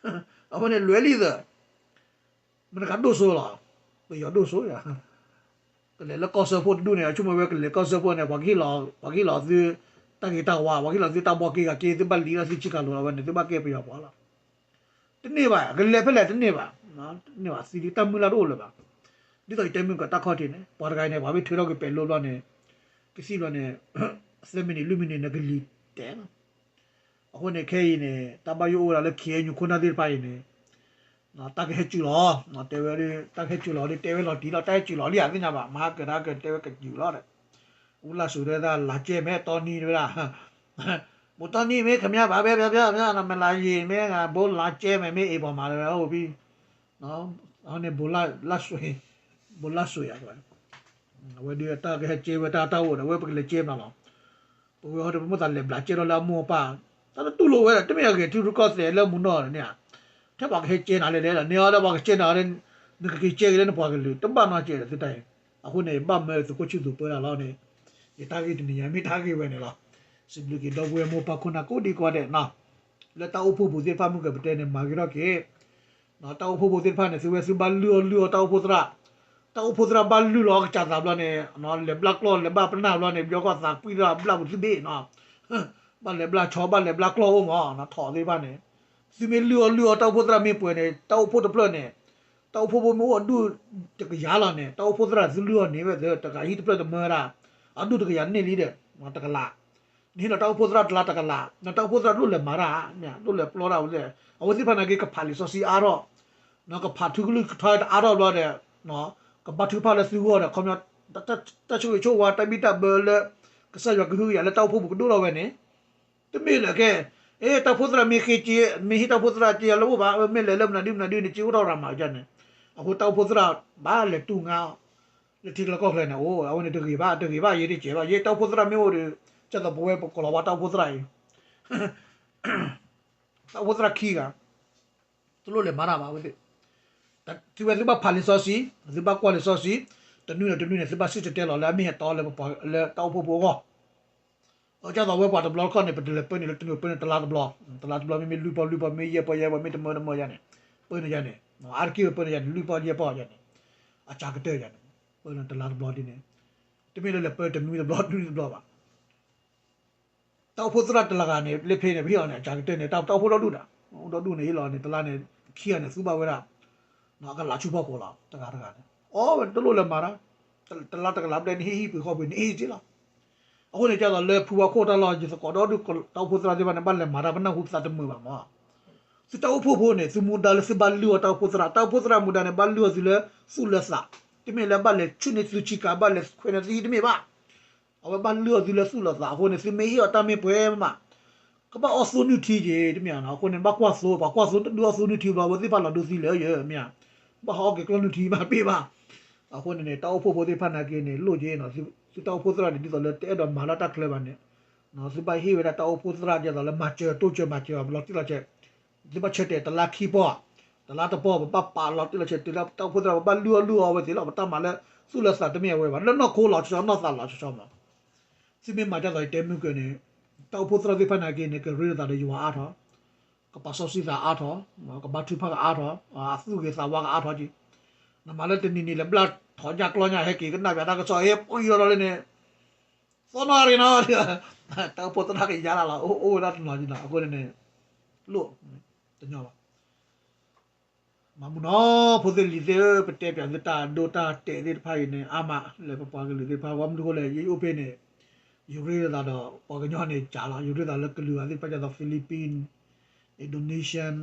အဝဲန့ၣ်လွဲၤလံသၢ မတၤတဂၤဒိၣ်စိလီၤ, ပယီၤဒိၣ်စိယၤ, ကလဲၤလၢကီၢ်စၢဖှိၣ်တဒူၣ်န့ၣ် အဆိကမိၣ်ဝဲကလဲၤကီၢ်စၢဖှိၣ်န့ၣ် ပှၤကဟ့ၣ်လီၤ, ပှၤကဟ့ၣ်လီၤသု တၢ်ဂ့ၤတၢ်ဝါ, ပှၤကဟ့ၣ်လီၤသုတၢ်ဘီက့ဂၤက့ သုဘၣ်လံလၢသုဆံးကၤလိာ်လီၤဝဲန့ၣ် သုဘၣ်ကဲပယီၤပှၤလီၤ, တန့ၢ်ဘၣ် ကလဲၤဖဲလဲၣ်တန့ၢ်ဘၣ်, တန့ၢ်ဘၣ် သံလံတၢ်မုၢ်လၢ်တအိၣ်လၢၤဘၣ်, ဒ်သိးယတဲမုၢ်ကတၢ်ခီၣ်ထံးန့ၣ် ပှၤတဂၤအံၤန့ၣ် ပှၤမ့ၢ်ထုးထီၣ်က့ၤပဲၤလိဘျီန့ၣ်, ကသံၣ်ဘျီန့ၣ်, သၢမံးနံးလွံၢ်မံးနံးန့ၣ် ကလံၤတဲာ်လီၤ အဃိန့ၣ် ခဲအံၤန့ၣ် တၢ်ဘၣ်ယိၣ်အိၣ်ဝဲဒၣ်လၢ ခ့ၣ်အဲၣ်ယူၣ် ခိၣ်နၢ်သ့ၣ်တဖၣ်အံၤန့ၣ်, တၢ်ကဟဲစူၤလီၤ, တဲဝဲ, တၢ်ကဟဲစူၤလီၤဒီး တဲဝဲလီၤတံၢ်လီၤ တၢ်ဟဲစူၤလီၤလံ အသ့ၣ်ညါဘၣ် မဟါကတၢၢ်ကတဲဝဲကစူၤလီၤဒီး, ဦးလှဆွေတဲဝဲဒၣ် လာကြဲမယ် တောနင်း တဲဝဲဒၣ်, ဗိုလ်တောနင်း မင်းခင်ဗျာ ဗိုလ်လှဆွေ မင်းအိမ်ပေါ်မှာ တဲဝဲ ဟုတ်ပြီ, အန့ၣ် ဗိုလ်လှဆွေ, ဗိုလ်လှဆွေ အဝဲဒၣ် တၢ်ကဟဲကဲဝဲတၢ်တၢ်အိၣ်ဒီး အဝဲပကလဲၤကဲမနုၤလီၤ, ပဝဲဟီဒီး ပမိၢ်သးလဲၤဘျးကဲထီၣ်လၢအမိၢ်အပၢ်, တၢ်တတူၢ်လိာ်ဝဲဒီး တမ့ၢ်အဂ့ၤ ထံရူၢ်ကီၢ်သဲးလၢမုၢ်နီၢ်န့ၣ်ဧါ, ထဲပှၤကဟဲကဲနၤလဲၣ်လဲၣ်ဒီး န့ၢ်အီၤဒီးပှၤကကဲနၤဒီး နကက့ၤကဲက့ၤလၢနပှၤကလုာ် တဘၣ်နီတစဲးဒီးသုတၢ်အံၤ, အဃိန့ၣ် ဘၣ်မၢသုးခိၣ်ဆူၣ်သူးပၢတၢ်လီၤန့ၣ်, ယတၢ်ဂ့ၢ်တနံၤညါမ့ၢ်တၢ်ဂ့ၢ်ဝဲန့ၣ်လီၤ, စံးဘျုးက့ၤဒီပုၢ်ဝဲၢ်မိၢ်ပၢ်ခိၣ်နၢ်ကိးဒံကိးဂၤဒဲးနီၤ, လၢတၢ်အိၣ်ဖှိၣ်ပူၤသ့ၣ်တဖၣ်မုၢ်ကပတဲန့ၣ် မၤဂ့ၤထီၣ်က့ၤ တၢ်အိၣ်ဖှိၣ်ဖိသ့ၣ်တဖၣ်န့ၣ် သုဝဲသုဘၣ်လုၢ်အီၣ်လုၢ်အီတၢ်အိၣ်ဖှိၣ်သရၣ်, တၢ်အိၣ်ဖှိၣ်သရၣ်ဘၣ်လုၢ်လီၤအီၣ်ကစၢ်သးဘျီန့ၣ် လဲၤဘျါကျီၢ် လဲၤဘၣ်ပနၢ်ဘျီန့ၣ် ဘျီကီၢ်သးကွံသရၣ်ဘျါပူၤသုဘ့ၣ်နီၤ, ဘၣ်လဲၤဘျါဆီ ဘၣ်လဲၤဘျါကျီၢ်အိၣ်မးနီၤ ထိးသ့ၣ်တဖၣ်န့ၣ်, သုမ့ၢ်လုၢ်အီၣ်လုၢ်အီတၢ်အိၣ်ဖှိၣ်သရၣ်မ့ၢ်ပှဲၤန့ၣ် တၢ်အိၣ်ဖှိၣ်တဖျၢၣ်န့ၣ်, တၢ်အိၣ်ဖှိၣ်ဖိမ့ၢ်အိၣ်အဒူၣ်တကယၤလီၤန့ၣ် တၢ်အိၣ်ဖှိၣ်သရၣ်သုလုၢ်အီၣ်န့ၢ်ဝဲသ့ၣ် တဂၤဟံၣ်တဖျၢၣ်တမၢဒၣ်, အဒူၣ်တကယၤန့ၢ်လံဒီး တကလး နဟ့ၣ်လီၤတၢ်အိၣ်ဖှိၣ်သရၣ်တလါတကလး, တၢ်အိၣ်ဖှိၣ်သရၣ်လိၣ်လဲၤမၤတၢ်, လိၣ်လဲၤပျီတၢ်ဝဲ, အဝဲသ့ၣ်တဖၣ်န့ၣ်က့ၤ ကဖးလံာ်စီဆှံအါထီၣ်, ကဖးထူကလုၢ်ကထါတအါထီၣ်ဘျီဒီး, ကဘါထုကဖၣ်လၢသုဂီၢ်ဒီး ခီပညီ, တၢ်ဆိၣ်ဂ့ၤဆိၣ်ဝါတၢ်ဘံၣ်တၢ်ဘၢလၢ ကစၢ်ယွၤကဟုကယာ်လၢတၢ်အိၣ်ဖှိၣ်ပူၤကဒိၣ်ထီၣ်ဝဲန့ၣ်, တမ့ၢ်လၢကဲ, အဲ တၢ်အိၣ်ဖှိၣ်သရၣ်မ့ၢ်ဃ့က့, မ့ၢ်ဟ့ၣ်တၢ်အိၣ်ဖှိၣ်သရၣ်က့ယၤလၢအိၣ်ဘၣ်, မ့ၢ်လဲၤလၢမနုၤဒုမနုၤဒုန့ၣ် က့အိၣ်ထီၣ်ရၤမးန့ၣ်, အဃိတၢ်အိၣ်ဖှိၣ်သရၣ်ဘၣ်လဲၤတူၢ်ငါ လၢထံကျါကီၢ်ချၢန့ၣ်, အိ အဝဲန့ၣ်တဂ့ၤဘၣ်, တဂ့ၤဘၣ်, ယဲတကဲဘၣ်, ယဲတၢ်အိၣ်ဖှိၣ်သရၣ်မ့ၢ်အိၣ်ဒီး, ကဲသိးပဝဲပကိးလီၤဝါတၢ်အိၣ်ဖှိၣ်သရၣ်အံၤ, တၢ်အိၣ်ဖှိၣ်သရၣ်ခံဂၤ, တလိၣ်လဲၤမၤတၢ်ဘၣ်အဝဲသ့ၣ်, သုဝဲသုဘၣ်ဖးလံာ်စီဆှံ, သုဘၣ်ကွၢ်လံာ်စီဆှံ, တနွံန့ၣ်တနွံန့ၣ် သုဘၣ်စံၣ်တဲၤတဲလီၤလၢအမ့ၢ်ဟဲတီလၢပပှၤလၢတၢ်အိၣ်ဖှိၣ်ဖိအဂီၢ် အကဲသိးဝဲပှၤတဘျီတခီၣ်န့ၣ် ပတလဲၤပၢန့ၣ်လၢတနွံပၢန့ၣ်တလါတဘျီ, တလါတဘျီမ့မ့ၢ်လွံၢ်ပီၢ်လွံၢ်ပီၢ် မ့ၢ်ယဲၢ်ပီၢ်ယဲၢ်ပီၢ် မ့ၢ်တမၢတမၢယဲၢ်ပီၢ်ယဲၢ်န့ၣ်, ပၢန့ၣ်ယဲၢ်န့ၣ်, အါတက့ၢ်ပၢန့ၣ်ယဲၢ်န့ၣ် လွံၢ်ပီၢ်ယဲၢ်ပီၢ်ယဲၢ်န့ၣ်, အစှၤကတၢၢ်ယဲၢ်န့ၣ်, ပၢန့ၣ်တလါတဘျီဒ်န့ၣ်, တမ့ၢ်လၢလဲၤပၢတနွံတဘျီတနွံတဘျီဘၣ် တၢ်အိၣ်ဖှိၣ်သရၣ်တလၢဂၤန့ၣ် လၢဖဲန့ၣ် ပဟ့ၣ်အီၤန့ၣ် အစှၤကတၢၢ်န့ၣ် တၢ်အိၣ်ဖှိၣ်ဒီဒူၣ်ဒီး, အိၣ်ဒီဒူၣ်န့ၣ် ဟ့ၣ်လီၤန့ၣ် တလါန့ၣ် ခံဂၤန့ၣ် သူဘၣ်ဝဲဒၣ်, အကလးဆူဖီခိၣ်လီၤ တဂၤတဂၤန့ၣ်, အီဝဲတလိၣ်လဲၤမၤတၢ်, တလါတကလးဘျဲၣ်န့ၣ် ဟ့ၣ်ဟံၣ်ပှ့ၤဃီပှ့ၤန့ၣ် ဟ့ၣ်က့လီၤ. အဃိန့ၣ် ကဲသိးလၢဖုဝါခိၣ်တၢ်လီၢ် ယသကိးဒီဒူၣ် တၢ်အိၣ်ဖှိၣ်သရၣ်သ့ၣ်တဖၣ်န့ၣ် ဘၣ်လဲၤမၤတၢ် ပနၢ်ဟူသးတမုာ်ဘၣ်မး သုတၢ်အိၣ်ဖှိၣ်ဖိန့ၣ် သုမူဒါလၢသုဘၣ်လုၢ်အီၣ်တၢ်အိၣ်ဖှိၣ်သရၣ်, တၢ်အိၣ်ဖှိၣ်သရၣ်မူဒါန့ၣ် ဘၣ်လုၢ်အီၣ်သုလၢသူၣ်လၢသး, တမ့ၢ်လၢဘၣ်လဲၤဆူၣ်န့ၢ်သုဆံးကၤ ဘၣ်လဲၤခွဲးန့ၢ်သုဟံၣ်တမ့ၢ်ဘၣ်. အဝဲဘၣ်လုၢ်အီၣ်သုလၢသူၣ်လၢသးအဃိန့ၣ် သုမ့ၢ်ဟ့ၣ်အီၤတၢ်မ့ၢ်ပှဲၤမး ကဘၣ်အီၣ်သိနုၢ်ထံက့ၤ တမ့ၢ်ဧါ. အဃိန့ၣ် ဘၣ်ကွၢ်သိ, ပှၤကွၢ်သိတဒုးအီၣ်သိနုၢ်ထံဘျီ အဝဲသ့ၣ်တဖၣ်လီၤဒိသံလၢယမ့ၢ်ဧါ, ဘၣ်ဟးအီၣ်က့ၤကျီၢ်နုၢ်ထံမးတမ့ၢ်ဘၣ်. အဃိန့ၣ်န့ၣ် တၢ်အိၣ်ဖှိၣ်ဖိသ့ၣ်တဖၣ်နာ်က့န့ၣ် လိၣ်က့ၤ သုတၢ်အိၣ်ဖှိၣ်သရၣ်န့ၣ် ဒ်သိးလၢတအဲၣ်ဒိးမၤလၢတၢ်ချၢဘၣ်န့ၣ် သုဘၣ်ဟ့ၣ်ဝဲဒၣ်တၢ်အိၣ်ဖှိၣ်သရၣ်ဒ်သိးလၢမၤစၢၤတိစၢၤမၤစၢၤအီၤ လီၤတံၢ်လီၤဆဲး, သုဘၣ်ဆၢတဲာ်တလါခံပီၢ်, တလါတပီၢ် ပဘၣ်ပာ်လီၤတံၢ်လီၤဆဲးတုၤလၢတၢ်အိၣ်ဖှိၣ်သရၣ် ပဘၣ်လုၢ်အီၣ်လုၢ်အီၣ်ဝဲသ့ၣ်လီၤ. ပတၢ်မၤလၢသူၣ်လၢသးတမ့ၢ်အဝဲဘၣ် လၢနီၢ်ခိလီၤဆီဆီ နီၢ်သးလီၤဆီဆီမး သုမ့ၢ်မၤဒ်သိးယတဲမုၢ်ကၢန့ၣ် တၢ်အိၣ်ဖှိၣ်သရၣ်သ့ၣ်တဖၣ်နာ်က့န့ၣ် ကရ့လိာ်သးဒီးယွၤအါထီၣ်, ကပာ်စီဆှံသးအါထီၣ်, ကဘါထုကဖၣ်ကအါထီၣ်, အသူၣ်ဂ့ၤသးဝါကအါထီၣ်က့ၤ. နမၤလၢတနံၤနံၤလၢဘျၣ်ထီၣ်ညၣ်ကျီညၣ်ဟဲက့ၤ ကနၣ်ပၠးတၢ်ကစီၣ် ဟဲပှံၤလီၤလီၤလၢန့ၣ် သီနီၣ်ရ့နီၤ, တၢ်အိၣ်ဖှိၣ်သရၣ်ကယါလၢ်လီၤ အိၣ်ဝဲဒၣ်တနီၤဒ်နီၤ အဃိန့ၣ်န့ၣ် လိၣ်တညီဘၣ်. မၤမုာ်နီၤ ဖိသ့ၣ်လံၤသ့ၣ်ဧၢ, ပတဲပၠးသုတၢ်ဒိတၢ်တဲာ်သ့ၣ်တဖၣ်အံၤန့ၣ် အါမးလၢပပှၤကလုာ်သ့ၣ်တဖၣ် ဘၣ်မနုၤအဃိလဲၣ် ယအိၣ်ဖဲန့ၣ် ယရ့လိာ်သးဒီးပှၤကညီန့ၣ်ကးလီၤ, ယရ့လိာ်သးလၢကလုာ်ဂၤသ့ၣ်တဖၣ်ဒ်သိး Philippine, Indonesian,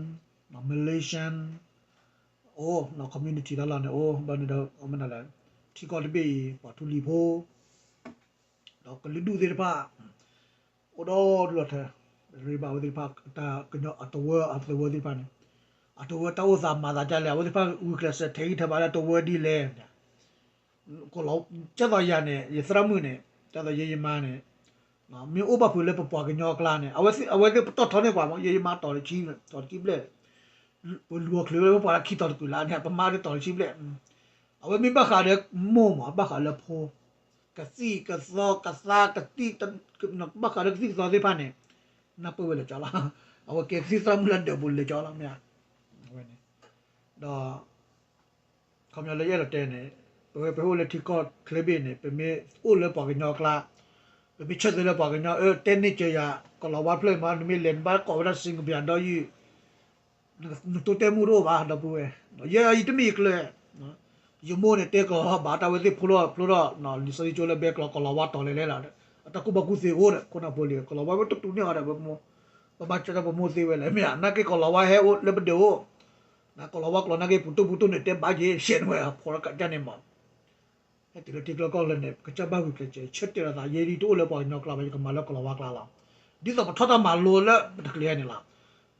Malaysian, အိၣ် community တၢ်လီၢ်န့ၣ် အိၣ်ဘၣ်န့ၣ်ဒီး မနုၤလဲၣ် ထံကီၢ်တဘ့ၣ်အံၤ ပှၤထူလံၤဖိ ဒီးကလုာ်ဒူၣ်သ့ၣ်တဖၣ် အိၣ်ဒီဒူၣ်လီၤထဲ, ရ့ဘၣ်ဝဲသ့ၣ်တဖၣ် တၢ်ကညီအတဝၢအသဝၢသ့ၣ်တဖၣ်န့ၣ်, အတဝၢတၢ်အိၣ်သးမၤသးဒ်လဲၣ် အဝဲသ့ၣ်တဖၣ်ဂုာ်ကျဲးစၢးထဲးဂံၢ်ထဲးဘါလၢတဝၢဒ်လဲၣ်န့ၣ်, ကဲသိးယၤန့ၣ် ယသရၣ်မုၣ်န့ၣ် ကဲသိးယဲယမါန့ၣ် မ့ၢ်အိၣ်ဘၣ်ဖုးလၢပပှၤကညီအကျါန့ၣ် အဝဲသ့ၣ်ပတီၢ်ထီန့ၢ်ပှၤမး ယဲယမါတီၤတဆံ, တီၤတဆံဘျဲၣ် ပလူၤအီၤချုးလၢပပှၤလၢခံတီၤတကုာ်လၢန့ၣ် ပမါဒ်တီၤတဆံဘျဲၣ်, အဝဲမ့ၢ်ဘၣ်ဃးဒီးမိၢ်မး ဘၣ်ဃးလၢဖိ ကသံၣ်ကသီကသါကသံၣ် ဘၣ်ဃးဒီးကသံၣ်ကသီသ့ၣ်တဖၣ်န့ၣ် နၢ်ပၢၢ်ဝဲလဲၤကၠီလီၤ, အဝဲကဲကသံၣ်သရၣ်မုၣ်လၢဒၢးပူၤလဲၤကၠီလီၤ မ့ၢ်ဧါ, အဝဲန့ၣ် ဒီး ခီပညီလၢယအဲၣ်ဒိးတဲန့ၣ် ပဝဲပဟဲအိၣ်လၢထံကီၢ်ချၢဘ့ၣ်န့ၣ် ပမ့ၢ်အိၣ်လၢပှၤကညီအကျါ ပမ့ၢ်ဆၢတဲာ်လၢပှၤကညီ အၢ တဲန့ၢ်စၢၤယၤ ကလီၤဝါဖျၢၣ်မး နမ့ၢ်လဲၤနဘၣ်ကိးဝဲဒၣ် စ့ကဘံၣ်ဒီးယုၢ် နတိတဲမူတအိၣ်ဘၣ် ဒီပုၢ်ဝဲၢ်, ယဲအံၤတမ့ၢ်ယကျၢၤ, ယမိၢ်န့ၣ်တဲကလီၤဘၣ်တၢ်ဝဲသ့ၣ်ဖျိထီၣ်ဖျိထီၣ် လံာ်စီဆှံကၠိလၢဘဲကျိာ် ကလီၤဝါတီၤလဲၤလဲၤလီၤ, အတၢ်ကူၣ်ဘၣ်ကူၣ်သ့အိၣ်ဒီး ခိၣ်နၢ်ဖိလံၤ ကလီၤဝါဝဲတတူၢ်န့ၢ်အီၤဒီး ပမိၢ် ပမၤစၢၤတၢ်ပမိၢ်သ့ဝဲလဲၣ် မ့ၢ်ဧါ, နာ်က့ကလီၤဝါဟဲအိၣ်လၢပဒၢးအိၣ်, နကလီၤဝါကျိာ်နာ်က့ ပူၤတူၢ်ပူၤတူၢ်န့ၣ် တဲဘၣ်က့ၤ ရှဲနဝဲ အဖိရကၢန့ၣ်မး ဟဲတုၤလၢထံကျၢကီၢ်လၢန့ၣ် ကစၢ်ဘၣ်ဂုာ်ကျဲးစၢး ဆၢတဲာ်လီၤသး ယဲဒ်တအိၣ်လၢပှၤကညီကျါဘၣ် ယကမၤလၢကလီၤဝါကျါလီၤ. ဒ်သိးပထီၣ်တၢ်မၤလိလၢပတကလုာ်ဟဲန့ၣ်လီၤ.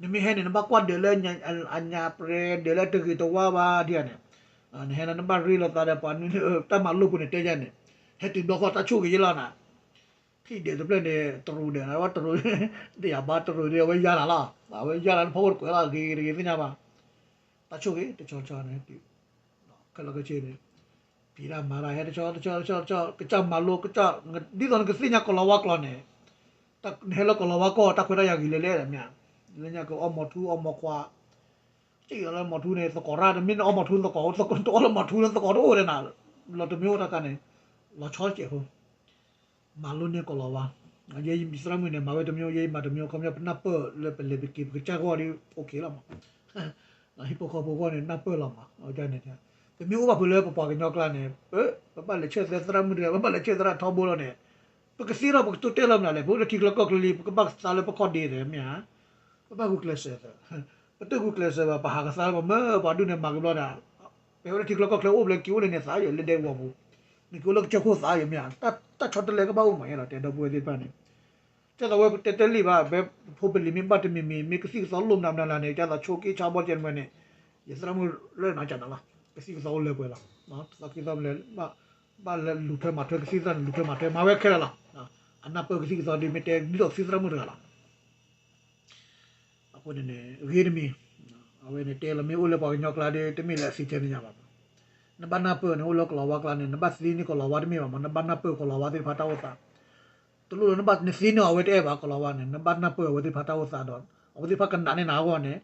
နမ့ၢ်ဟဲန့ၣ် နဘၣ်ကွၢ်ဒၢးလၢအညါပြဲၤ ဒၢးလၢတဂ့ၤတဝါဘၣ်ဒ်န့ၣ်, နဟဲလၢနဘၣ်ရ့လိာ်သးဒီးပှၤနွံ တၢ်မၤလိပူၤန့ၣ်တဲယၤန့ၣ်, ဟဲတုၤဘျီဃီတၢ်ဆိၣ်ဂ့ၤယဲလီၤနၤ ဖံးဒဲးတဖျၢၣ်န့ၣ် တရူးဒဲး အဝဲတရူး တယာ်ဘါတရူးဒဲး အဝဲယါနၤလီၤ. အဝဲယါနၤလၢဖီခိၣ်တကွဲးလီၤ ဂ့ၤဂ့ၤဂ့ၤသ့ၣ်ညါဘၣ်. တၢ်ဆိၣ်ဂ့ၤတဆီဆီန့ၣ် ခဲလၢာ်ခဲဆ့န့ၣ် ဖံးတၢ်မၤတၢ်ဟဲတဆီတဆီတဆီတဆီ ကစၢ်မၤလိကစၢ် ဒ်သိးနကသ့ၣ်ညါကလီၤဝါကျိာ်န့ၣ် နဟဲလၢကလီၤဝါကီၢ် တၢ်ခွဲးတၢ်ယာ်ဂ့ၤလဲၣ်လဲၣ် မ့ၢ်ဧါ. လၢညါကအီၣ်မီၤထူအီၣ်မီၤခွါ ကလီၤမီၤထူန့ၣ် သကိးရၣ် မ့ၢ်နအီၣ်မီၤထူသကိး တအီၣ်လၢမီၤထူလၢသကိးတအိၣ်ဒဲးနၤ လီၤတမံၤအိၣ်တခါန့ၣ် လီၤဆီစဲးဖိ မၤလိန့ၢ်ကလီၤဝါ ယဲယသရၣ်မုၣ်န့ၣ် မၤဝဲတမံၤ ယဲယမၤတမံၤ ခီပညီပနၢ်ပၢၢ်လၢပလဲၤပက့ၤပကစၢ်ဂီၢ်ဒီး okay လီၤမး ဟံၣ်ဖိဃီဖိဂီၢ်န့ၣ် နၢ်ပၢၢ်လီၤမး န့ၣ် ပမ့ၢ်အိၣ်ဘၣ်ဖုးလၢပပှၤကညီကျါန့ၣ် ပဘၣ်လဲၤဆၢသရၣ်မုၣ်တဂၤ ပဘၣ်လဲၤဆၢသရၣ်ထီဘိလီၤန့ၣ် ပကသ့ထီၣ်ပကတိၤတဲလီၤမနုၤလဲၣ်, ပအိၣ်လၢထံချၢကီၢ်ချၢလံ ပကဘၣ်သးလၢပခီၣ်ဒ့သ့မ့ၢ်ဧါ, ပဘၣ်ဂုာ်ကျဲးစၢးသ့, ပတဂုာ်ကျဲးစၢးဘၣ် ပဟးကသါလၢပှၤမၢပှၤဒူၣ်န့ၣ်မၤကဘျီဒၣ်, ပဝဲလၢထံချၢကီၢ်ချၢအိၣ်ဘျဲက့ၤအိၣ်လၢန့ၣ်သးယဲလၢဒဲကဝီၤပူၤ, နက့ၤအိၣ်လၢကစၢၢ်ခိၣ်သးယဲမ့ၢ်ဧါ, တၢ်ဆီတလဲကဘၣ်အိၣ်မးယဲလီၤ တဲဒီပုၢ်ဝဲၢ်သ့ၣ်တဖၣ်န့ၣ် ကဲသိးဝဲပတဲတဲလံဘၣ် ဖဲဖိပလံၤမ့ၢ်ဘၣ်တမံၤမံၤ မ့ၢ်ကသံၣ်ကသီလိၣ်မနုၤမနုၤလဲၣ်န့ၣ် ကဲသိးဆိက့ဆါဘီတကဲန့ၣ်, ယသရၣ်မုၣ်လၢနီၤကနၤလီၤ, ကသံၣ်ကသီအိၣ်လၢပှဲၤလီၤ, သီခံသီမလဲၣ်, ဘၣ်လၢလူၤထွဲမၤထွဲကသံၣ်သရၣ်န့ၣ် လူၤထွဲမၤထွဲ မၤဝဲခဲလၢာ်လီၤ, အနၢ်ပၢၢ်ကသံၣ်ကသီဒ်မ့ၢ်တဲဒ်သိးကသံၣ်သရၣ်မုၣ်တဂၤလီၤ အဃိန့ၣ်န့ၣ် ဂ့ၤတမံၤ, အဝဲန့ၣ်တဲလီၤမ့ၢ်အိၣ်လၢပှၤကညီကျါဒီး တမ့ၢ်လၢအစံးဆၢန့ၢ်ယၤဘၣ်, နဘၣ်နၢ်ပၢၢ်န့ၣ် အိၣ်လၢကလီၤဝါကျါန့ၣ် နဘၣ်သ့န့ၢ်ကလီၤဝါတမ့ၢ်ဘၣ်မး နဘၣ်နၢ်ပၢၢ်ကလီၤဝါသ့ၣ်တဖၣ်တၢ်အိၣ်သး, တလိၣ်လၢနဘၣ်နသ့န့ၢ်အဝဲတအဲၣ်ဘၣ်ကလီၤဝါန့ၣ် နဘၣ်နၢ်ပၢၢ်အဝဲသ့ၣ်တဖၣ်တၢ်အိၣ်သးဒီး အဝဲသ့ၣ်တဖၣ်ကနာ်န့ၢ်နၤအဂီၢ်န့ၣ်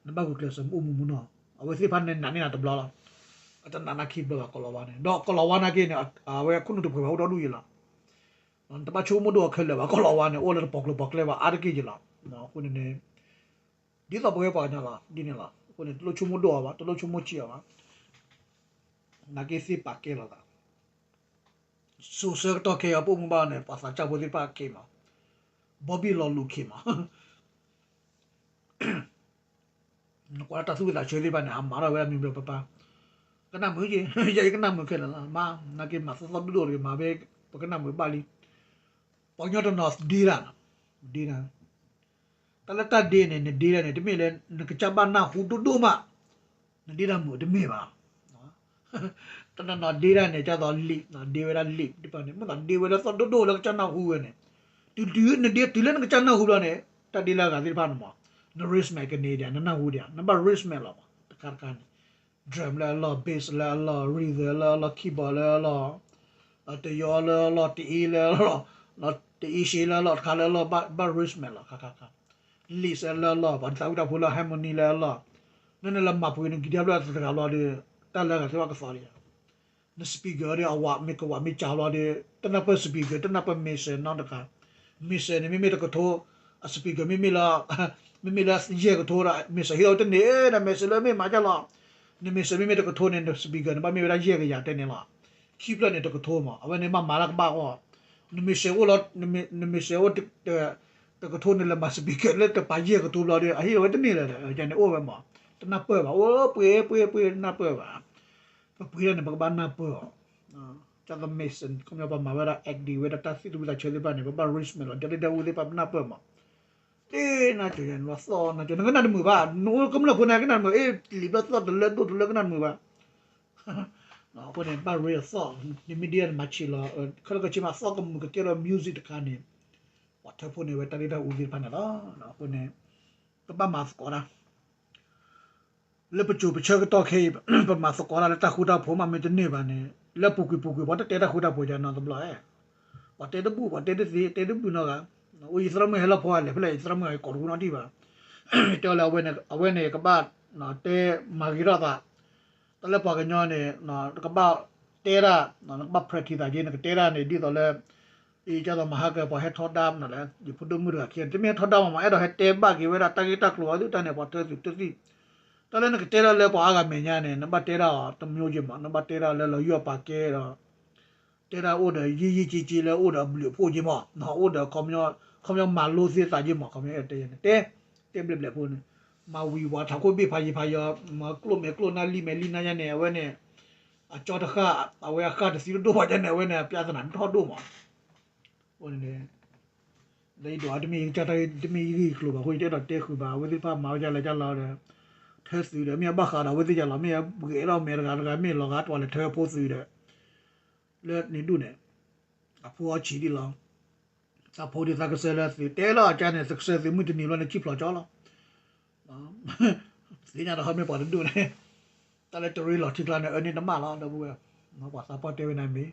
နဘၣ်ဂုာ်ကျဲးစၢးမ့ၢ်အိၣ်မူမူနီၤ, အဝဲသ့ၣ်တဖၣ်န့ၣ်နာ်န့ၢ်နၤတဘျီလီၤ, အတနာ်နၤခံဘျီဘၣ်ကလီၤဝါန့ၣ် ဒီးကလီၤဝါနာ်က့န့ၣ် အဝဲခိၣ်နူာ်တပှဲၤဘၣ်အိၣ်ဒီဒူၣ်ယဲလီၤ နတဘၣ်ဆိကမိၣ်ဒိၣ်အီၤခဲလၢာ်ဘၣ် ကလီၤဝါန့ၣ် အိၣ်လၢတပီၤကျိၤပီၤကျဲဘၣ်အါတက့ၢ်ယဲလီၤ, အဃိန့ၣ်န့ၣ် ဒ်သိးပဝဲပှၤကညီလီၤ ဒ်န့ၣ်လီၤ, အဃိန့ၣ် တလိၣ်ဆိကမိၣ်ဒိၣ်အီၤဘၣ် တလိၣ်ဆိကမိၣ်ဆံးအီၤဘၣ်, နာ်က့သ့ပာ်ကဲလီၤသး, စိၤဆၢကတီၢ်ခဲအံၤ ပအိၣ်မူဘၣ်န့ၣ် ပှၤသးစၢ်ဖိသ့ၣ်တဖၣ်က့ၤမး, ဘီဘံၣ်လီၤလူၤက့ၤမး နကွၢ်တၢ်သူၣ်ဝံသးဆၢသ့ၣ်တဖၣ်န့ၣ် အမၤထီၣ်ဝဲဒၣ်မံၤဘျီပပၢ်, ကနၣ်မုာ်က့ၤ ယဲယကနၣ်မုာ်ခဲလၢာ်လီၤ, မ့ၢ်နာ်က့မၤသီသီဒိၣ်ဒိၣ်တဂ့ၤ မၤဝဲ ပကနၣ်မုာ်ဘၣ်လံ, ပှၤကညီတနီၤဒ့တၢ်, ဒ့တၢ်, တၢ်လၢတၢ်ဒ့န့ၣ် နဒ့တၢ်န့ၣ် တမ့ၢ်လၢ နကစၢ်ဘၣ်နၢ်ဟူဒိၣ်ဒိၣ်မး နဒ့တၢ်မုာ်တမ့ၢ်ဘၣ်, တနီၤနီၤဒ့တၢ်န့ၣ် ကၢ်သိးလံာ် ဒ့ဝဲဒၣ်လံာ်တဖၣ်န့ၣ် မ့ၢ်သိးဒ့ဝဲလၢသီဒိၣ်ဒိၣ်လၢကစၢ်နၢ်ဟူဝဲန့ၣ်, တုၤနဒ့တုၤလၢနကစၢ်နၢ်ဟူဘျီန့ၣ် တၢ်ဒ့လၢအဂၤသ့ၣ်တဖၣ်န့ၣ်မး, န respect ကန့ၢ်ဒံး နနၢ်ဟူဒံး နဘၣ် respect လီၤမး တခါတခါန့ၣ် drum လၢအလီၢ် bass လၢအလီၢ် rhythm လၢအလီၢ် keyboard လၢအလီၢ် တယီလၢအလီၢ် တအ့လၢအလီၢ် တအ့ရှ့လၢအလီၢ် တခါလၢအလီၢ် ဘၣ် respect လီၤ ခါခါခါ lead လၢအလီၢ် ပှၤသးဝံၣ်တၢ်ဖိလၢ harmony လၢအလီၢ် နနလဲၤမၤပှ့ၤနကံၢ်ဒၢဖျၢၣ်တဂၤဘျီဒီး တၢ်လၢအဂၤသ့ၣ်ဘၣ်ကသီလံ န speaker ဒီးအဝးမ့ၢ်ကဝးမ့ၢ်ကၢဘျီဒီး တနၢ်ပၢၢ် speaker တနၢ်ပၢၢ် mixer နီတဂၤ mixer န့ၣ် မ့မ့ၢ်တကထိ အ speaker မ့မ့ၢ်လၢ မ့မ့ၢ်လၢယဲၢ်ကထိဒီး mixer ဟံးအီၤတန့ၢ် န mixer လၢမ့ၢ်မၤကၢ်လီၤ န mixer မ့မ့ၢ်တကထိန့ၣ် န speaker န့ၣ် ဘၣ်မ့ၢ်ဝဲဒၣ်ယဲၢ်ကယၤတဲန့ၣ်လီၤ ခံဖျၢၣ်န့ၣ်တကထိမး အဝဲန့ၣ်ဘၣ်မၤလၢကဘၣ်အီၣ် န mixer အိၣ်လီၤ န mixer အိၣ် တကထိန့ၣ် လဲၤမၤ speaker လၢတပာ်ယဲၢ်ကထိဘျီဒီး အဟံးအဝဲတန့ၢ်လၢၤဒီး န့ၣ်အိၣ်ဝဲမး တနၢ်ပၢၢ်ဘၣ် အိၣ်ပှ့ၤပှ့ၤပှ့ၤ တနၢ်ပၢၢ်ဘၣ် ပပှ့ၤဒၣ်န့ၣ် ပကဘၣ်နၢ်ပၢၢ်အီၤ ကၢ်သိး mixer ခီပညီပှၤမၤဝဲဒၣ် acting ဝဲဒၣ်တၢ်သံၣ်တဝံသးဆၢသ့ၣ်တဖၣ်န့ၣ် ပဘၣ် respect လီၤ တၢ်ဒ့တၢ်အူသ့ၣ်တဖၣ်ပနၢ်ပၢၢ်မး တနၢ်ကၠိ နသီၣ်နၢ်ကၠိ နကနၣ်တမုာ်ဘၣ် နအိၣ်ကမျၢၢ်ဖိန့ၣ် ကနၣ်တမုာ် အ့ၣ် လံာ်ဘျီသီၣ်တလၢဒိၣ်တလၢကနၣ်တမုာ်ဘၣ် အဃိန့ၣ် ဘၣ်ရ့အသီၣ် နမ့ၢ်ဒ့တၢ်နမၤဆံးလီၤ ခဲလၢာ်ခဲဆ့မး သီၣ်ကမုာ်ကကဲထီၣ် music တခါန့ၣ် ပှၤထၢဖှိၣ်န့ၢ်ဝဲတၢ်ဒ့တၢ်အူသ့ၣ်တဖၣ်န့ၣ်လီၤ အဃိန့ၣ် ကဘၣ်မၤသကိးတၢ် လၢပစိၤပဆၢကတီၢ်ခဲအံၤ ပမၤသကိးတၢ်လၢတၢ်ဃူတၢ်ဖိးမး မ့ၢ်တန့ၢ်ဘၣ်န့ၣ် လၢပူၤကွံာ်ပူၤကွံာ် ပှၤတတဲတၢ်ဃူတၢ်ဖိးယၤနီတဘျီဧါ ပှၤတဲတဘူၣ် ပှၤတဲတသ့ တဲတဘူၣ်နီတဂၤ အိၣ်ယသရၣ်မုၣ်ဟဲလီၤဖီလဲၣ် ဖဲလဲၣ် ယသရၣ်မုၣ်အံၤ ကိးတရူးနီတံၢ်ဘၣ် တဲလၢအဝဲန့ၣ် အဝဲန့ၣ်ကဘၣ် တဲမၤဂ့ၤထီၣ်သး တၢ်လၢပှၤကညီန့ၣ် နကဘၣ်တဲတၢ် နကဘၣ် practice သးက့ နကတဲတၢ်န့ၣ် ဒ်သိးလၢ အံၤကၢ်သိးမဟါကပှၤဟဲထီဒါမနုၤလဲၣ် ယဖိဒိၣ်မုၣ်တဂၤခံ တမ့ၢ်ဟဲထီဒါမးမး အဲၣ်ဒိးဟဲတဲဘၣ်က့ၤဝဲဒၣ်တၢ်ဂ့ၢ်တၢ်ကျိၤအသုတၢ်န့ၣ် ပှၤထၢသုးတသံၣ် တၢ်လၢနကတဲတၢ်လၢပှၤအါဂၤမဲာ်ညါန့ၣ် နဘၣ်တဲတၢ်အီၤတမျိုးက့မး နဘၣ်တဲတၢ်လၢလီၤယိၣ်အပာ်ကဲဒီး တဲတၢ်အိၣ်ဒီးယံာ်ယံာ်က့က့လၢအိၣ်ဒီးအဘျုးအဖှိၣ်က့မး အိၣ်ဒီး ခီပညီမၤလိသ့သးက့မး ခီပညီတဲ တဲ တဲဘျဲးဘျဲးဖိန့ၣ် မၤဝံၤဝးထးခိၣ်ဘ့ၣ်ဖးယံၤဖးယီၤ မၤကျိၣ်မဲာ်ကျိၣ်နၢ်လံမဲာ်လံနၢ်ယါန့ၣ် အဝဲန့ၣ် အကၠီတဃၣ် အဝဲအဃၣ်တသံတဒိၣ်ဘၣ်ယါန့ၣ် အဝဲန့ၣ် အပြဿနာထီၣ်ဒိၣ်မး အဃိန့ၣ် လၢယဒိးအါတမ့ၢ်ယကစၢ်တၢ်ဂ့ၢ်တမ့ၢ်ယဂ့ၢ်ယကျိၤဘၣ်အဃိ ယတအဲၣ်ဒိးတဲဃုာ်ဘၣ် အဝဲသ့ၣ်တဖၣ်မၤဝဲဒ်လဲၣ်ဒ်လဲၣ်ဒီး ထၢသုးဒီး မ့ၢ်အဘၣ်ဃးဒီးအဝဲသ့ၣ်ယါလီၤ မ့ၢ်အဂဲၤထီၣ်မဲာ်တဂၤတဂၤ မ့ၢ်လီၤဂာ်တပှၤလဲၤထၢဖိသုးဒီး လၢန့ၣ်ဒူၣ်န့ၣ် အဖိအီဆံးဒ်လီၤ တၢ်ဖိဒ်သးကစၢၢ်လၢသုး တဲလီၤအကါန့ၣ် သးကစၢၢ်သုးမုၢ်တနံၤဘျီန့ၣ် ခံဖျိးကၠီလီၤ သ့ၣ်ညါဒီးဟီမ့ၢ်ပှၤတဒူၣ်န့ၣ် တၢ်လၢတရ့လီၤထံကျါန့ၣ် အၢန့ၢ်တမၣ်လီၤ ဒီပုၢ်ဝဲၢ် ပှၤသးပှၢ်တဲဝဲန့ၣ်မ့ၢ်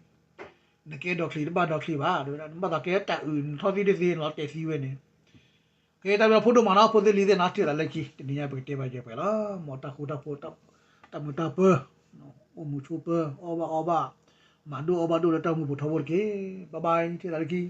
နကဲဒီချံတဘၣ်ဒီချံဘၣ် တဲဝဲဒၣ် နဘၣ်သးကဲတၢ်အုး နထီၣ်သံတသ့ နလီၤတဲာ်သံဝဲန့ၣ် ကဲတၢ်ဘျီဖိဒိၣ်မးနီၤ ဖိသ့ၣ်လံၤသ့ၣ်နီၤ ထံၣ်သးလၢခံ တနံၤညါပကတဲဘၣ်ယဲၢ်ပှဲၤလီၤ မ်တၢ်ဃူတၢ်ဖိး တၢ်မုာ်တၢ်ပၢၤ အိၣ်မူဆိးပၢၤ အီၣ်ဘၣ်အီဘၣ် မၤဒိၣ်အီဘၣ်ဒိၣ်လၢတၢ်မူပူၤထီဘိတက့ၢ် bye bye ထံၣ်သးလၢခံ